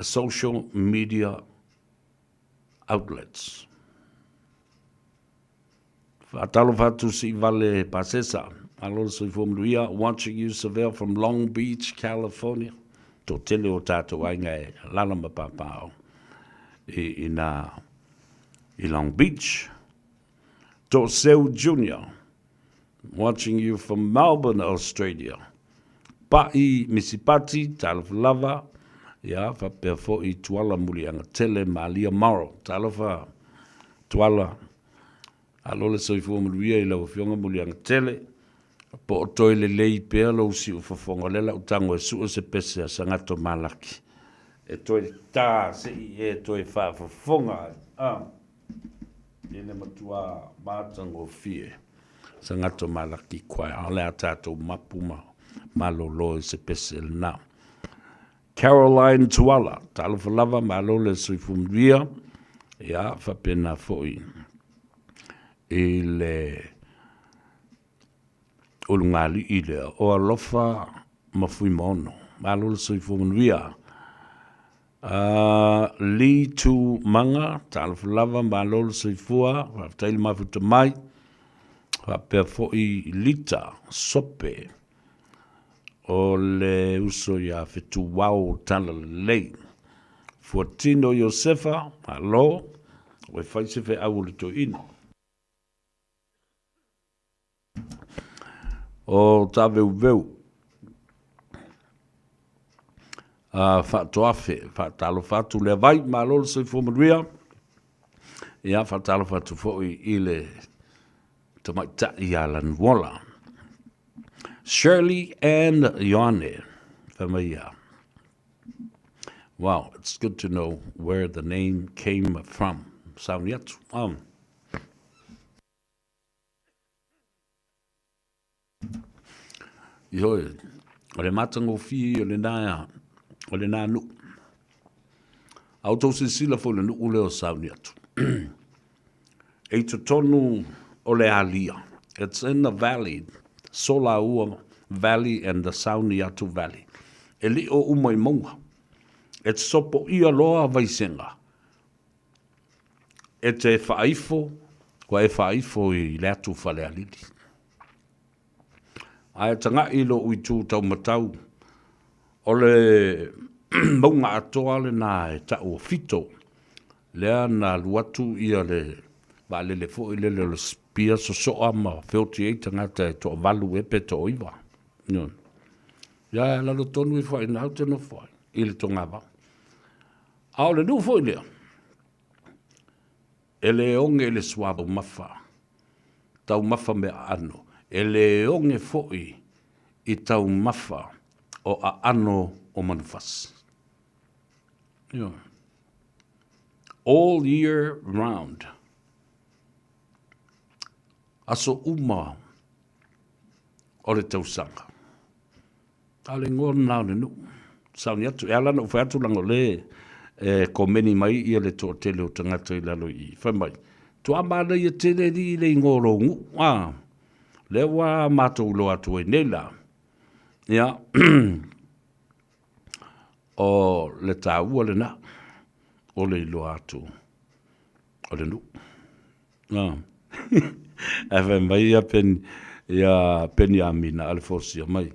social media outlets. Faatalofa atu Siivale Pasesa, malo le soifua manuia, watching you Savea from Long Beach, California. Toatele o tatou aiga e alala ma papaaao i ina i Long Beach. Tooseu Junior, watching you from Melbourne, Australia. Pa'i Misipati, talofa lava, ia, faapea foi Tuala Muliagatele, Malia Morrow, talofa Tuala. Alo le soifua manuia i lau Afioga Muliagatele, po o toe lelei pea lou siufofoga, o lea la u tago e sue se pese a Sagatto Malaki e toe ta se i e toe faafofoga ai. Ah, e le matua matagofie Sagatto Malaki Choir, a o le a tatou mapu ma malolo i se pese lena. Caroline Tuala, talofa lava, malo le soifua manuia, ia, faapena foi i le ulugalii lea o Alofa ma Fuimaono, malo le soifua manuia. Lee Tu Manga, talofa lava, malo le soifua, faafetai le mafuta mai, faapea foi Lita Sope, O le uso ia Fetuao Talalelei. Fuatino Iosefa, malo, ua fai se feau o le toeaina. O Taveuveu, a Faatoafe, faatalofa atu lea vai, malo le soifua manuia. Ia, faatalofa atu foi i le tamaitai ia Lanuola. Shirley Ann Ioane, fai mai ia. Wow, it's good to know where the name came from. Sauni atu. Ioe, o le matagofie o lena, o lena nuu. A outou silasila foi i le nuu lea o Sauniatu, e i totonu o le alia, it's in the valley, Solaua Valley and the Sauniatu Valley. E lio uma i mauga. E sopoia loa Vaisega, e te faaifo, ua e faaifo i le atu Falealili. Ae tagai i lou itu taumatau, o le mauga atoa lena e tau o Fito, lea na alu atu ia le vaalele foi lele o le Spear sosoa ma feoti ai tagata e toavalu ea pe toaiva. Ioe. Ia e lalo tonu ifo ai i ina ou te nofo ai i le togavao. A o le nuu foi lea, E le oge le suataumafa, taumafa meaaano, e le oge foi i taumafa o aano o manufasi. Ioe. All year round. Aso uma o le tausaga. A o le igoa lena o le nuu. Sauni atu. E ala ona ou fai atu leaga o lea e komeni mai ia le toatele o tagata i lalo i i. Fai mai, Tuaa manaia tele alii i le igoa o lou nuu. A, lea ua matou iloa atu ai nei la. Ia, o le taua lena o le iloa atu o le nuu. Ae fai mai ia Peni, ia Peniamina a le folasia mai,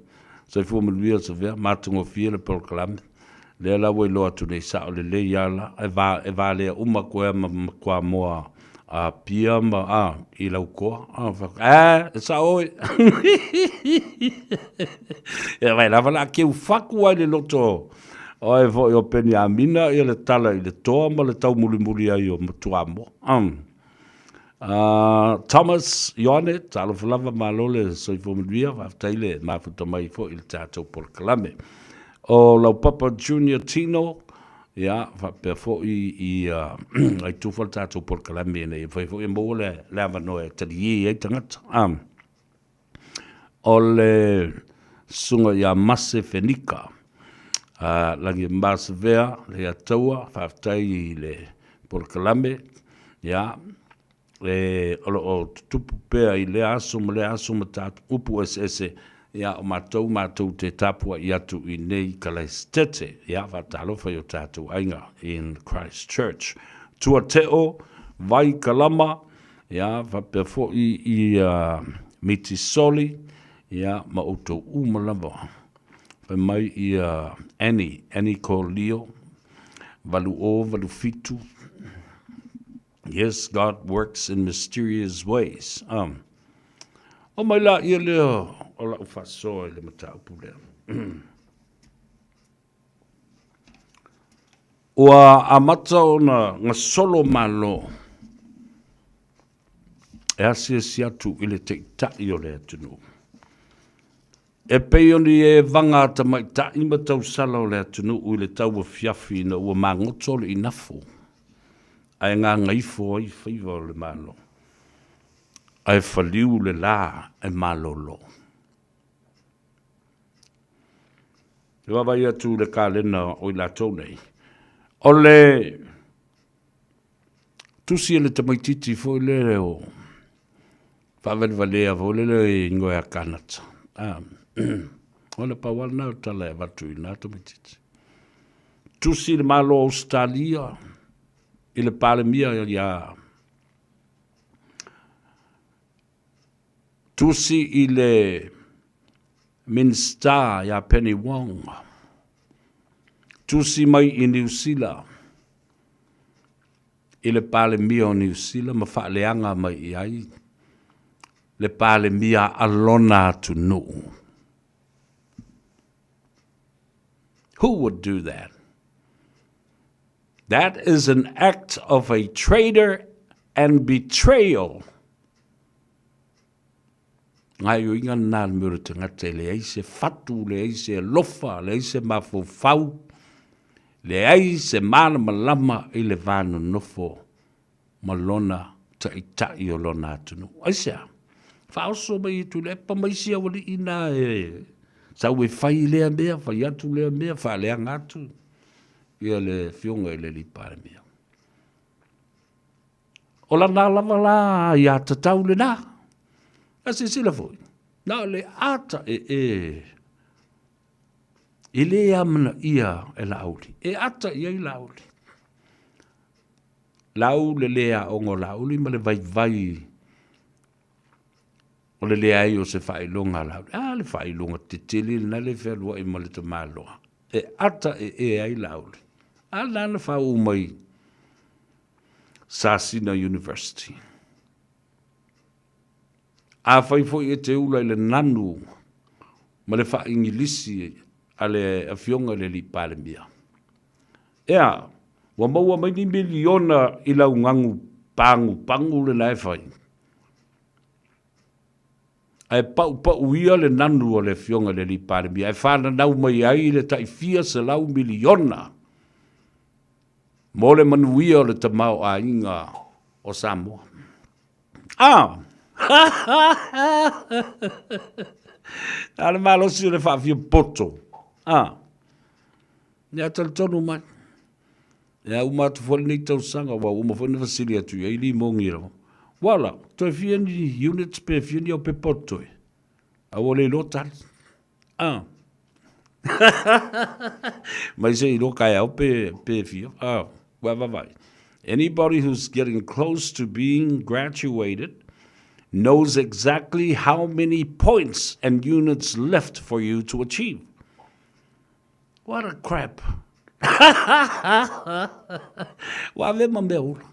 Soifua manuia Savea, matagofie le polokalame. Lea la ua iloa atu nei sao lelei lava la, e va, e valea uma atu ai ma Kuamoa Apia ma, a, i lau toa. A, fai atu, ē, e sao oe. Ia vai lava la keu faku ai le loto. O ai foi o Peniamina ia le tala i le toa ma le taumulimuli ai o Matuamoa. Thomas Ioane, talofa lava, malo le soifua manuia, faafetai le mafuta mai foi i le tatou polokalame. O Laupapa Junior Tino, ia, faapea foi i ai tufa le tatou polokalame ina ia mafai foi e maua le, le avanoa e talie ai tagata. O le susuga ia Mase Fenika, Lagi Masavea, Leiataua, faafetai i le polokalame, ia, e, o lo o tutupu pea i lea aso ma lea aso mataupu eseese, ia, o matou matou te tapuai atu i nei Kalaisitete, ia, faatalofa i o tatou aiga in Christchurch. Tuateo, Vai Kalama, ia, faapea foi i Mitisoli, ia, ma outou uma lava. Fai mai ia Annie, Annie Kolio, 8087, Yes, God works in mysterious ways. O mai la ia lea o lau faasoa i le mataupu lea. Ua amata ona gasolo Malo e asiasi atu i le Taitai o le atunuu. E pei o ni evaga a tamaitai ma tausala o le atunuu i le tauafiafi ina ua magoto le inafu ae gagaifo ai faiva o le Malo, ae faliu le la e malolo. E vaavaai atu i le kalena o i latou nei, o le tusi a le tamaitiiti foi lele o faavalevalea foi lele i ingoa ia Kanata. O le pau lava lena o le tala e avatu i na tamaitiiti. Tusi le Malo o Ausetalia i le Palemia ia Tusi i le Minisita ia Penny Wong, tusi mai i Niu Sila i le Palemia o Niu Sila ma faaleaga mai i ai le Palemia a lona atunuu. Who would do that? That is an act of a traitor and betrayal. Gaoioiga lena a le mea o le tagata e leai se fatu, leai se alofa, leai se mafaufau, leai se malamalama i le va nonofo ma lona taitai o lona atunuu. Aisea? Faaoso mai e Tuilaepa ma isi aualii na e sau e fai lea mea, fai atu lea mea, faaleaga atu ia le afioga i le alii Palemia. O lana lava la aiatatau lena. A silasila foi, na o le ata ee e le amanaia e Laauli, e ata i ai Laauli. Lau le le aoga o Laauli ma le vaivai o le leai o se faailoga a Laauli. A le faailoga tetele lena le fealuai ma le tamaloa. E ata ee ai Laauli. A lena na faauu mai Sasina University. Afai foi e te ula i le nanu ma le faa-Igilisi a le Afioga i le Alii Palemia, ea, ua maua mai ni miliona i lau gagu pagupagu lena e fai, ae paupauia le nanu a le Afioga i le Alii Palemia e fananau mai ai le tai fia selau miliona mo le manuia o le tamaoaiga o Samoa. Ah! A le malosi o le faafia poto. Ah! Ia talitonu mai. Ia uma atu foi lenei tausaga, ua uma foi na fesili atu i ai limogi lava. Wala, toe fia ni units pe fia ni au pepa o totoe? A ua le iloa tali. Ah. Mai se iloa kaeao pe, pe fia. Ah, ua vaavaai. Anybody who's getting close to being graduated knows exactly how many points and units left for you to achieve. What a crap. Ua ave ma mea ula.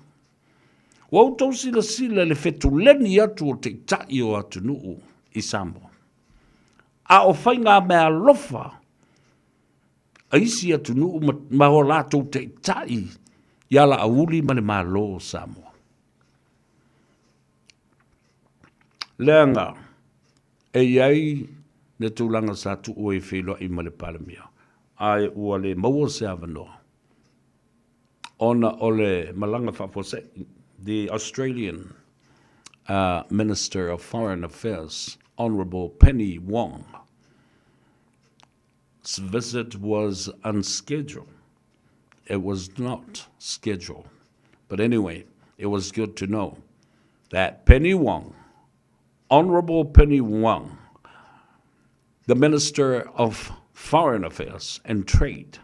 Ua outou silasila i le fetuleni atu o taitai o atunuu i Samoa. A o faigameaalofa a isi atunuu ma, ma o latou taitai ia Laauli ma le Malo o Samoa. Leaga e i ai le tulaga sa tuu ai e feiloai ma le Palemia, ae ua le maua se avanoa ona o le malaga faafuasei, the Australian uh, Minister of Foreign Affairs, Honourable Penny Wong, visit was unscheduled. It was not scheduled. But anyway, it was good to know that Penny Wong, Honorable Penny Wong, the Minister of Foreign Affairs and Trade,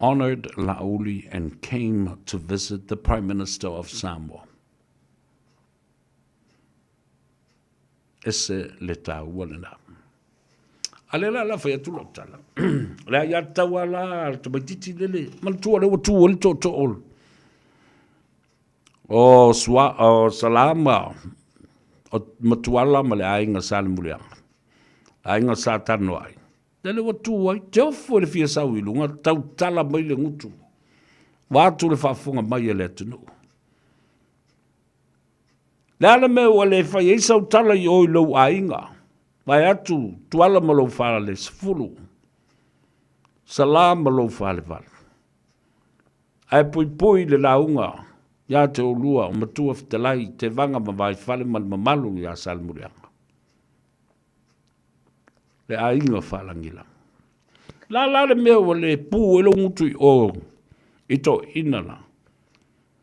honored Laauli and came to visit the Prime Minister of Samoa. Ese le taua lena. A le la la fai atu lau tala. Le a ia tau a la le tamaititi lele. Manatua le ua tu o le tootoo. O, sua, o Salama, o Matuala ma le aiga sa le muliaga. Aiga sa tanoa ai. Lele ua tu ai, te ofo i le fia sau i luga, tautala mai le gutu. Ua atu le faafofoga mai a le atunuu. Le a le mea ua le fai ai sau tala i o i lou aiga, vaeatu Tuala ma lou fale 10, Sala ma lou fale 8. Ae puipui le lauga ia te oulua o Matua Fetalai, Tevaga ma Vaifale ma le mamalu ia Salemuliaga. Le aiga faalagilagi. La la le mea ua le pu ai lou gutu i o i toeaiina la.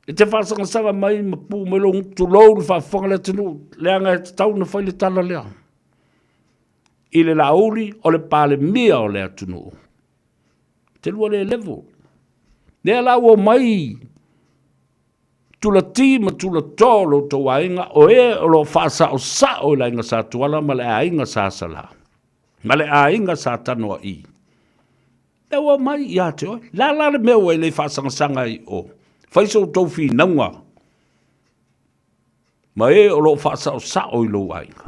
E te faasagasala mai ma pu mai lou gutu, tulou le faafofoga a le atunuu, leaga e tatau ona fai le tala lea. I le Laauli o le Palemia o le atunuu. Te lua le level. Lea la ua omai tulati ma tulato lo outou aiga, o e o lo o faasaosao i le aiga Sa Tuala ma le aiga Sa Sala, ma le aiga Sa Tanoai. Lea ua omai ia te oe. Le a la le mea ua e le faasagasaga ai i o? Fai so outou finauga ma e o lo o faasaosao i lou aiga.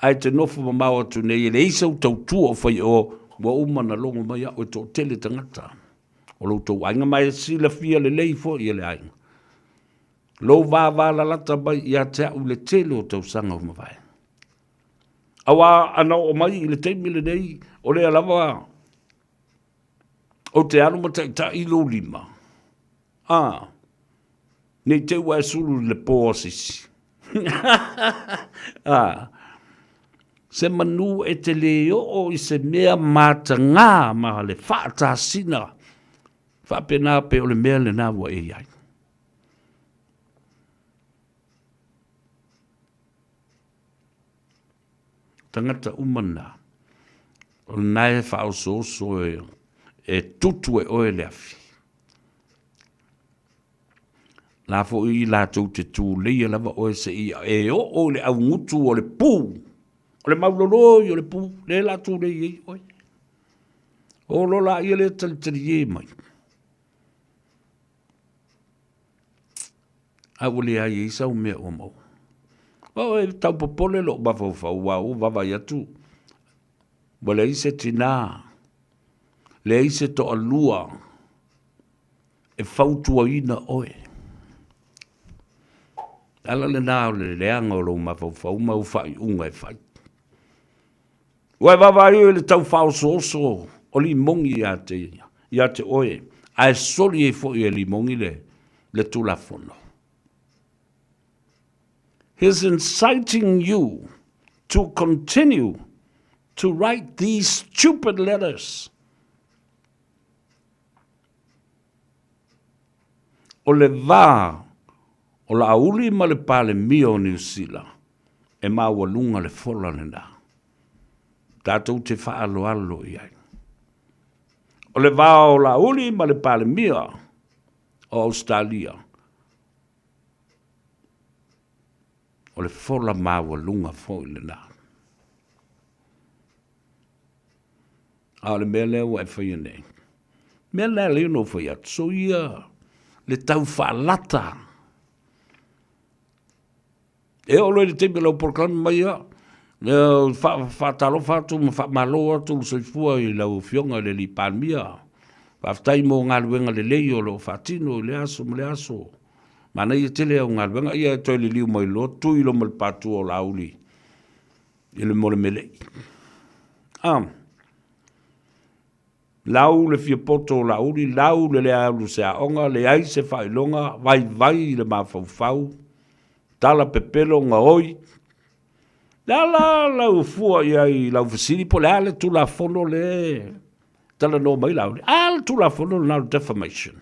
Ae te nofo mamao atu nei e leai sau tautua o fai i o, ua uma ona logo mai au e toatele tagata o lo outou aiga ma e silafia lelei foi e le aiga lou vavalalata mai ia te au i le tele o tausaga ua mavae. Aua ana oo mai i le taimi lenei, o lea lava ou te alu ma taitai lou lima, a, ne i te i ua e sulu i le po a se isi. A, se manu e te le oo i se mea matagā ma le faatasina, faapena pe o le mea lena ua e i ai. Tagata uma na, o lena e faaosooso e, e tutu e oe le afi. La foi i latou te tuleia lava oe se i e oo i le augutu o le pu, o le mauloloi o le pu, le la tulei ai oe. O lo la ia le talitalie mai. A ua leai ai sau mea ua maua. O e tau popole lou mafaufau aua ua vaavaai atu ua leai se tina, leai se toalua e fautuaina oe. O le ala lena o le leaga o lou mafaufau ma au faaiuga e fai. Ua e vaavaai oe i le tau faaosooso o limogi ia te, ia te oe, ae soli ai foi e limogi le, le Tulafono. He is inciting you to continue to write these stupid letters. O le va o Laauli ma le Palemia o Niu Sila, e maualuga le fola lena. Tatou te faaaloalo i ai. O le va o Laauli ma le Palemia o Ausetalia, o le fola maualuga foi lena. A o le mea lea ua e faia nei, mea lena e alai ona ou fai atu, soia le tau faalata. E oo loa i le taimi o lau polokalame mai ia, Faatalofa atu ma faamalo atu le soifua i lau Afioga i le Alii Palemia. Faafetai mo galuega lelei o lo o faatino i lea aso ma lea aso. Manaia tele au galuega, ia e toe liliu mai loa tui loa ma le patu o Laauli i le molemelei. Ah. Lau le fia poto o Laauli, lau le le alu se aoga, leai se faailoga, vaivai i le mafaufau, tala pepelo gaoi. Le a la lau fua i ai i lau fesili po o le a le Tulafono lea e talanoa mai Laauli? A le Tulafono lena o le defamation.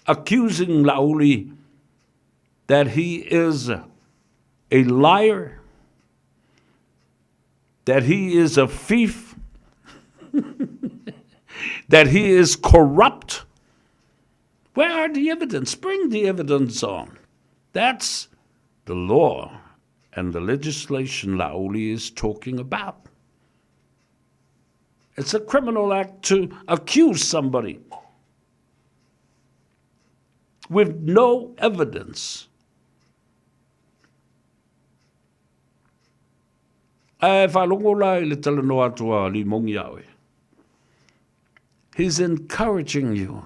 Accusing Laauli that he is a liar, that he is a thief, that he is corrupt. Where are the evidence? Bring the evidence on. That's the law and the legislation Laauli is talking about. It's a criminal act to accuse somebody with no evidence. Ae faalogo la i le talanoa atu a Limongi ia oe. He's encouraging you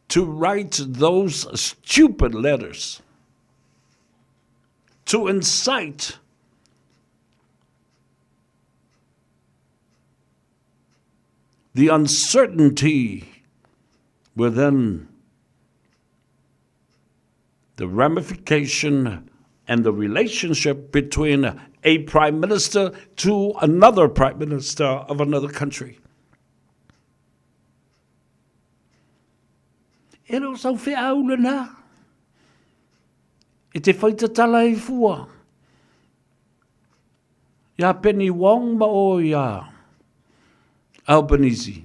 to write those stupid letters to incite the uncertainty within the ramification and the relationship between a prime minister to another prime minister of another country. E le o sau feau lena. E te whaitatala i fua. Ia Penny Wong ma o ia Albanese.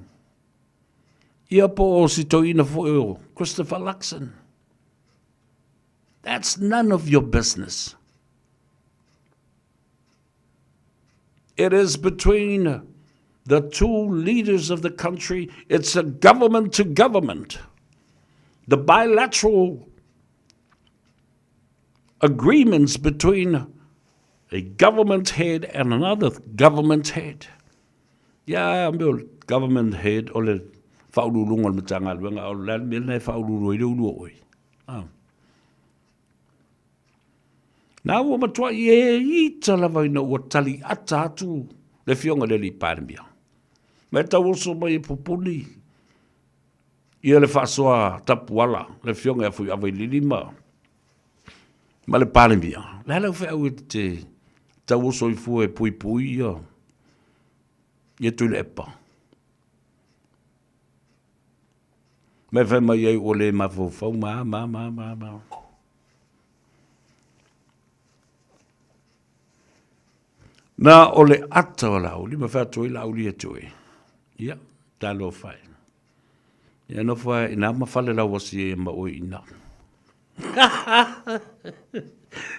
Ia po o si toeaina foi o Christopher Luxon. That's none of your business. It is between the two leaders of the country. It's a government to government. The bilateral agreements between a government head and another government head. Ia, mea o le government head o le faauluuluga o le Matagaluega, o le a le mea lena e faauluulu ai le ulu o oe? Ah. Na ua matuai e ita lava ina ua tali ata atu le afioga i le alii Palemia. Ma e tauoso mai e pupuni ia le faasoa tapuala le afioga ia Fuiavailili ma ma le Palemia. Le a lau feau e te tauoso i fua e puipui ia ia Tuilaepa. Me fai mai ai ua le mafaufau ma ma ma ma ma. Na o le ata o Laauli, ma fai atu ai Laauli ia te oe. Ia, talofa e. Ia nofo ai ina ma fale lauasi e ma oe ina.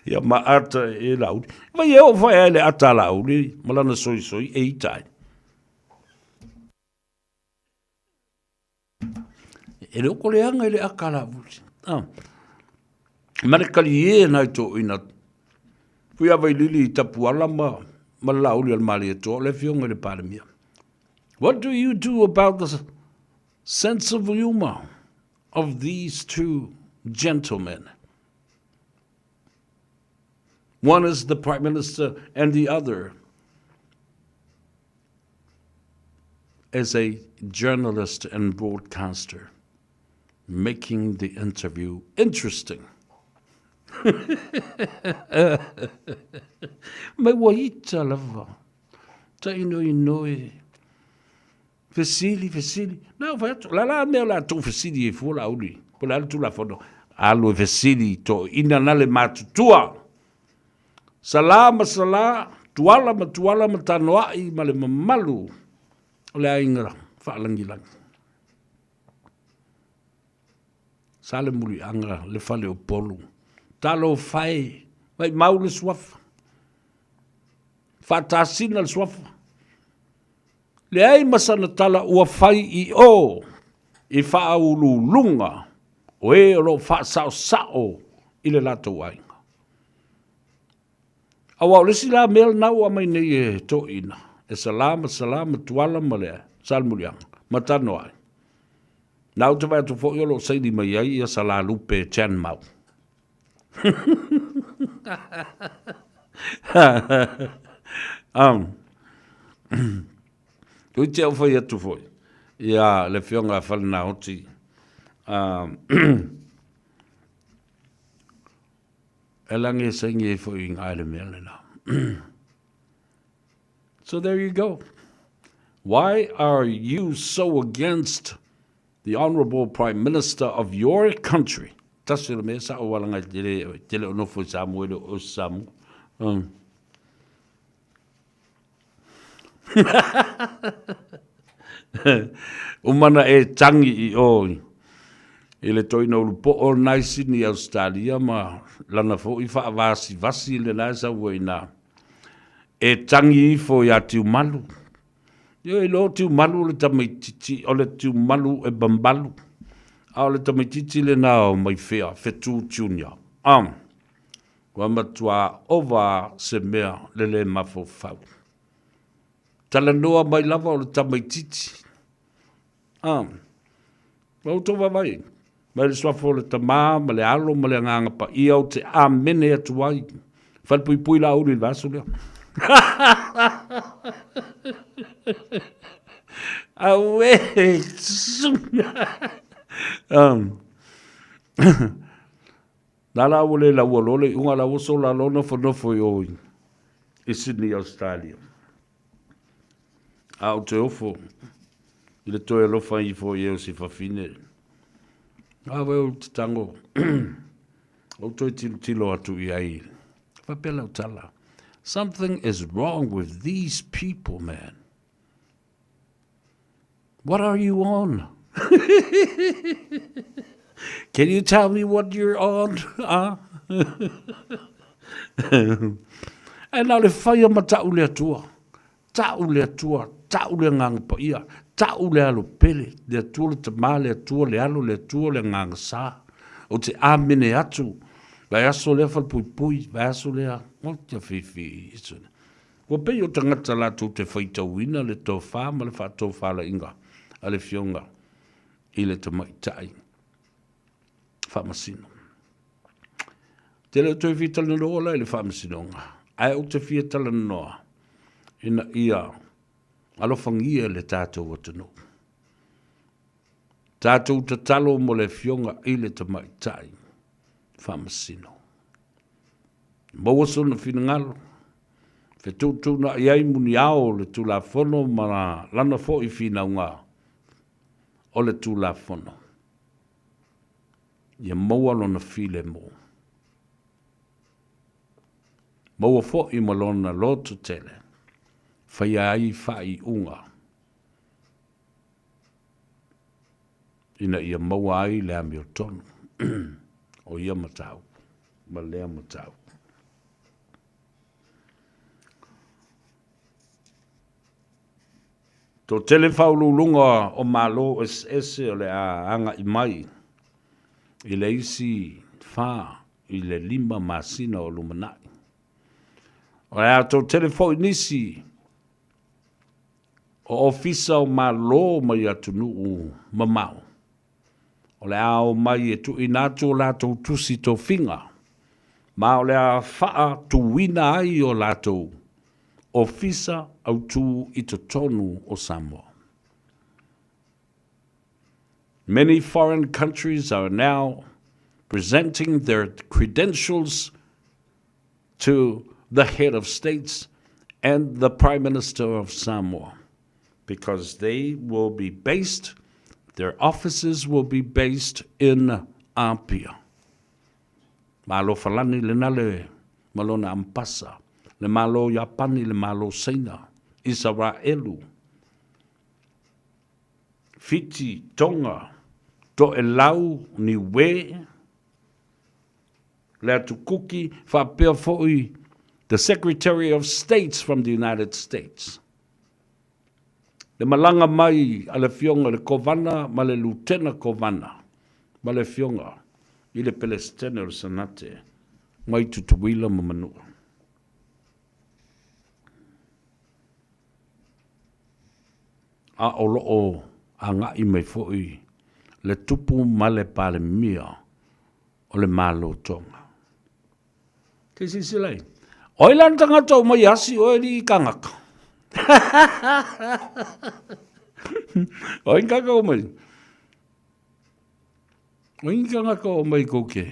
Ia ma ata e Laauli. Vai e o fai ai le ata a Laauli, ma lana soisoi e ita ai. E le o ko leaga i le aka a Laauli. Ah. Ma le kalie nai toeaiina Fuiavailili i Tapuala ma, ma le Laauli o le Malietoa, o le afioga i le Palemia. What do you do about the sense of humor of these two gentlemen? One is the Prime Minister and the other is a journalist and broadcaster making the interview interesting. Mai ua ita lava. Tainoinoi. Fesili, fesili. Na fai atu, la la mea o le a tou fesili ai fua Laauli, po o le a le Tulafono. Alu e fesili i toeaiina na le matutua. Sala ma Sala, Tuala ma Tuala ma Tanoai ma le mamalu o le aiga faalagilagi. Sa le muliaga le fale o Polu. Talofa e, maimau le suafa. Faatasina le suafa. Leai ma sana tala ua fai i o i faauluuluga o e o lo o faasaosao i le latou aiga. Aua o le isi la mea lena ua aumai nei e toeaiina, e Sala ma Sala ma Tuala ma le Salemuliaga ma Tanoai. Na ou te vaai atu foi o lo o saini mai ai ia Sala Lupe Chan Mau. Toeitiiti au fai atu foi ia le Afioga a Falenaoti, e lagi e saini ai foi i ina i le mea lena. So there you go. Why are you so against the Honourable Prime Minister of your country? Tasi o le mea sa ou alaga i te le, te le o nofo i Samoa, e le o Samoa. Uma na e tangi i o i le toina ulupo'o o lena i Sydney Ausetalia ma lana foi faavasivasi lena e sau ai ina e tangi ifo iā Tiumalu. Ioe, iloa o Tiumalu o le tamaitiiti, o le Tiumalu e mamalu, a o le tamaitiiti lena o Maifea, Fetu Junior. Ua matua ova se mea le lē mafaufau. Talanoa mai lava o le tamaitiiti. A, ua outou vaavaai, mai le suafa o le Tama ma le Alo ma le Agaga Paia ou te amene atu ai. Falepuipui Laauli i le vaiaso lea. Auē! Na la ua le laua loa le iuga, la ua sola loa nofonofo i o i Sydney, Australia. A ou te ofo i le toe alofa ifo i e o si fafine. A wai ou te tango, ou toe tilotilo atu i ai. Faapea lau tala, something is wrong with these people, man. What are you on? Can you tell me what you're on? Ah? Ae na o le faia ma ta'u le Atua, ta'u le Atua, ta'u le Agaga Paia, ta'u le Alo Pele, le Atua le Tama, le Atua le Alo, le Atua le Agaga Sa. Ou te amene atu, vaiaso lea falepuipui, vaiaso lea, o te fifi. Ua pei o tagata latou te faitauina le tofa ma le faatofalaiga a le Afioga i le Tamaitai Faamasino. Te le o toe fia talanoa la i le Faamasinoga, ae ou te fia talanoa ina ia alofagia le tatou atunuu. Tatou tatalo mo le Afioga i le Tamaitai Faamasino. Maua sona finagalo, fetuutuunai ai muniao o le Tulafono ma lana foi finauga o le Tulafono. Ia maua lona filemu. Maua foi ma lona lototele, faia ai faaiuga ina ia maua ai le amiotonu o ia mataupu ma lea mataupu. Toatele faauluuluga o Malo eseese o le a agai mai i le isi fa i le 5 masina o lumanai. O le a toatele foi nisi o Ofisa o Malo mai atunuu mamao o le a omai e tuuina atu o latou tusi tofiga, ma o le a faatuina ai o latou Ofisa autū i totonu o Samoa. Many foreign countries are now presenting their credentials to the head of states and the Prime Minister of Samoa because they will be based, their offices will be based in Apia. Malo Falani lena le ma lona ampasa, le Malo Iapani, le Malo Saina, Isaraelu, Fiti, Tonga, Toelau, Niue, le atu Kuki, faapea foi the Secretary of States from the United States. Le malaga mai a le Afioga i le Kovana ma le Lutena Kovana ma le Afioga i le Pelesitene o le Senate mai Tutuila ma Manua. A o lo o agai mai foi le Tupu ma le Palemia o le Malo Tonga. Te silasila ai. O ai la le tagata o mai asi oe alii kangaka? O ai kaka o mai? O ai kangaka o mai kou ke?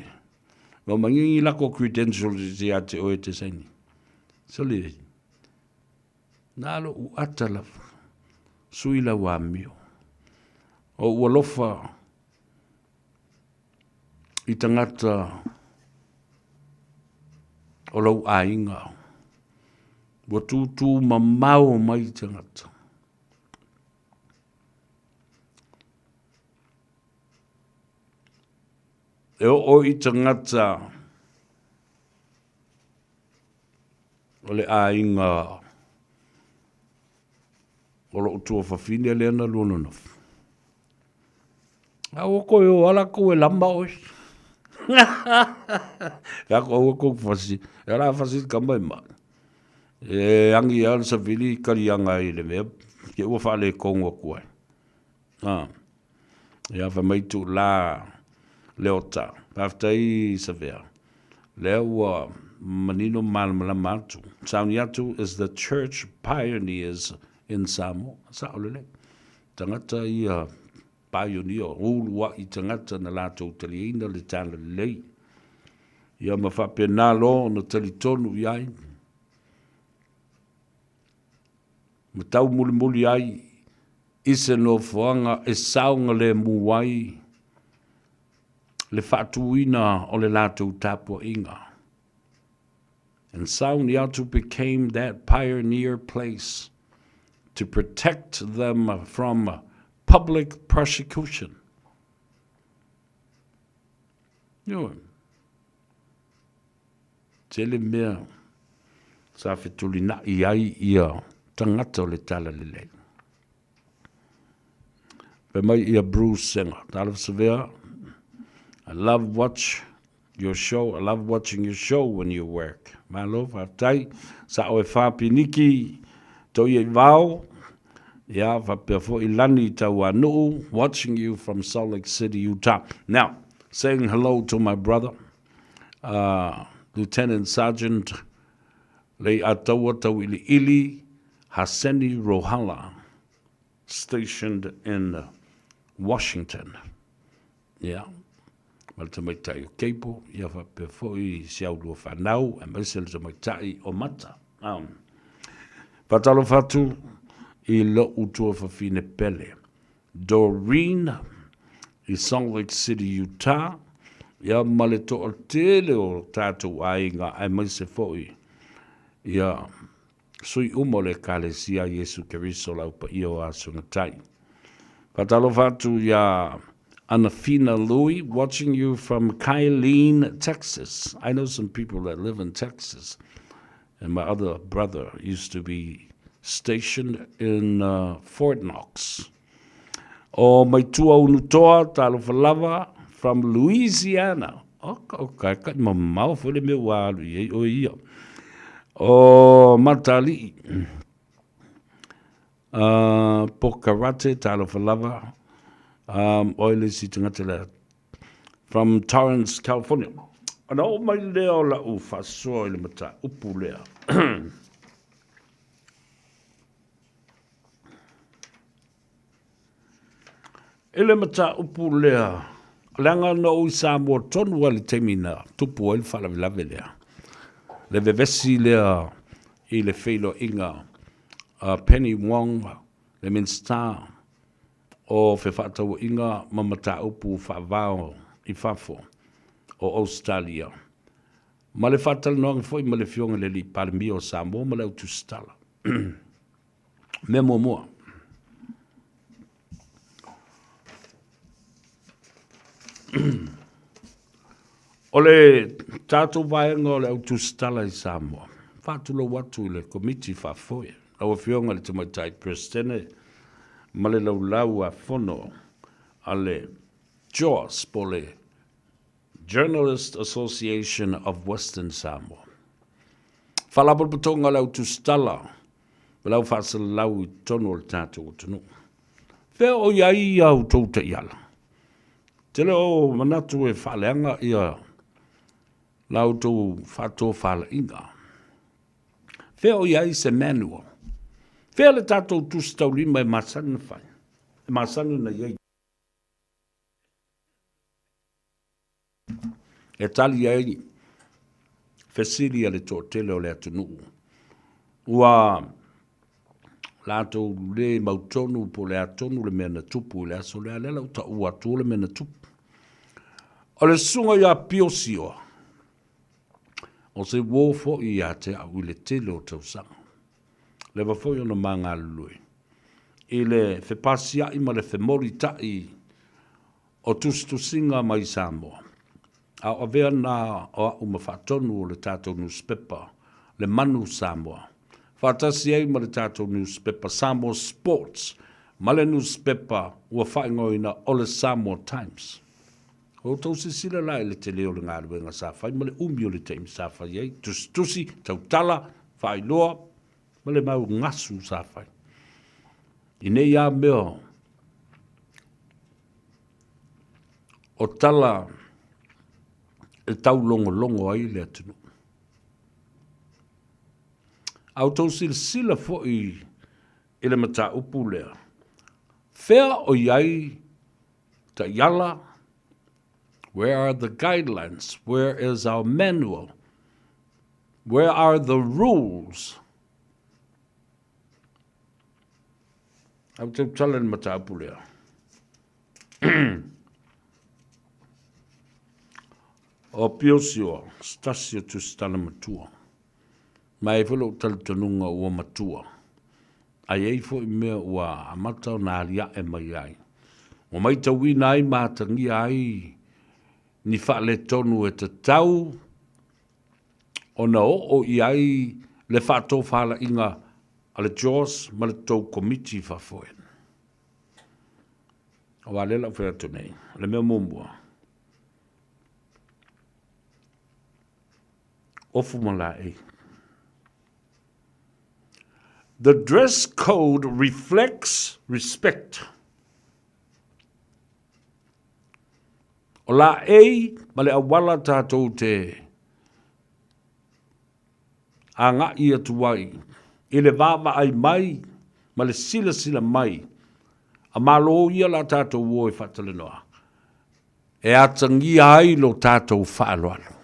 O mangi lako credentials ia te oe te saini. Soli, na lo u ata lava. Sui lau amio. O ua lofa i tagata o lou aiga, ua tūtū mamao mai tagata. E oo i tagata o le aiga o lou tuafafine lea na lua nonofo. A ua koe o ala kou e lama oe. Ka ko aua kou fasi. E ala fasi ka mai ma. E angi ia le savili kalianga i le mea. Ke ua whaale kongo aku ai. Ah. Ia fa mai tu la leota. Paftai savea. Lea ua manino malamalama atu. Sauniatu is the church pioneers in Samoa. Sa'o lelei. Tagata ia pioneer, ulua'i tagata na latou taliaina le talalelei. Ia ma faapena loa ona talitonu i ai ma taumulimuli ai i se nofoaga e saogalemu ai le faatuina o le latou tapuaiga. And Sauniatu became that pioneer place to protect them from public persecution. Ioe. Tele mea sa fetulina'i ai ia tagata o le Talalelei. Fai mai ia Bruce Senga, Talofa Savea, I love watch your show, I love watching your show when you work. Malo, faafetai. Sa'o e fa piniki, toia i vao, ia, faapea foi Lani Tauanu'u, watching you from Salt Lake City, Utah. Now, saying hello to my brother, Lieutenant Sergeant Lei'ataua Tau'ili'ili Haseni Rohala, stationed in Washington. Ia, ma le tamaitai o Cable, ia faapea foi si au lua fanau, aemaise le tamaitai o Mata. Um, faatalofa atu i lo'u tuafafine pele, Doreen i Salt Lake City, Utah, ia ma le toatele o tatou aiga aemaise foi ia sui uma o le Ekalesia a Iesu Keriso Lau Paia o Asogatai. Faatalofa atu iā Anafina Lui, watching you from Killeen, Texas. I know some people that live in Texas. And my other brother used to be stationed in uh, Fort Knox. O mai tua unutoa, talofa lava, from Louisiana. Oka, oka, e kai mamao foi le mea ua alu i ai o ia. O Matali'i, uh, Pokarate, talofa lava, um, oi le isi tagata lea, from Torrance, California. Ona oo mai lea o la'u faasoa i le mataupu lea. I le mataupu lea, leaga na ou i Samoa tonu lava i le taimi na tupu ai le faalavelave lea, le vevesi lea i le feiloaiga a Penny Wong, le Minisita o Fefaatauaiga ma Mataupu Faavao i Fafo o Ausetalia, ma le faatalanoaga foi ma le Afioga i le Alii Palemia o Samoa ma le Au Tusitala. Mea muamua, o le tatou vaega o le Au Tusitala i Samoa, faatulou atu i le Komiti Faafoe, lau Afioga i le Tamaitai Peresetene ma le Laulau a Fono a le JAWS po o le Journalist Association of Western Samoa. Faalapotopotoga o le Au Tusitala ma le Au Faasalalau i totonu o le tatou atunuu. Fea o i ai a outou taiala? Tele o manatu e faaleaga ia la outou faatofalaiga. Fea o i ai se manual? Fea le tatou tusi taulima e masani na fai? E masani ona i ai. E tali ai fesili a le toatele o le atunuu. Ua latou le mautonu po o le a tonu le mea na tupu i le aso lea, lea la ua taua atu le mea na tupu. O le susuga ia Pio Sioa, o se uo foi ia te au i le tele o tausaga. Leva foi ona ma galulue i le fepasia'i ma le femolitai o tusitusiga mai Samoa, a o avea na o a'u ma faatonu o le tatou nusipepa Le Manu Samoa, faatasi ai ma le tatou nusipepa Samoa Sports ma le nusipepa ua faaigoaina o le Samoa Times. Ua outou silasila la i le tele o le galuega sa fai ma le umi o le taimi sa fai ai, tusitusi, tautala, faailoa ma le mau gasu sa fai. I nei lava mea o tala e taulogologo ai le atunuu. A outou silasila foi i le mataupu lea, fea o i ai taiala? Where are the guidelines? Where is our manual? Where are the rules? Au tau tala i le mataupu lea. O Piosioa, se tasi o tusitala matua. Ma e ai foi lou talitonuga ua matua. A i ai foi mea ua amata ona aliae mai ai. Ua maitauina ai ma atagia ai ni faaletonu e tatau ona oo i ai le faatofalaiga a le JOS ma le tou Komiti Faafoe. Aua lea la ou fai atu nei, o le mea muamua, ofu ma laei. The dress code reflects respect. O laei ma le auala tatou te agaʻi atu ai i le vaavaai mai ma le silasila mai a Malo ia la tatou o e faatalanoa e atagia ai lo tatou faaaloalo.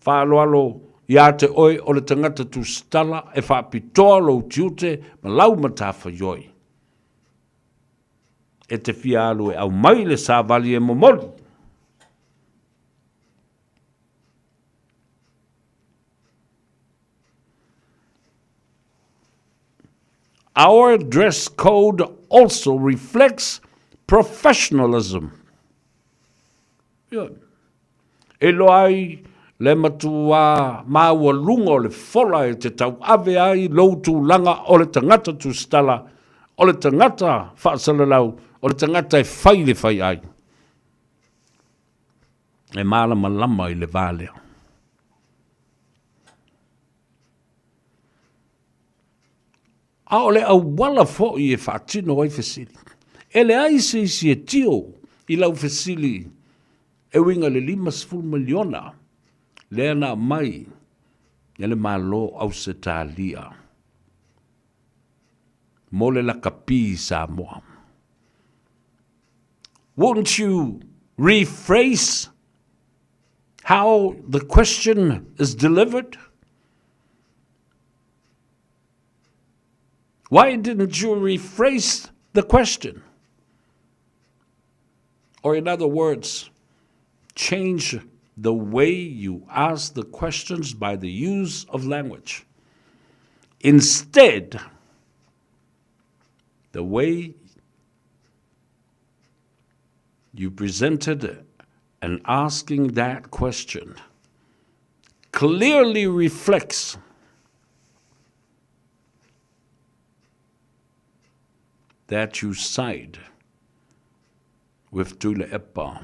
Faaaloalo ia te oe o le tagata tusitala e faapitoa lou tiute ma lau matafaioi. E te fia alu e aumai le savali e momoli. Our dress code also reflects professionalism. Ioe. E iloa ai le matuā maualuga o le fola e te tauave ai lou tulaga o le tagata tusitala, o le tagata faasalalau, o le tagata e fai le fai ai. E malamalama i le va lea. A o le auala foi e faatino ai fesili. E leai se isi e tio i lau fesili e uiga i le $50 miliona lea na aumai e le Malo o Ausetalia mo le lakapi i Samoa. Wouldn't you rephrase how the question is delivered? Why didn't you rephrase the question? Or in other words, change the way you ask the questions by the use of language. Instead, the way you presented and asking that question clearly reflects that you side with Tuilaepa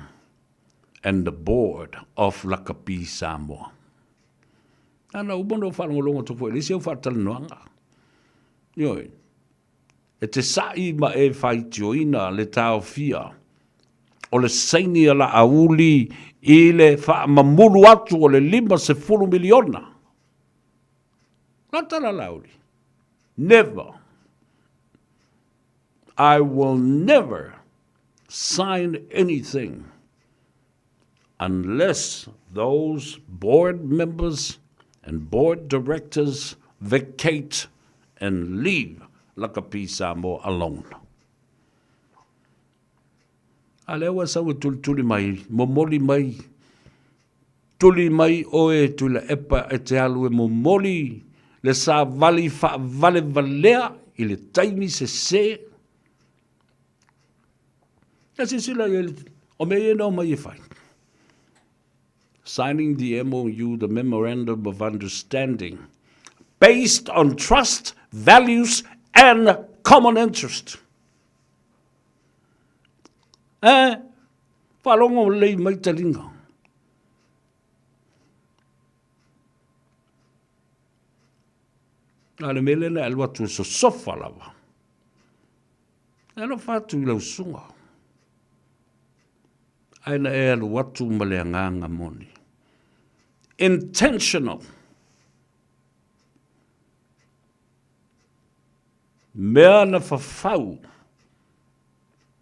and the board of Lakapi Samoa. Nana, uma no whaalongolongo atu foi, le isi au faatalanoaga. Ioe. E te saʻi ma e faitioina le taofia o le saini a Laauli i le faamamulu atu o le $50 miliona. Lata la Laauli. Never. I will never sign anything unless those board members and board directors vacate and leave Lakapi Samoa alone. A lea ua sau e tulituli mai, momoli mai, tuli mai oe Tuilaepa e te alu e momoli le savali faavalevalea i le taimi sese. Ia silasila i ai, o mea ia na omai e fai. Signing the MOU, the Memorandum of Understanding, based on trust, values and common interest. Eh, faalogo lelei mai taliga. A le mea lea na e alu atu e sosofa lava. E alofa atu i lau susuga. Ae na e alu atu ma le agaga moni. Intentional. Mea na fafau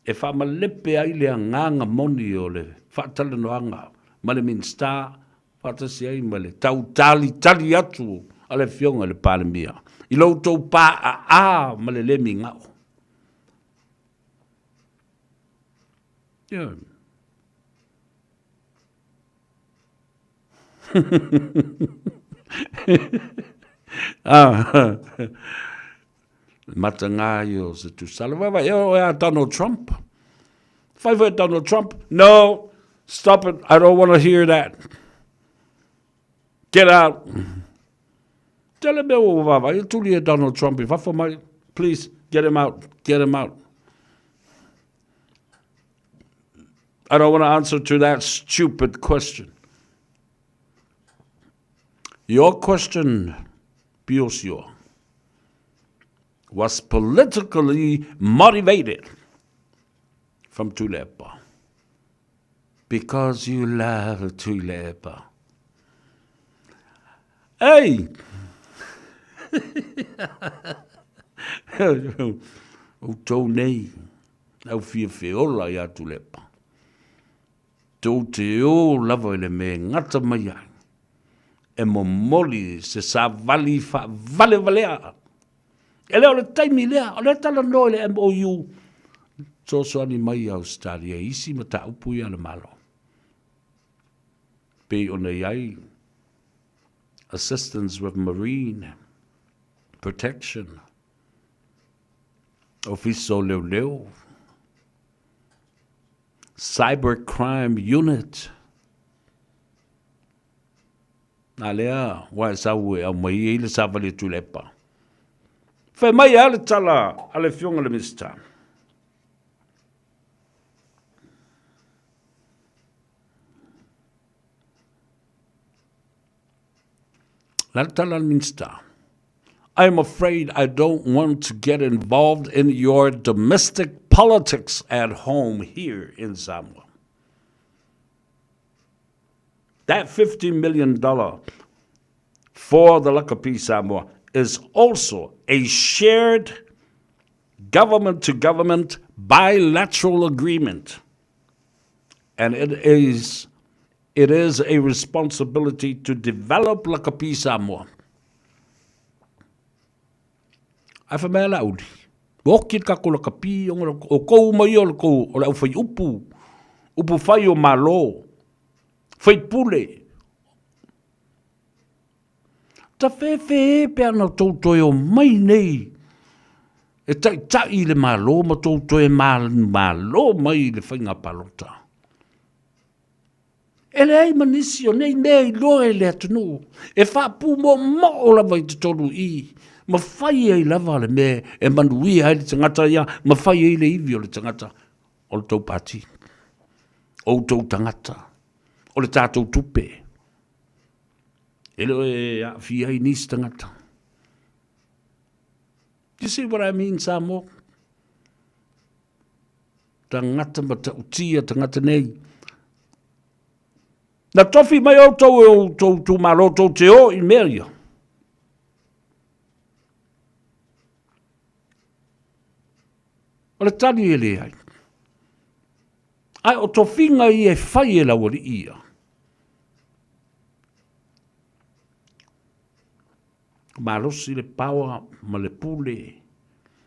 e faamalepe ai le agaga moni o le faatalanoaga ma le Minisita faatasi ai ma le tautalitali atu a le Afioga i le Palemia i lo outou paaa ma le le migao. Yeah. Ah, mataga ia o se tusala. Vai vai, o a Donald Trump. Fai foi Donald Trump. No, stop it. I don't want to hear that. Get out. Tele mea ua vaavaai, e tuli e Donald Trump i fafo mai. Please, get him out. Get him out. I don't want to answer to that stupid question. Your question, Piosio, was politically motivated from Tuilaepa because you love Tuilaepa. Ei! Outou nei, au fia feola ia Tuilaepa. Tou te ō lava i le mea e gata mai ai, e momoli se savali faavalevalea. E le o le taimi lea, o lea e talanoa i le MOU, fesoasoani mai Ausetalia i isi mataupu ia a le Malo. Pei ona i ai assistance with marine protection, Ofisa o Leoleo, Cyber Crime Unit. Nā lea, ua e sau e aumai ai le savali a Tuilaepa. Fai mai a le tala a le Afioga i le Minisita. La le tala a le Minisita. I am afraid I don't want to get involved in your domestic politics at home here in Samoa. That $50 million for the Lakapi Samoa is also a shared government-to-government bilateral agreement. And it is, it is a responsibility to develop Lakapi Samoa. Ae fai mai a Laauli, Ua oki le tatou lakapi ona o kou uma ia o le kou o le au fai upu, upu fai o Malo, faipule. Ta fefe pe ana tou toe o mai nei e taitai i le Malo ma tou toe malo mai i le faiga palota. E leai ma nisi o nei mea iloa e le atunuu e faapumoomoo lava i totonu i i, ma fai ai lava le mea e manuia ai le tagata ia, ma fai ai le ivi o le tagata o le tou pati, o outou tagata, o le tatou tupe. E le o e aafia ai nisi tagata. You see what I mean, Samoa? Tagata matautia tagata nei. Na tofi mai outou e outou itumalo tou te o i mea ia. O le tali e leai. Ae o tofiga ia e fai e laualii ia. Malosi le power ma le pule.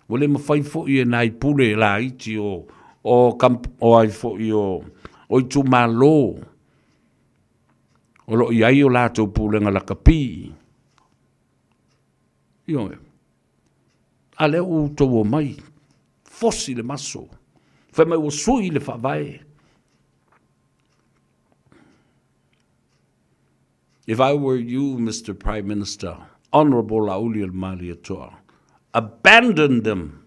Ua le mafai foi e nai pule laiti o, o, kamp, o ai foi o, o itumalo o lo o i ai o latou pulega lakapi. Ioe. A lea ua outou omai, fosi le maso, fai mai ua sui le faavae. If I were you, Mr. Prime Minister, Honorable Laaulialemalietoa, abandon them.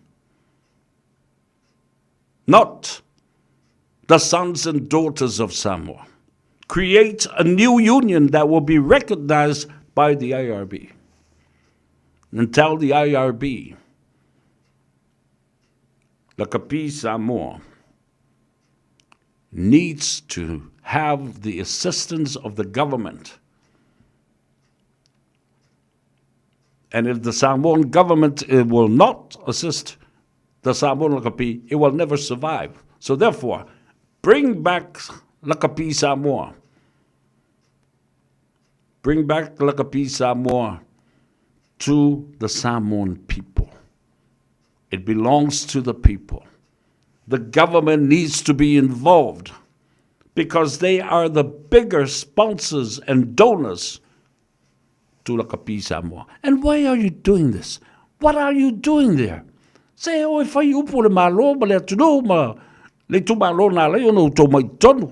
Not the sons and daughters of Samoa. Create a new union that will be recognized by the IRB. And tell the IRB, Lakapi Samoa needs to have the assistance of the government. And if the Samoan government eh, will not assist the Samoan Lakapi, it will never survive. So therefore, bring back Lakapi Samoa. Bring back Lakapi Samoa to the Samoan people. It belongs to the people. The government needs to be involved because they are the bigger sponsors and donors to Lakapi Samoa. And why are you doing this? What are you doing there? Se o e whai upu le malo ma le atunuu ma le itumalo nā lei ona outou mai tonu.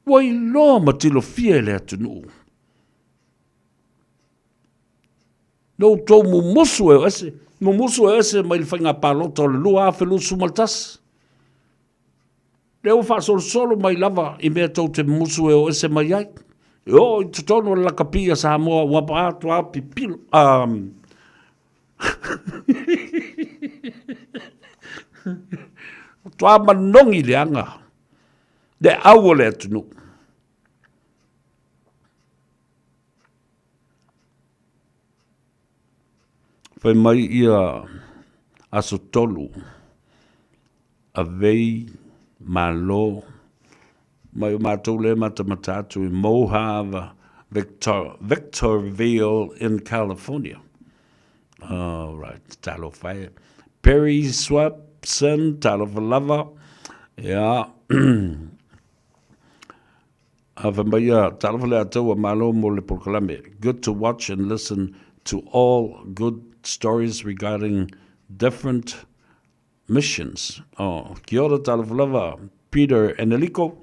Ua iloa ma tilofia e le atunuu. No outou mumusu e o ese, mumusu e o ese mai le faiga palota o le 2021. Lea ua faasolosolo mai lava i mea tou te mumusu e o ese mai ai. E oo i totonu o le lakapi a Samoa ua atoa pipilo. Um, Toa manogi le aga, le au o le atunuu. Fai mai ia aso tolu, avei malo mai o matou lea matamata atu i Mojave, Victor, Victorville in California. All right, talofa e. Perry Swepson, talofa lava. Yeah. Ave mai ia, talofa le ataua, malo mo le polokalame. Good to watch and listen to all good stories regarding different missions. Oh, kia ora, talofa lava, Peter Eneliko.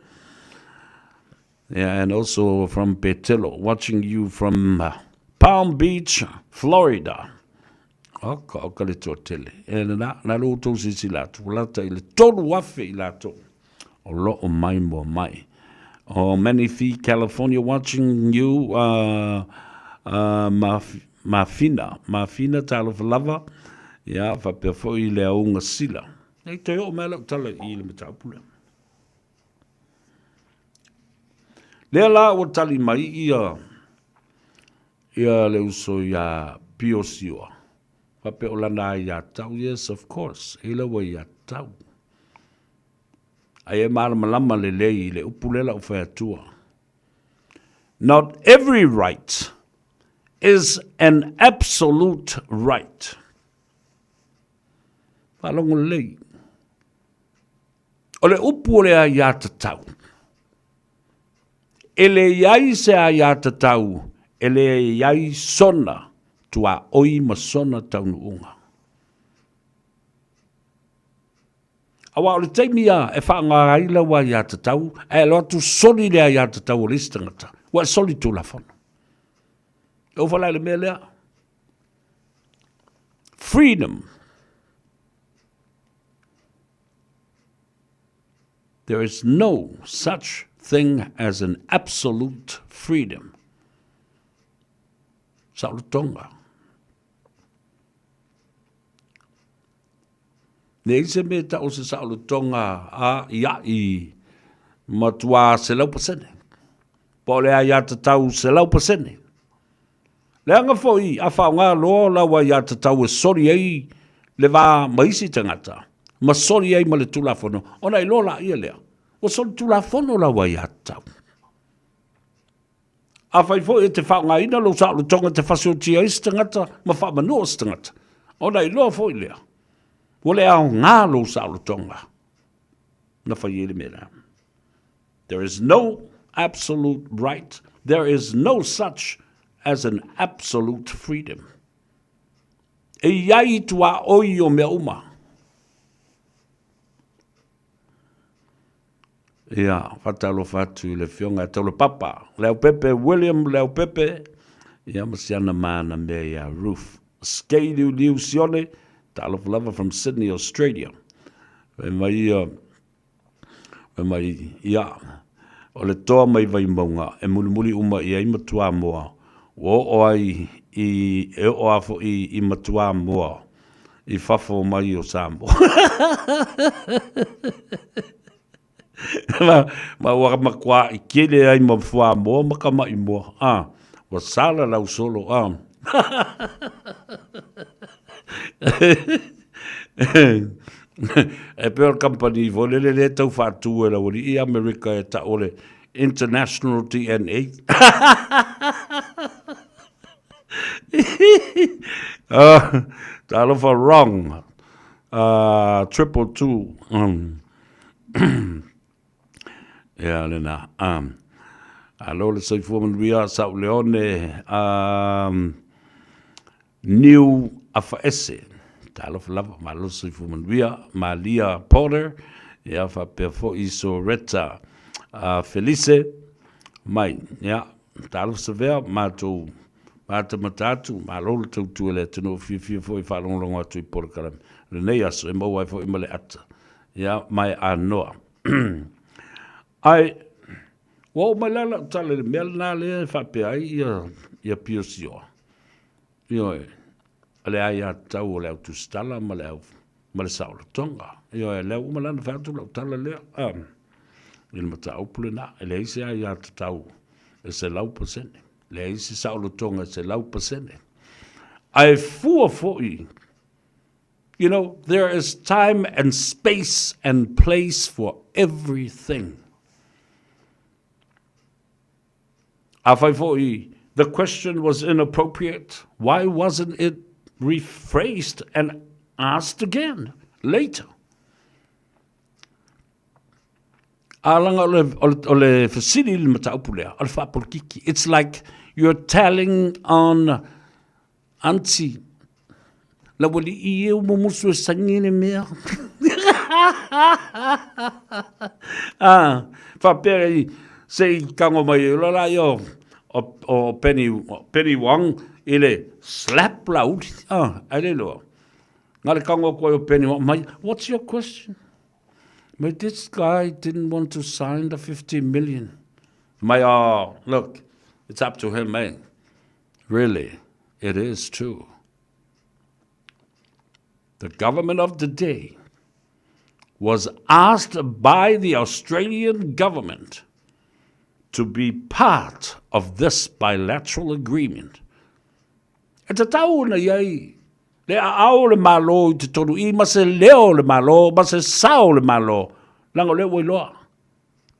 Yeah, and also from Petelo, watching you from uh, Palm Beach, Florida. Oka, oka le toatele. E na, na lo tou sisi la atu, lata i le tolu afe i latou. O loo mai moa mai. Oh, Many Fee, California, watching you, uh, uh, Mafina, Mafina, talofa lava, ia, faapea foi le auga sila. Nei toe oo mai lau tala i le mataupu lea. Lea la ua tali mai ia, ia le uso ia Pio Sioa. Faapea o lana aiatatau, yes, of course, e lau aiatatau. Ai e malamalama lelei i le upu lea la ou fai atua. Not every right is an absolute right. Faalogo lelei. O le upu o le aiatatau, e leai se aiatatau e leai sona tuaoi ma sona taunuuga. Aua o le taimi a e faaaoga ai lau aiatatau, ae alu atu soli le aiatatau o le isi tagata, ua e soli tulafono. E ofa la i le mea lea. Freedom. There is no such thing as an absolute freedom. Saolotoga. Leai se mea e tau o se saolotoga a iaʻi matuā 100%. Po o le aiatatau 100%. Leaga foi a faaaoga loa lau aiatatau e soli ai le va ma isi tagata, ma soli ai ma le Tulafono, ona iloa laia lea, ua solitulafono lau aiatatau. Afai foi e te faaaogaina lou saolotoga e te fasiotia ai se tagata ma faamanua se tagata, ona iloa foi lea, ua le aoga lou saolotoga na fai ai le mea lea. There is no absolute right, there is no such as an absolute freedom. E i ai tuaoi o mea uma. Ia, faatalofa atu i le Afioga ia Taulapapa Leaupepe, William Leaupepe, ia ma si ana mana mea ia Ruth Skei Liuliu Sione, talofa lava from Sydney, Australia. Fai mai ia, fai mai, ia, o le toa mai Vaimauga e mulimuli uma i ai Matuamoa, ua oo ai i, e oo a foi i Matuamoa i fafo mai o Samoa. ma, ma ua makuaʻi kele ai ma fuamoa ma kamaʻi moa. Ah, ua sala lau solo. Ah. e pei o le kamupani foi lele lea e tau faatu e le aualii i Amerika e tau o le International DNA. Talofa wrong. 222. Ia lena. Alo le soifua manuia Sauleone Niu Afaese. Talofa lava, malo le soifua manuia. Malia Porter, ia faapea foi Soretta Felice mai. Ia, talofa Savea, matou matamata atu, malo le tautua i le atunuu, fiafia foi e faalogologo atu i polokalame o lenei aso e maua ai foi ma le ata. Ia, mae anoa. Ae, ua oo mai la lau tala i le mea lena lea e faapea ai ia, ia Pio Sioa. Ioe, o le aiatatau o le au tusitala ma le au ma le saolotoga. Ioe, lea ua uma la ona fai atu lau tala lea, i le mataupu lena, e leai se aiatatau e 100%, leai se saolotoga e 100%. Ae fua foi, you know, there is time and space and place for everything. Afai foi, the question was inappropriate, why wasn't it rephrased and asked again later? A langa o le, o le, o le fesili le mataupu lea, o le faapolokiki. It's like you're telling on Aunty, laualii e mumusu e saini le mea. Ah, faapea i, se i tango mai e la ia o, o, o Penny, Penny Wong i le slap lauli. Ah, ai le loa. Nga le tango aku ai o Penny Wong, mai, what's your question? Mai, this guy didn't want to sign the 50 million. Mai, oh, look, it's up to him, eh? Really, it is true. The government of the day was asked by the Australian government to be part of this bilateral agreement. E tatau ona i ai le aao o le Malo i totonu i ma se leo o le Malo, ma se sao o le Malo, leaga o lea ua iloa.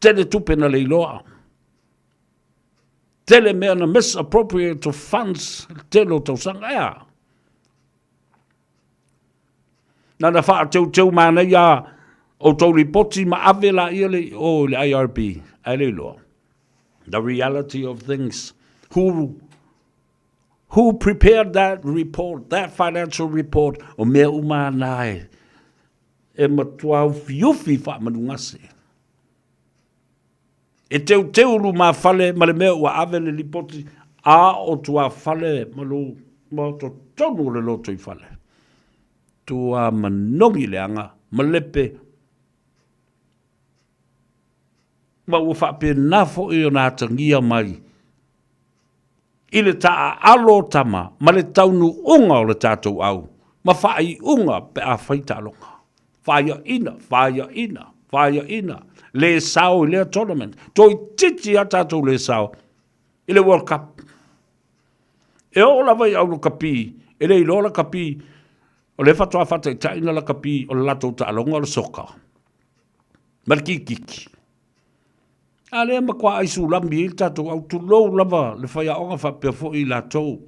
Tele tupe na le iloa. Tele mea na misappropriate o funds le tele o tausaga, ea. Na na faateuteu manaia outou lipoti ma ave laia le o i le IRB, ae le iloa. The reality of things. Who, who prepared that report, that financial report, o mea uma ana e, e matua ufiufi faamanugase. E teuteu lumafale ma le mea ua ave le lipoti a o tuafale ma lou ma totonu o le lotoifale. Tua manogi leaga ma lepe ma ua faapena foi ona atagia mai i le taaalo o tama ma le taunuuga o le tatou au ma faaiuga pe a fai taaloga. Faiaina, faiaina, faiaina, le sao i lea tournament. Toeitiiti lava tatou le sao i le World Cup. E oo lava i au lakapi, e le iloa lakapi, o lea faatoa faataitai na lakapi o le latou taaloga o le soka ma le kikiki. A lea matua ai sulami ai le tatou au, tulou lava le faiaoga faapea foi i latou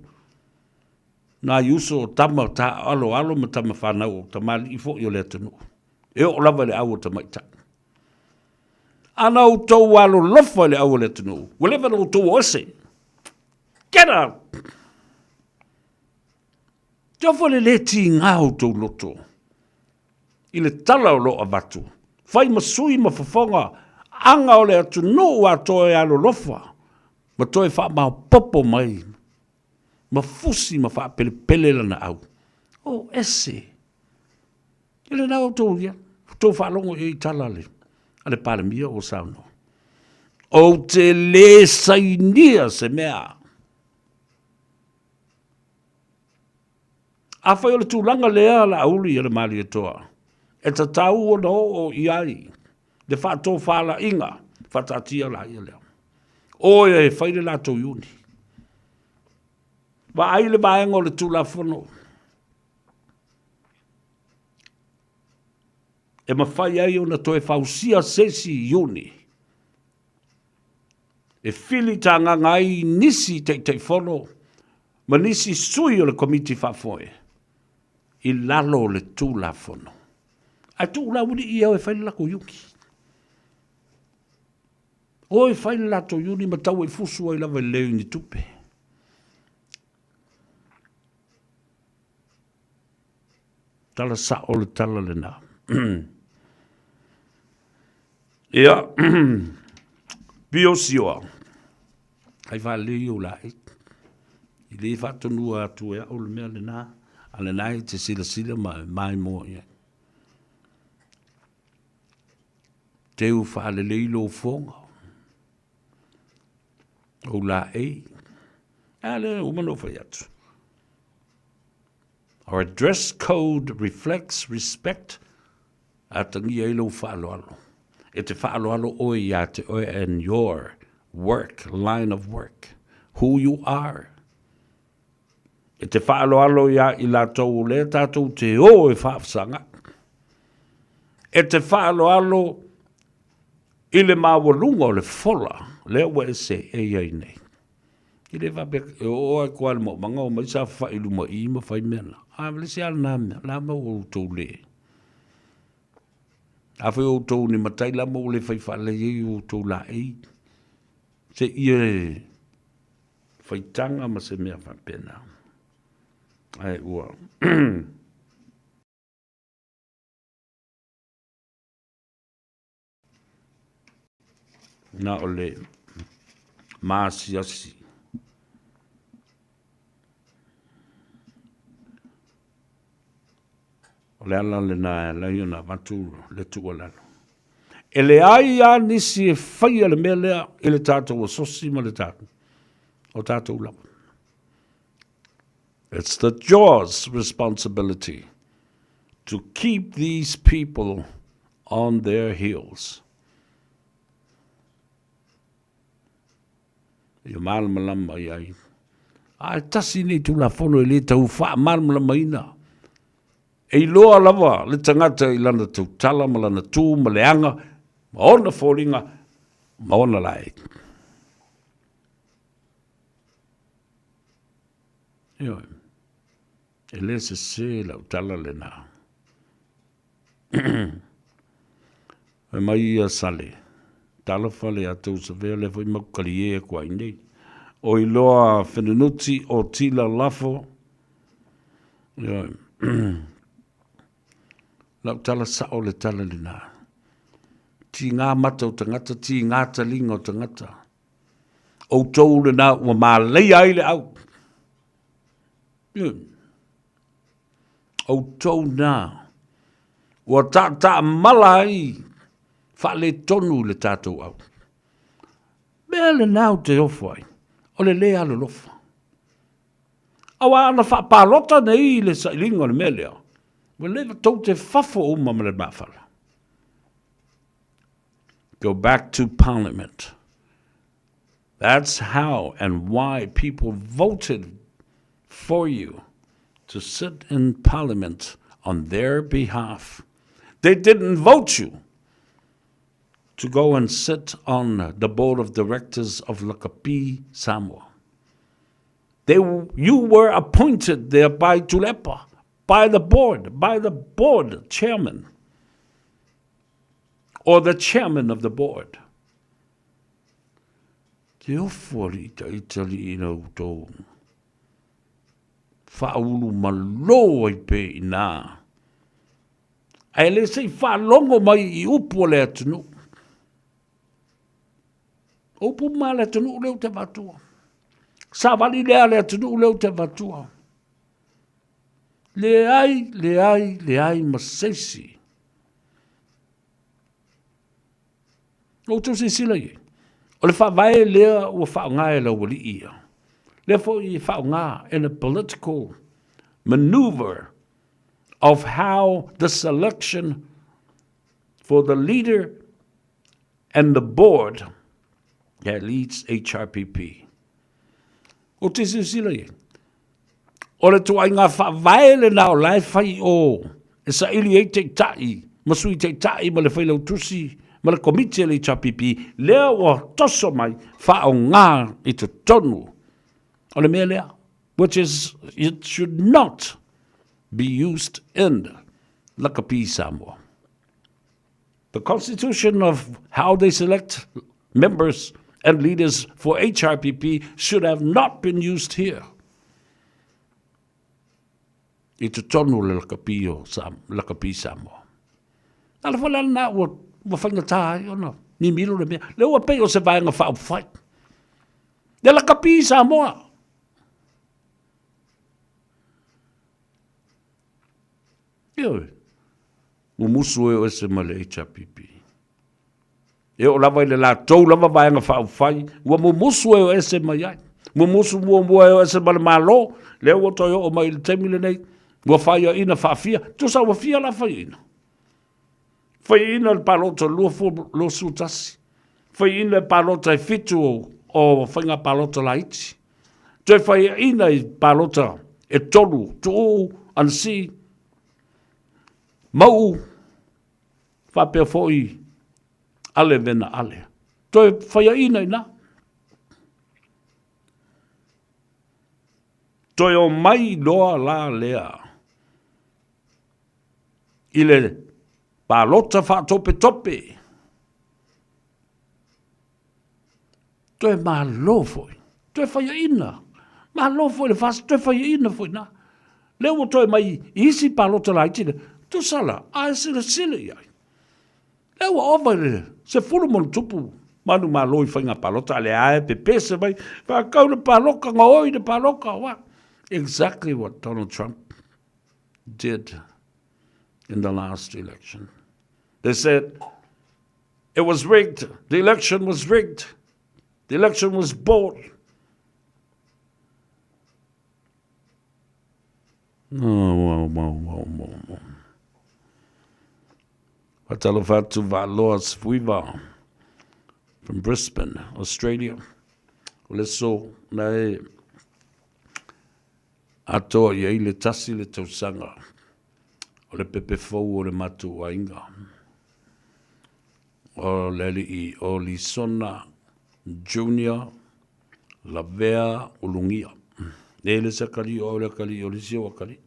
nai uso o tama taaaloalo ma tama fanau o tamalii foi o le atunuu, e oo lava i le au o tamaitai. Ana outou alolofa i le au o le atunuu, ua leva ona outou o ese. Get out! Teofa le le tiga o outou loto i le tala o lo o avatu, fai ma sui ma fofoga aga o le atunuu atoa e alolofa ma toe faamaopoopo mai ma fusi ma faapelepele lana au. O ese. E lena outou ia, outou faalogo i ai i tala a le Palemia o saunoa. Ou te le sainia se mea. Afai o le tulaga lea Laauli a le Malietoa, e tatau ona oo i ai le faatofalaiga faataatia laia lea. Oe e fai le latou iuni. Vaai le vaega o le Tulafono e mafai ai ona toe fausia se isi iuni e filitagaga ai nisi Taitaifono ma nisi sui o le Komiti Faafoe i lalo o le Tulafono. Ae tuu la auili'i e o e fai le latou iuni. O e fai le latou iuni ma tau ai fusu ai lava i le leai o ni tupe. Tala sa'o le tala lena. Ia, pio sioa, ai faalelei ou laei. I le faatonua atu e au le mea lena, a lena e te silasila ma e maimoa i ai. Teu faalelei lou foga, ou laei. A lea ua uma ona ou fai atu. Our dress code reflects respect atagia ai lou faaaloalo. E te faaaloalo oe iā te oe and your work, line of work, who you are. E te faaaloalo iā i latou o lea tatou te o e faafesagai. E te faaaloalo i le maualuga o le fola lea ua e seei ai nei. E le faapea, e oo atu lava i le maumaga omai saofafai i luma i i ma fai mea na. A o le isi lava lena mea, o le a mea ua outou le. Afai o outou ni matai la ma ua le fai faalelei ai outou laei, seia e faitaga ma se mea faapena. Ae ua Na o le maasiasi. O le ala lena e ala ai ona avatu le tuualalo. E leai lava nisi e faia le mea lea i le tatou asosi ma le tatou, o tatou lava. It's the jaw's responsibility to keep these people on their heels. Ia malamalama i ai. A e tasi nei Tulafono e le tau faamalamalamaina. E iloa lava le tagata i lana tautala ma lana tu ma le aga ma ona foliga ma ona laei. Ioe. E le sese lau tala lena. Fai mai ia Sale, talofa le ia tou savea lea foi maku kalie atu ai nei. O iloa fenenuti o tila lafo. Ioe. Lau tala sao le tala lena. Tigā mata o tagata, tigā taliga o tagata. Outou lena ua māleia ai le au. Outou na ua taataamala ai faaletonu le tatou au. Mea lena ou te ofo ai, o le lē alolofa. Aua ana faapalota nei le sailiga o le mea lea, Ua leva tou te fafo uma ma le mafala. Go back to parliament. That's how and why people voted for you to sit in parliament on their behalf. They didn't vote you to go and sit on the board of directors of Lakapi Samoa. They, you were appointed there by Tuilaepa, by the board, by the board chairman, or the chairman of the board. Te ofo alii itaita alii i la outou faaulu malo ai pea i ina, ae le se i faalogo mai i upu a le atunuu. O upu ma le atunuu lea ou te avatua. Savali lea a le atunuu lea ou te avatua. Leai, leai, leai ma se isi. Ua outou silasila i ai, o le faavae lea ua faaaoga e le aualii ia, lea foi e faaaoga in a political maneuver of how the selection for the leader and the board that leads HRPP. Ou te silasila i ai, o le ituaiga faavae lena o la e fai i o e saili ai taitai ma sui taitai ma le failautusi ma le komiti a le HRPP, lea ua toso mai faaaoga i totonu o le mea lea, which is it should not be used in Lakapi Samoa. The constitution of how they select members and leaders for HRPP should have not been used here. I totonu o le lakapi o Sam, lakapi Samoa. Ala foi la lena ua, ua faigata ai ona mimilo le mea. Le ua pei o se vaega faaupufai. Le lakapi Samoa. Ioe. Mumusu e o ese ma le HRPP. E oo lava i le latou lava Vaega Faaupufai, ua mumusu e o ese mai ai. Mumusu muamua e o ese ma le Malo, lea ua toe oo mai i le taimi lenei, ua faiaina faafia, tusa ua fia la faiaina. Faiaina le palota 2021, faiaina le palota e fitu o, o faiga palota laiti, toe faiaina i palota e tolu, Tuuu, Anasii, Mauu, faapea foi Ale vena ale. Toe faiaina i ina. Toe omai loa la lea i le palota faatopetope. Toe malo foi, toe faiaina. Malo foi le FAST, toe faiaina foi i ina. Lea ua toe mai i isi palota laiti lea, tusa la, a e silasila i ai, lea ua ova i le 10+ manumalo i faiga palota, a o lea lava e pepese mai, faatau le paloka, gaoi le paloka, what? Exactly what Donald Trump did in the last election. They said it was rigged, the election was rigged, the election was bought. Oh, wow, wow, wow, wow, wow. Faatalofa atu Valoa Sefuiva from Brisbane, Australia. O le aso na e atoa i ai le tasi le tausaga o le pepe fou o le matou aiga. O le alii o Lisona Junior Lavea Ulugia. E le se akalii o au le akalii o le isi ou akalii.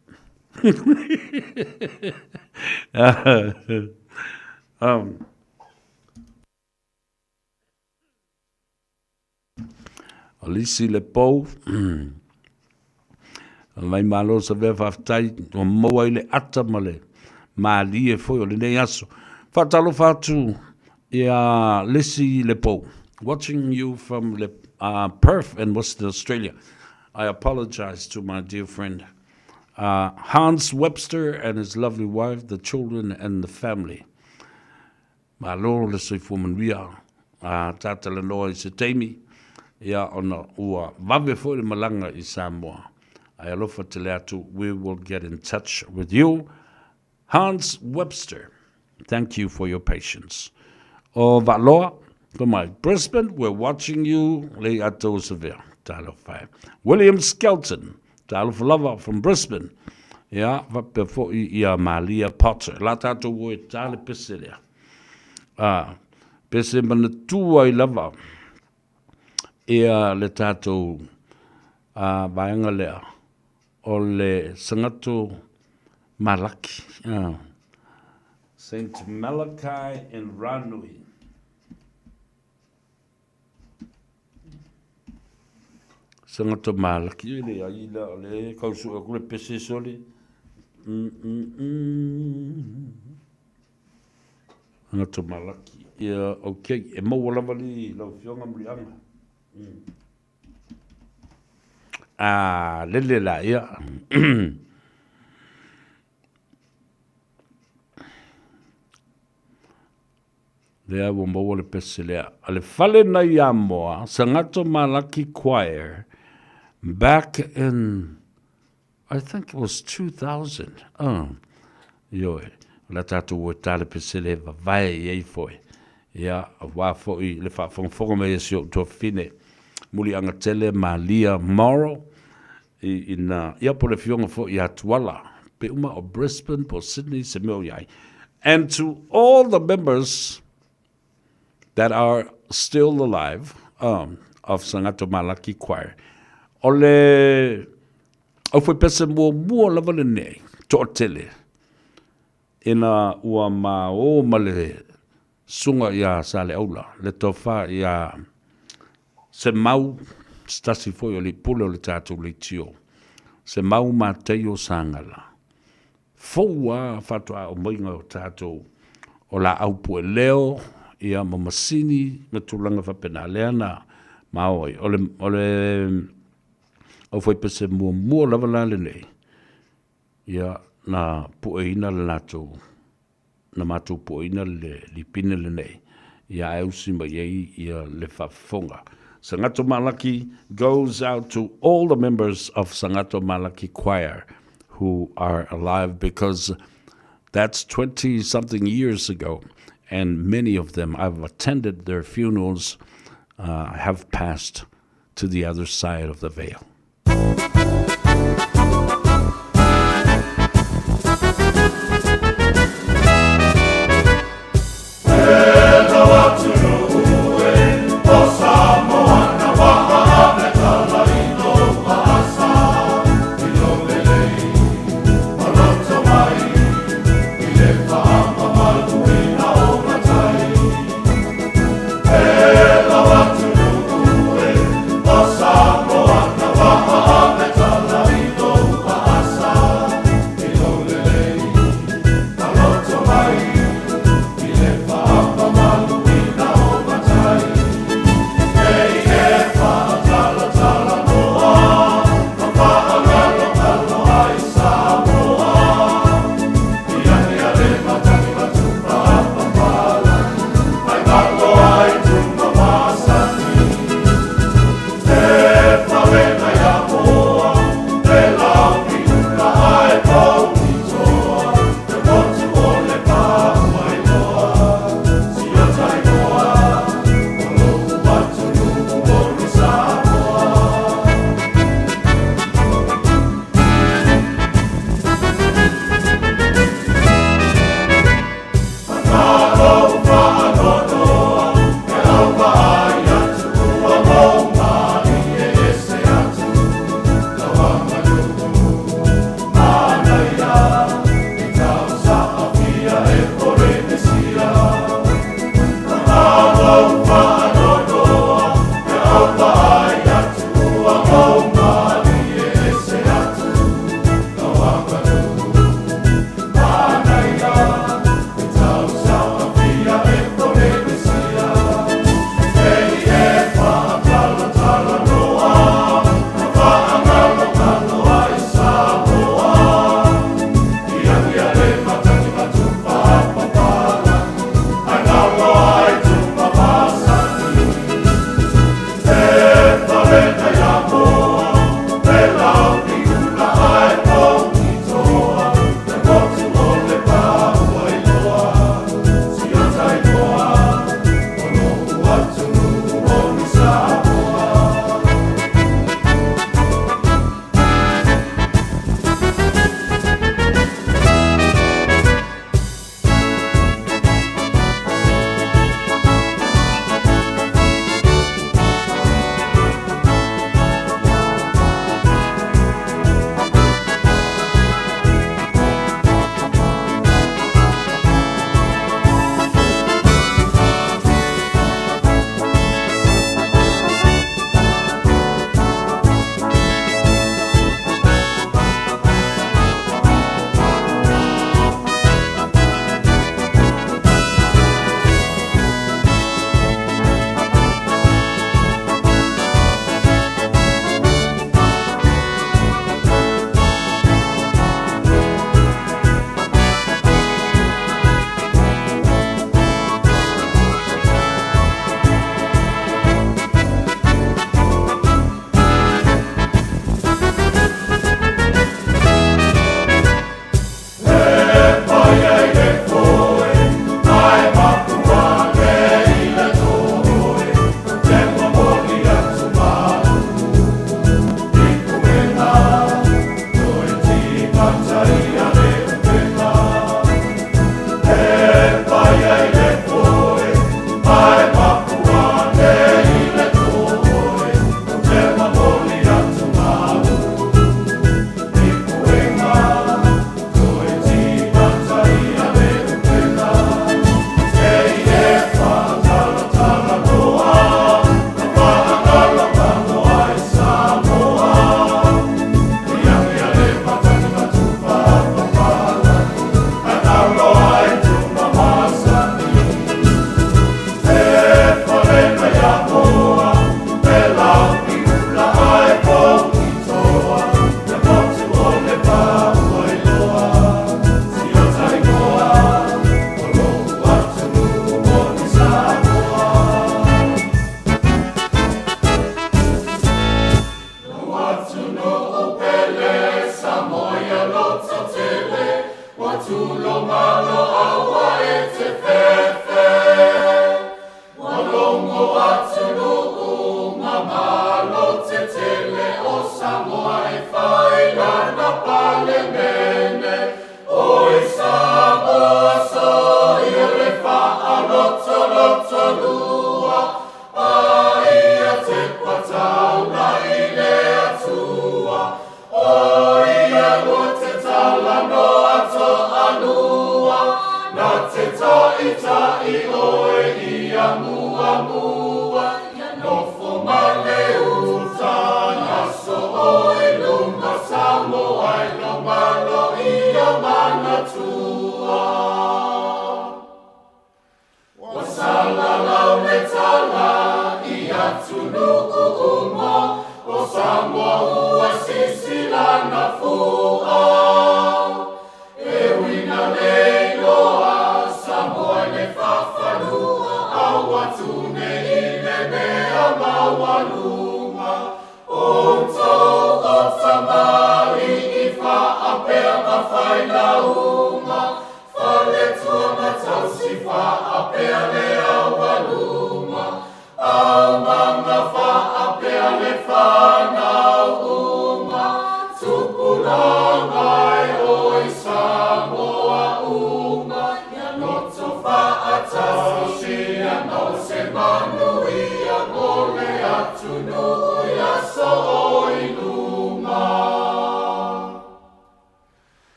um, O Lisi le pou, Mai malo Savea faafetai ua maua ai le ata ma le malie foi o lenei aso. Faatalofa atu ia Lisi le pou, watching you from le, uh, Perth in Western Australia. I apologize to my dear friend uh, Hans Webster and his lovely wife, the children and the family. Malo le soifua manuia a tatalanoa i se taimi, ia ona ua vave foi le malaga i Samoa. Ae alofa tele atu, we will get in touch with you. Hans Webster, thank you for your patience. O Valoa, fai mai, Brisbane, we're watching you, lei atou Sevilla. Talofa e. William Skelton, talofa lava from Brisbane. Ia, faapea foi ia Malia Potter. La tatou o e tā le pese lea. Ah, pese manatua ai lava ia le tatou vaega lea o le Sagato Malaki. Saint Malachi in Ranui. Sagato Malaki, e leai la, o le kau sue aku le pese sole. Sagato Malaki. Ia, okay, e maua lava li lau Afioga Muliaga. A lele la ia. Lea ua maua le pese lea. A le fale nai Amoa, Sagato Malaki Choir, back in, I think it was 2000. Oh, ioe, o le a tatou o e tā le pese lea e vavae i ai foi. Ia, aua foi le faafogafoga mai a si ou tuafafine, Muliaga Tele Malia Morrow, i ina, ia po o le afioga foi ia Tuala, pe uma o Brisbane po o Sydney se mea o i ai. And to all the members that are still alive of Sagato Malaki Choir, o le aufaipese muamua lava lenei, toatele, ina ua ma o ma le susuga ia Saleaula, le tofa ia Semau, se tasi foi o alii pule o le tatou leitio, Semau Mataio Sagala, fou lava faatoa aumaiga o tatou o laau pueleo ia ma masini ma tulaga faapena, lea na mao ai. O le, o le aufaipese muamua lava la lenei, ia na pueina le latou na matou pueina le lipine lenei, ia ae usi mai ai ia le faafofoga. Sagato Malaki goes out to all the members of Sagato Malaki Choir who are alive, because that's 20 something years ago, and many of them, I've attended their funerals, have passed to the other side of the veil.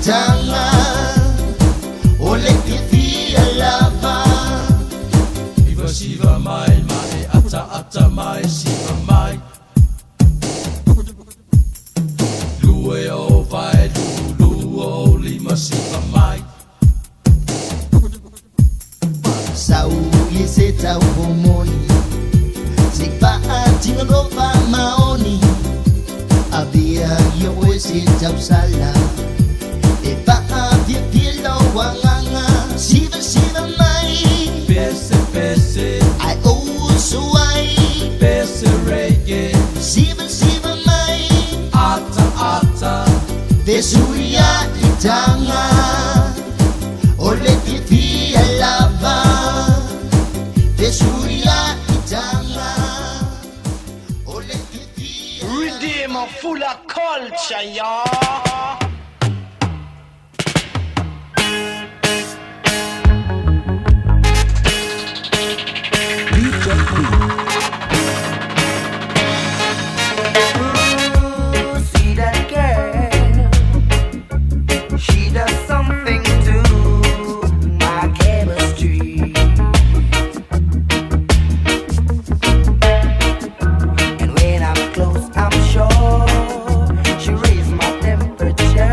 taga o le fiafia lava. Iva siva mai mai ata ata mai siva mai. Lue o vai lu lu o lima siva mai. Sau i se tau homoni se faatigalofa maoni avea ia oe se tausala e faafiafia lau agaga sivasiva mai. Pese pese Ai ouso ai pese reggae. Sivasiva mai. Ata ata Vesuia i taga o le fiafia lava. Vesuia i taga o le fiafia. Redeemer full of culture, y'all. See that girl? She does something to my chemistry. And when I'm close, I'm sure she raises my temperature.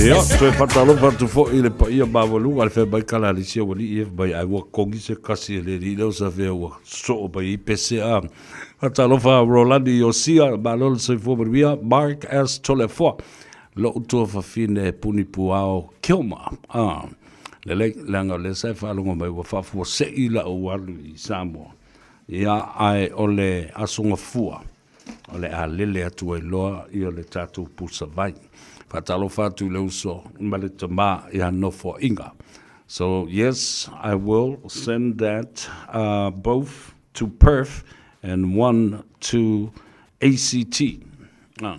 Ia, toe faatalofa atu foi i le paia maualuga le fai mai Kalalisi aualii e mai ai ua kogi se kasi e le alii lea o Safea ua soo mai ai pese a. Faatalofa Rolani Iosia, malo le soifua manuia, Mark S. Toleafoa, lou tuafafine Punipuao Kilmer. Ah, lelei, leaga o lea sa e faalogo mai ua faafuasei lau alu i Samoa. Ia, ae o le Aso Gafua, o le a lele atu ai loa ia le tatou pusa vai. Faatalofa atu i le uso ma le tama ia Nofoaiga. So yes, I will send that uh, both to Perth and one to ACT uh,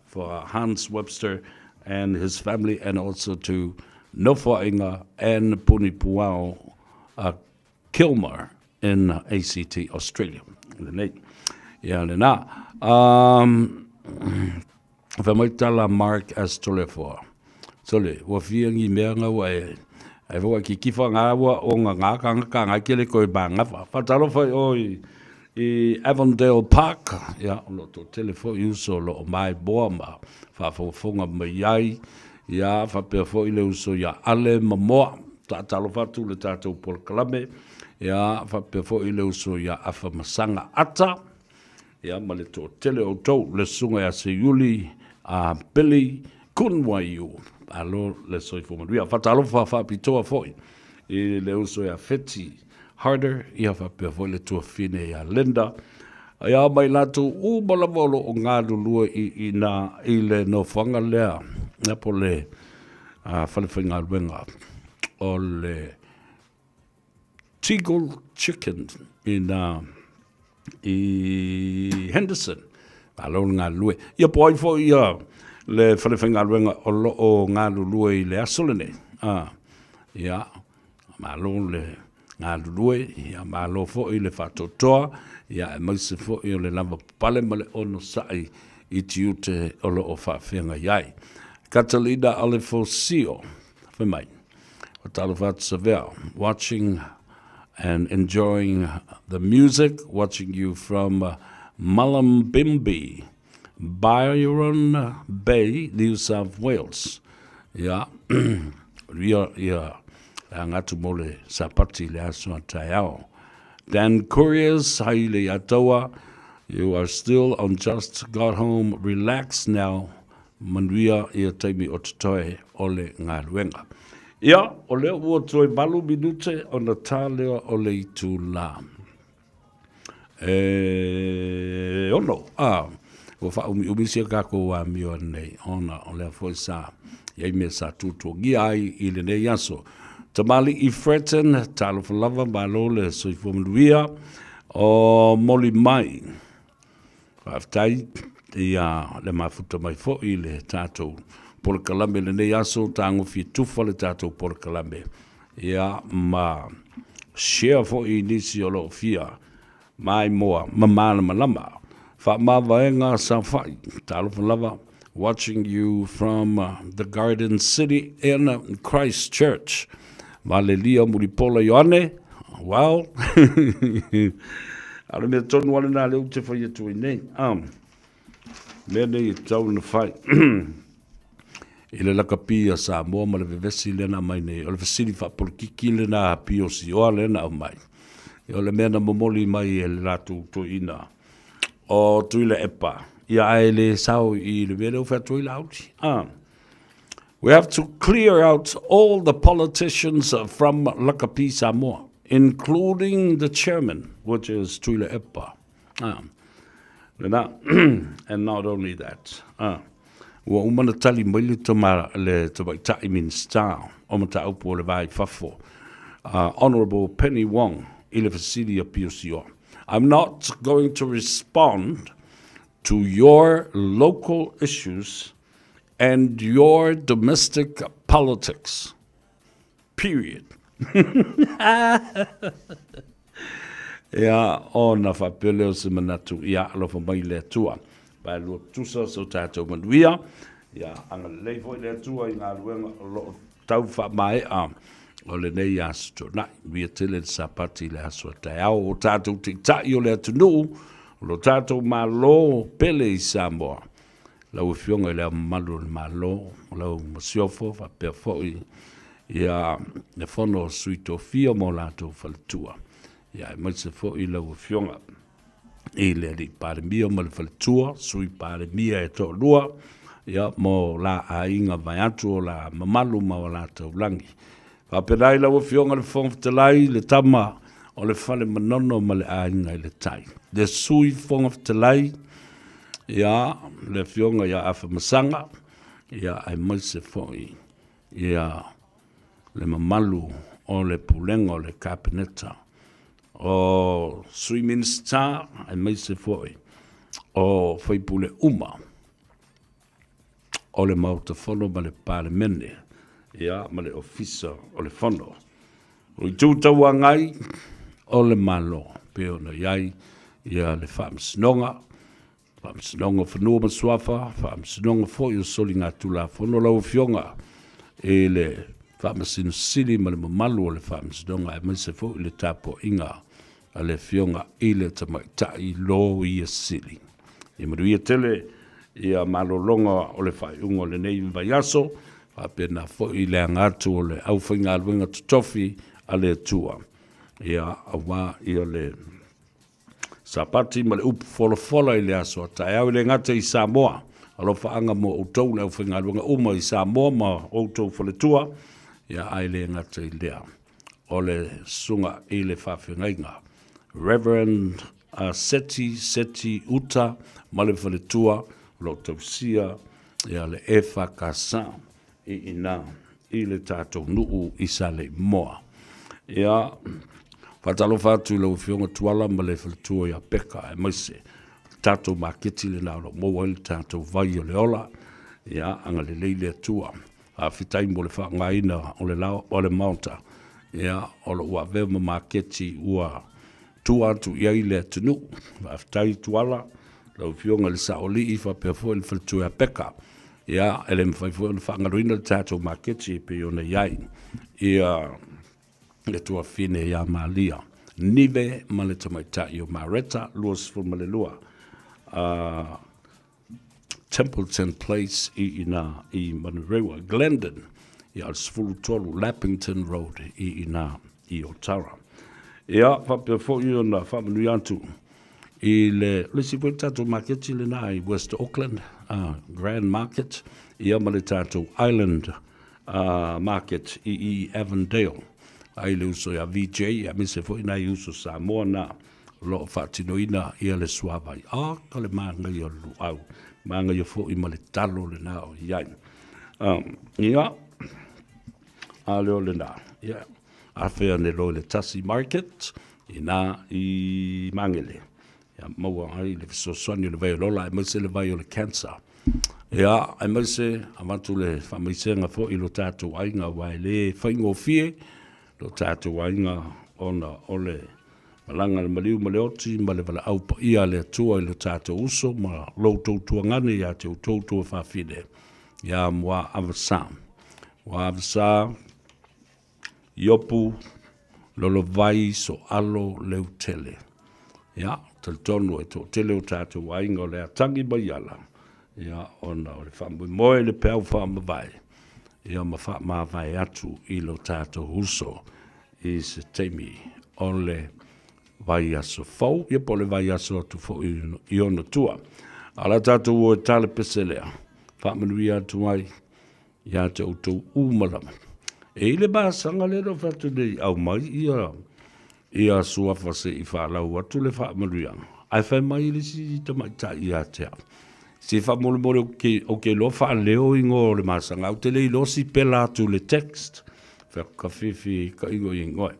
for Hans Webster and his family and also to Nofoaiga and Punipuao uh, Kilmar in ACT, Australia. Lenei. Ia lena. Um, Fai mai tala Mark S. Tolefoa. Sole, ua fia ngi mea nga ua e ai fua ki kifa ngā ua o ngā ngā ka ngā ka ngā kele koe bā ngā wha. Whatalofa i oi i Avondale Park, ia, o lo tō tele fo i uso lo o mai boa ma whaafongafonga mai ai, ia, whapea fo i le uso ia Ale Mamoa, Taatalofa atu le tatou polokalame, ia, faapea foi le uso ia Afamasaga Ata, ia, ma le toatele o outou, le susuga ia Seiuli a Billy Kunwaiu. Malo le soifua manuia. Faatalofa faapitoa foi i le uso ia Feti Harder, ia faapea foi le tuafine ia Linda, ia ma i latou uma lava o lo o galulue i ina i le nofoaga lea, ia po o le falefaigaluega o le Teagle Chicken ina i Henderson. Malo le galulue. Ia po ai foi ia le falefaigaluega o lo o galulue i le aso lenei. Ah, ia, malo le galulue, ia malo foi le faatoatoa, ia aemaise foi o le lavapapale ma le onosai i tiute o lo o faafeagai ai. Catalina Alefosio, fai mai, Talofa atu Savea, watching and enjoying the music, watching you from Mullumbimby, Byron Bay, New South Wales. Ia, ia, ia, le aga atu mo le Sapati le aso a taeao. Dan Couriers, hai le ia taua, you are still on just got home, relax now, manuia ia taimi o totoe o le galuega. Ia, o lea ua toe 8 minute ona tā lea o le itulā. E ono, a, ua faaumiumi sia kākou amio nei, ona o lea foi sa i ai mea sa tuatuagia ai i lenei aso. Tamalii Fretton, talofa lava, malo le soifua manuia, o moli mai. Faafetai ia le mafuta mai foi le tatou polokalame lenei aso, tagofie tufa le tatou polokalame. Ia ma share foi i nisi o lo o fia maimoa ma malamalama. Faamavaega Saofai, talofa lava, watching you from the Garden City in Christchurch. Valelia Mulipola Ioane, well, a o le mea tonu lava lena lea ou te fai atu ai nei. Um, mea nei e tatau ona fai. I le lakapi a Samoa ma le vevesi lea na aumai nei, o le fesili faapolokiki lena a POCOA lea na aumai. O le mea na momoli mai e le latou toeaina o Tuilaepa, ia ae le sao i le mea lea ua fai atu ai Laauli. Ah. We have to clear out all the politicians from Lakapi Samoa, including the chairman, which is Tuilaepa. Ah. Lena, and not only that, ah, ua uma na tali mai le tama, le tamaitai Minista o Mataupu o le Va i Fafo, uh, Honourable Penny Wong, i le fesili a Pio I'm not going to respond to your local issues and your domestic politics. Period. Ia, ona faapea lea o se manatu, ia alofa mai le Atua. Paelua tutusa so tatou manuia, ia agalelei foi le Atua i galuega o lo o tau faamaea o lenei aso tuanai. Manuia tele le Sapati i le aso a taeao o tatou taitai o le atunuu, o lo tatou Malo pele i Samoa. lau Afioga i Le Ao Mamalu o le Malo, lau Masiofo faapea foi ia le Fono a Sui Tofia ma o latou faletua, ia aemaise foi lau Afioga i le Alii Palemia ma le faletua, Sui Palemia e toalua, ia ma o la aiga vaeatu o la mamalu ma o la taulagi. Faapena ai lau Afioga i le Fofoga Fetalai, le tama o le Fale Manono ma le Aiga i le Tai. Le Sui Fofoga Fetalai, ia, le Afioga ia Afamasaga, ia, aemaise foi ia le mamalu o le Pulega o le Kapeneta, o Sui Minisita, aemaise foi o sui usufono uma o le Maota Fono ma le Palemene, ia, ma le Ofisa o le Fono. O Itu Tauagai o le Malo, pei ona i ai ia le Faamasinoga, Faamasinoga o Fanua ma Suafa, Faamasinoga foi o Soligatulafono. Lau Afioga i le Faamasino Sili ma le mamalu o le Faamasinoga, aemaise foi le tapuaiga a le Afioga i le Tamaitai Loia Sili. Ia manuia tele ia malologa o le faaiuga o lenei vaiaso, faapena foi le aga atu o le aufaigaluega totofi a le Atua, ia aua ia le Sapati ma le upu folafola i le aso a taeao, e le gata i Samoa. Alofaaga mo outou le aufaigaluega uma i Samoa ma outou faletua, ia ae le gata i lea, o le susuga i le faafeagaiga Reverend Seti Seti Uta ma le faletua o lo o tausia ia le EFKS i ina i le tatou nuu i Saleimoa. Ia, faatalofa atu i lau Afioga Tuala ma le faletua ia Peka, aemaise tatou maketi lena o lo o maua ai le tatou vai o le ola. Ia, agalelei le Atua. Faafetai mo le faaaogaina o le lao o le Maota, ia, o lo o ua avea ma maketi ua tua atu i ai le atunuu. Faafetai Tuala, lau Afioga i le Saoalii faapea foi le faletua ia Peka. Ia, e le mafai foi ona faagaloina le tatou maketi e pei ona i ai ia le tuafafine ia Malia Nive ma le tamaitai o Mareta, 22, Templeton Place i ina i Manurewa. Glendon, ia o le 13 Lappington Road i ina i Otara. Ia, faapea foi ona faamanuia atu i le isi foi tatou maketi lena i West Auckland, Grand Market, ia ma le tatou Island Market i Avondale. Ai le uso ia VJ, aemaise foi nai uso Samoa na o lo o faatinoina ia le suavai. A ka le manaia o le luau, manaia foi ma le talo lena o i ai. Ia, a leo lena, ia, afe ane loa i le Tasi Market, ina i Magele. Ia, maua ai le fesoasoani o le vai o le ola, aemaise le vai o le cancer. Ia, aemaise avatu le faamaisega foi i lo tatou aiga, aua e le faigofie lo tatou aiga ona o le malaga a le maliu ma le oti ma le valaau paia a le Atua i lo tatou uso ma lo outou tuagane ia te outou tuafafine ia Muaavasa. Muaavasa Iopu Lolovai Soalo Leutele. Ia, talitonu e toatele o tatou aiga o le a tagi mai ala, ia, ona o le faamoemoe i le peau faamavae, ia ma faamavae atu i lo tatou uso i se taimi o le vaiaso fou, ia po o le vaiaso atu foi i ona tua. A o le a tatou o e tala pese lea, faamanuia atu ai ia te outou uma lava. E i le vasaga lea na ou fai atu nei, aumai ia ia suafa se i faalau atu le faamanuiaga, ae fai mai le isi tamaitai ia te au, se faamolemole ou te iloa faaleo igoa o le masaga, ou te le iloa sipela atu i le text. Fai atu, Kafifi ka igoa i igoa.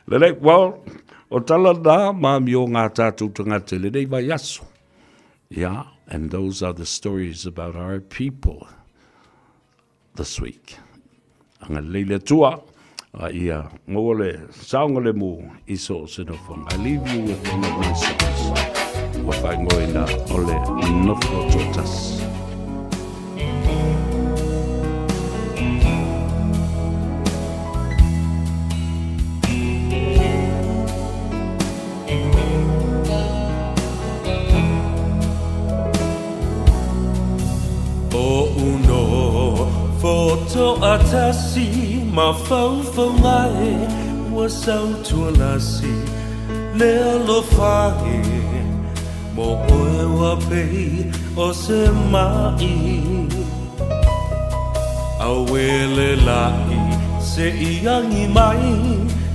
Lelei, well, o tala na ma amioga a tatou tagata i lenei vaiaso. Yeah, and those are the stories about our people this week. Agalelei le Atua, a ia maua le saogalemu i so o se nofoaga. I leave you with one of my songs. Ua faaigoaina o le Nofo Toatasi. toatasi mafaufauga e ua sautualasi le alofa e mo oe ua pei o se ma'i Auē le la'i se'i agi mai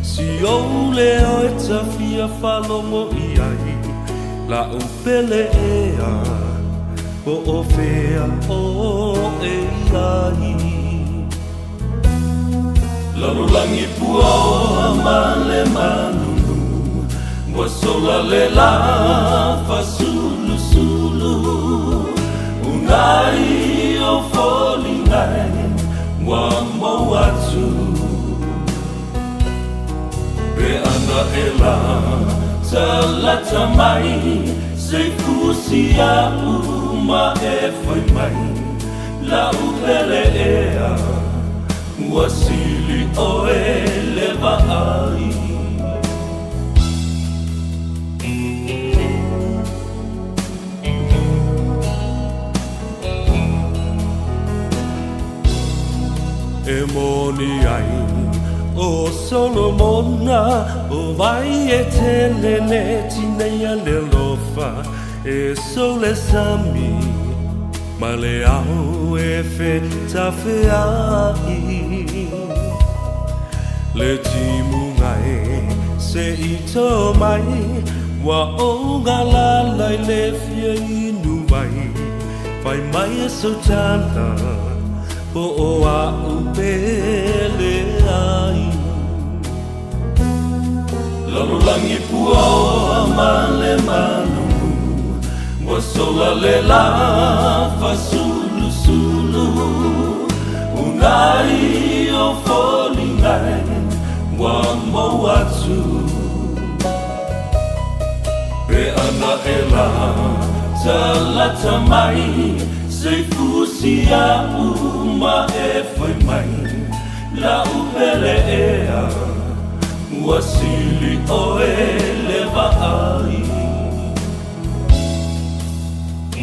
si ou leo e ta fia faalogo i ai la'u pele ea po o fea oe i ai. Lalolagi puaoa ma le malulu ua sola le lā fasulusulu unai o foliga e ua mou atu pe ana e la talata mai se fusi a'u ma e fai mai la'u pele ea ua sili oe le vaai. E moni ai ʻo Solomona o vai e tele le tineia le alofa e sou le sami ma le ao e fetafea'i le timuga e se i tō mai ua ou galala i le fia inu vai fai mai e sau tala po o a'u pele ai. Lalolagi puaoa ma le malulu ua sola le lā fasulusulu unai o foliga e ua mou atu pe ana e la talata mai se fusi a'u ma e fai mai la'u pele ea ua sili oe le vaai.